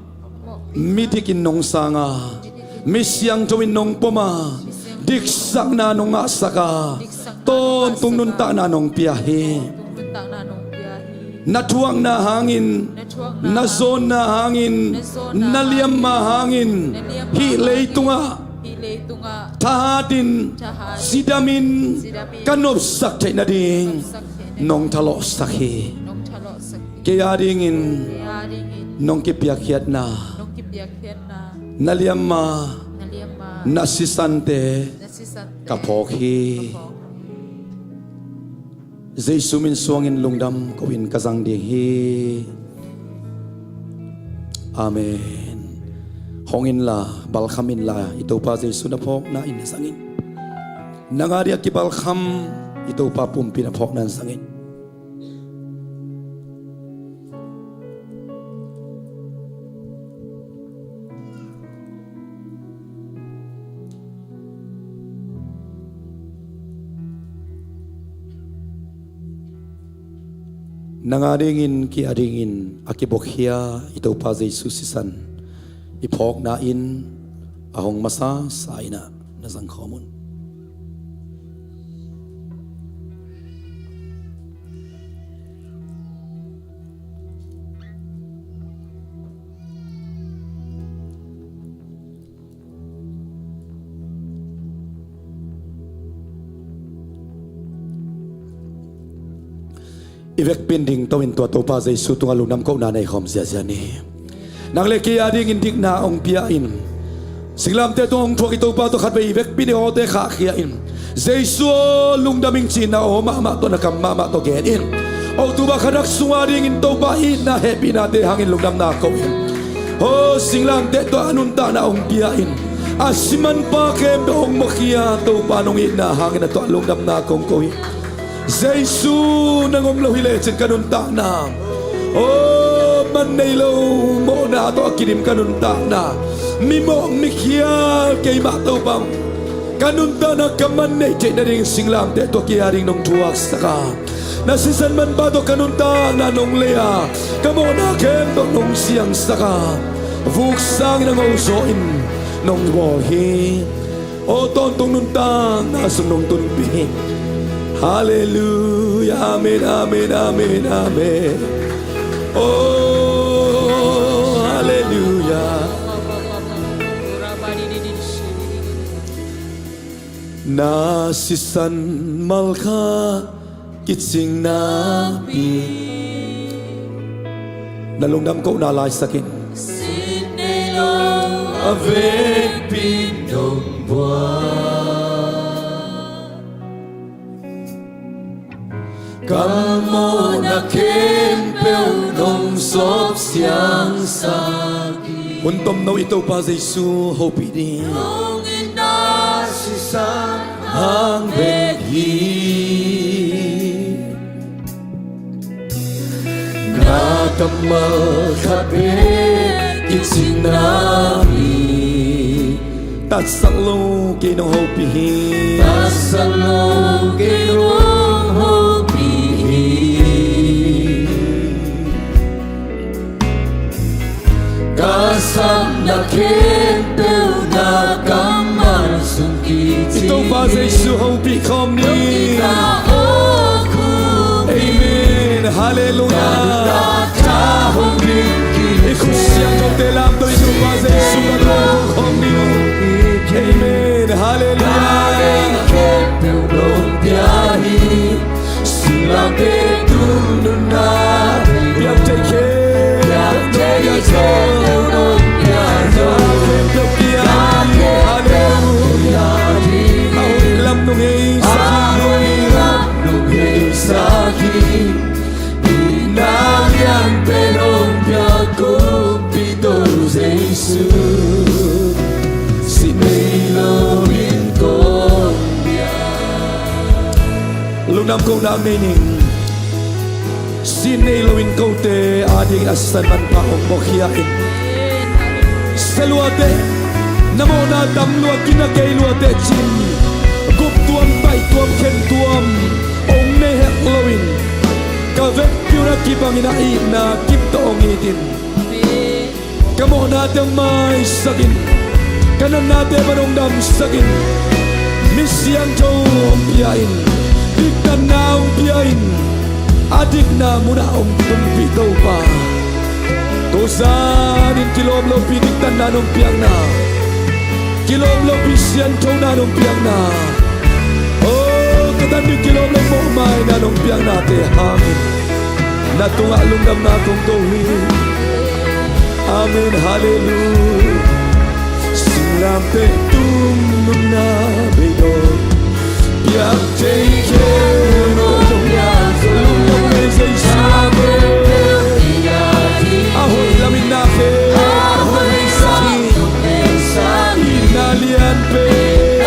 midik in nong sang a, mi siangtho in nong pom a, diksakna nong ngahsak a, tawntung nuntakna nong pia hi. Na thuakna hangin, na zawnna hangin, na liamma hangin, hih leitungah thahatin, cidamin ka nopsak theih nading nong thalawhsak hi. Kei adingin nong kipiakkhiatna, na liamma, na sisante ka phawk hi. Jesu min suangin lungdam ko in ka zang ding hi. Amen. Hong inla, balkham inla, i Topa Jesu na phawkna in zang in. Nang a ding a kibalkham i Topa pumpi na phawkna in zang in. Nang a dingin, kei a dingin a kibuakhia i Topa Jesu sisan i phawkna in a hong masasa in ah na zangkhawm un. I vekpi in dingto in tua Topa Jesu tungah lungdam kohna nei khawm ziahziah ni. Nang le kei a dingin dikna hong pia in, Singlamteh tung hong thuak i Topa tawh khatvei i vekpi in i awte khahkhia in. Jesu aw lungdam ing ci-in na aw mahmah tawh na kam mahmah tawh gen in. October kha rak sung a dingin Topa itna hehpihnate hangin lungdamna ko in. Aw singlamteh tawh a nuntakna hong pia in. A simanpa khempeuh hong mawhkhia Topa nong itna hangin a tawh lungdamna kong ko hi. Jesu nang om lo hi lecin ka nuntakna, aw man nei lo mawhna tawh a kidim ka nuntakna, mimawh mikhial keimah Topa, ka nuntakna ka man neih theih nading singlamteh tawh kei a ding nong thuaksak a, na sisan manpha tawh ka nuntakna nong lei a, ka mawhna khempeuh nong siangsak a, vuk sangin a ngo zaw in nong bawl hi. Aw tawntung nuntakna sung nong tunpih hi. Halleluia. Amen, amen, amen, amen. Aw halleluia. Na sisan malkha kicing nakpi, na lungdam kohna laisak in. Sin nei lo a vekpi nong buak, ka mawhna khempeuh nong sawp siangsak hi. Hun tomno i Topa Jesu hopih ding. Nong itna sisan hang bek hi. Na kammal khat bek kicing nakpi, tatsak lo kei nong hopih hi. Tatsak lo kei nong hopih hi. Ka sapna khempeuh na kammal sung kicing. I Topa Jesu hopih khawm ni. Amen. Halleluia. I khut siangthote lamto i Topa Jesu hopih khawm ni. Amen. Halleluia. Singlamteh tung nunna piak thei khempeuh nong piak zaw. Halleluia. A hoih lam nong heisak hi. Itna lianpen hong piak Kumpi Topa Jesu, sin nei loin kong Lungdam kohna nei ning. Sin nei loin kote adingin a sisan manpha hong mawhkhia in. Sia luateh, na mawhna dam lua, kina kei luateh cin, guptuam, paihtuam, khentuam hong nei hek loin, ka vekpi un a kibangin a itna kip tawh hong it in. Ka mawhnate hong maisak in, ka natnate pan hong damsak in, mi siangtho hong pia in, diktatna hong pia in, a dikna munah hong tumpih Topa. Tuzan in kilawm lopi diktatna nong piakna, kilawm lopi sianthona nong piakna, oh, ka tan ding kilawm lo mawhmaina nong piaknate hangin na tungah lungdamna kong ko hi. Amen. Halleluia. Singlamteh tung nunna beidong, piak thei khempeuh nong piak zaw. Lungdam ei Jesu. Amen. A hoih lamin na khempeuh hong heisak hi. Itna lianpen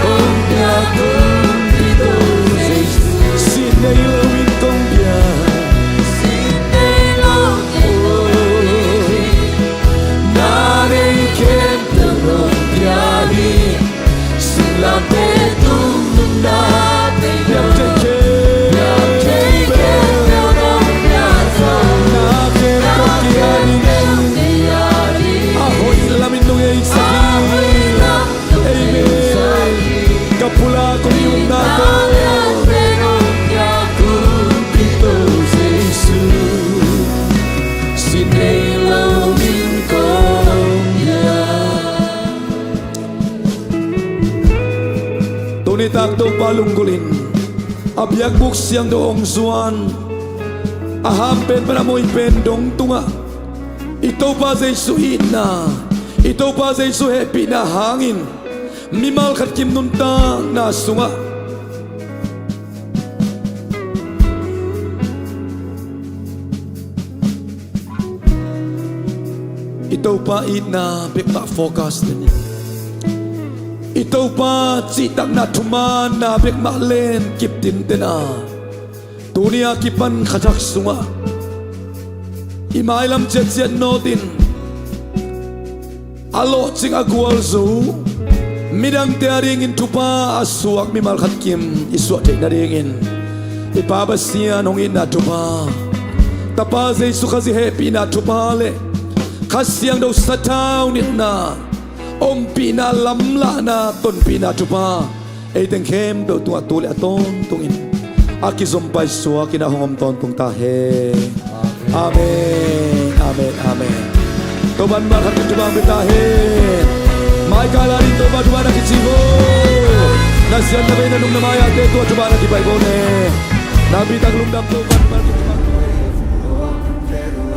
hong piak Kumpi Topa Jesu, sin nei loin kong piak. Na nei khempeuh nong piak hi. Singlamteh tung nunna piak thei khempeuh nong piak zaw. Na khempeuh kong piak hi. A hoih lamin nong heisak hi. Amen. Ka pulak kong i upna tawh. Kumpi Topa Jesu, sin nei loin kong piak. Tuni tak Topa lunggulh in, a biakbuk siangtho hong zuan, a hampen pan a muipen dong tungah i Topa Jesu itna, I Topa Jesu hehpihna hangin mimal khat kim nuntakna sungah i Topa itna bekmah focus ten, i Topa cihtakna thumaanna bekmah len kip tinten a, tuni a kipan khathak sungah i mailam ciatciat nawtin a lawhcing a gualzo midangte adingin thupha a suak mimal khat kim i suah theih nadingin i Pa Pasian hong itna thupha, Tapa Jesu Khazih hehpihna thupha le Kha Siangtho sathau nitna, ompihna, lamlahna, tonpihna thupha ei teng khempeuh tungah tu le a tawntungin a kizom paisuakin a hong om tawntung ta hen. Amen, amen, amen. Topa in mimal khat kim thupha hong pia ta hen. Mai kal a ding Topa thupha na kici vo. Na siatna bei na nung na mai-ate tua thupha na kipai vo ne. Nakpi tak lungdam, Topa in mimal kim thupha hong pia ta hen.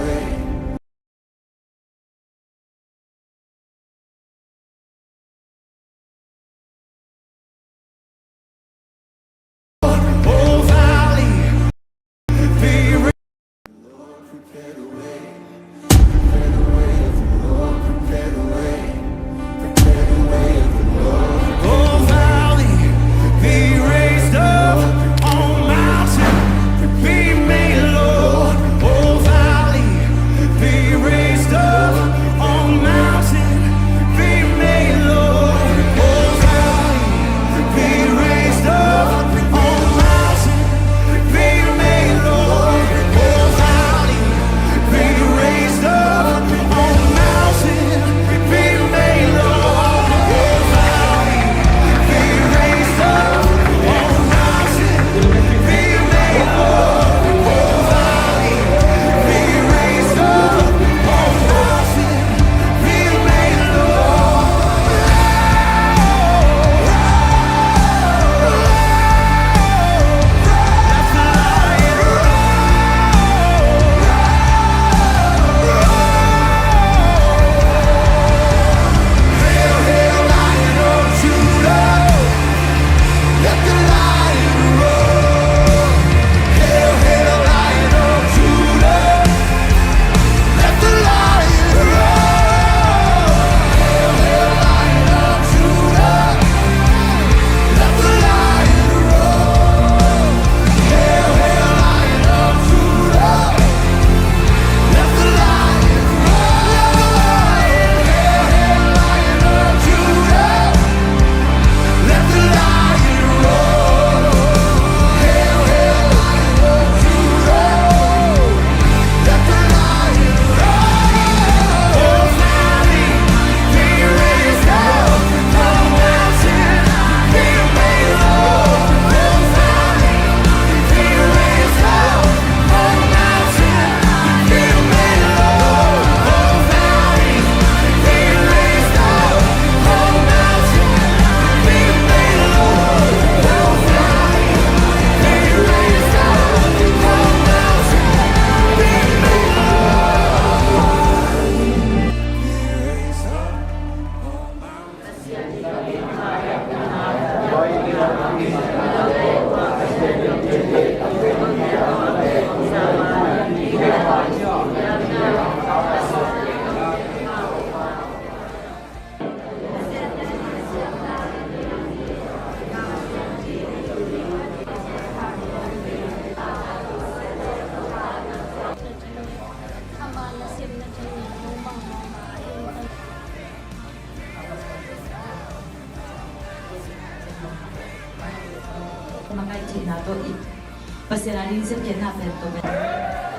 Makaih theihna tawh i Pasian a ding sepkhiatna pen tawh pen.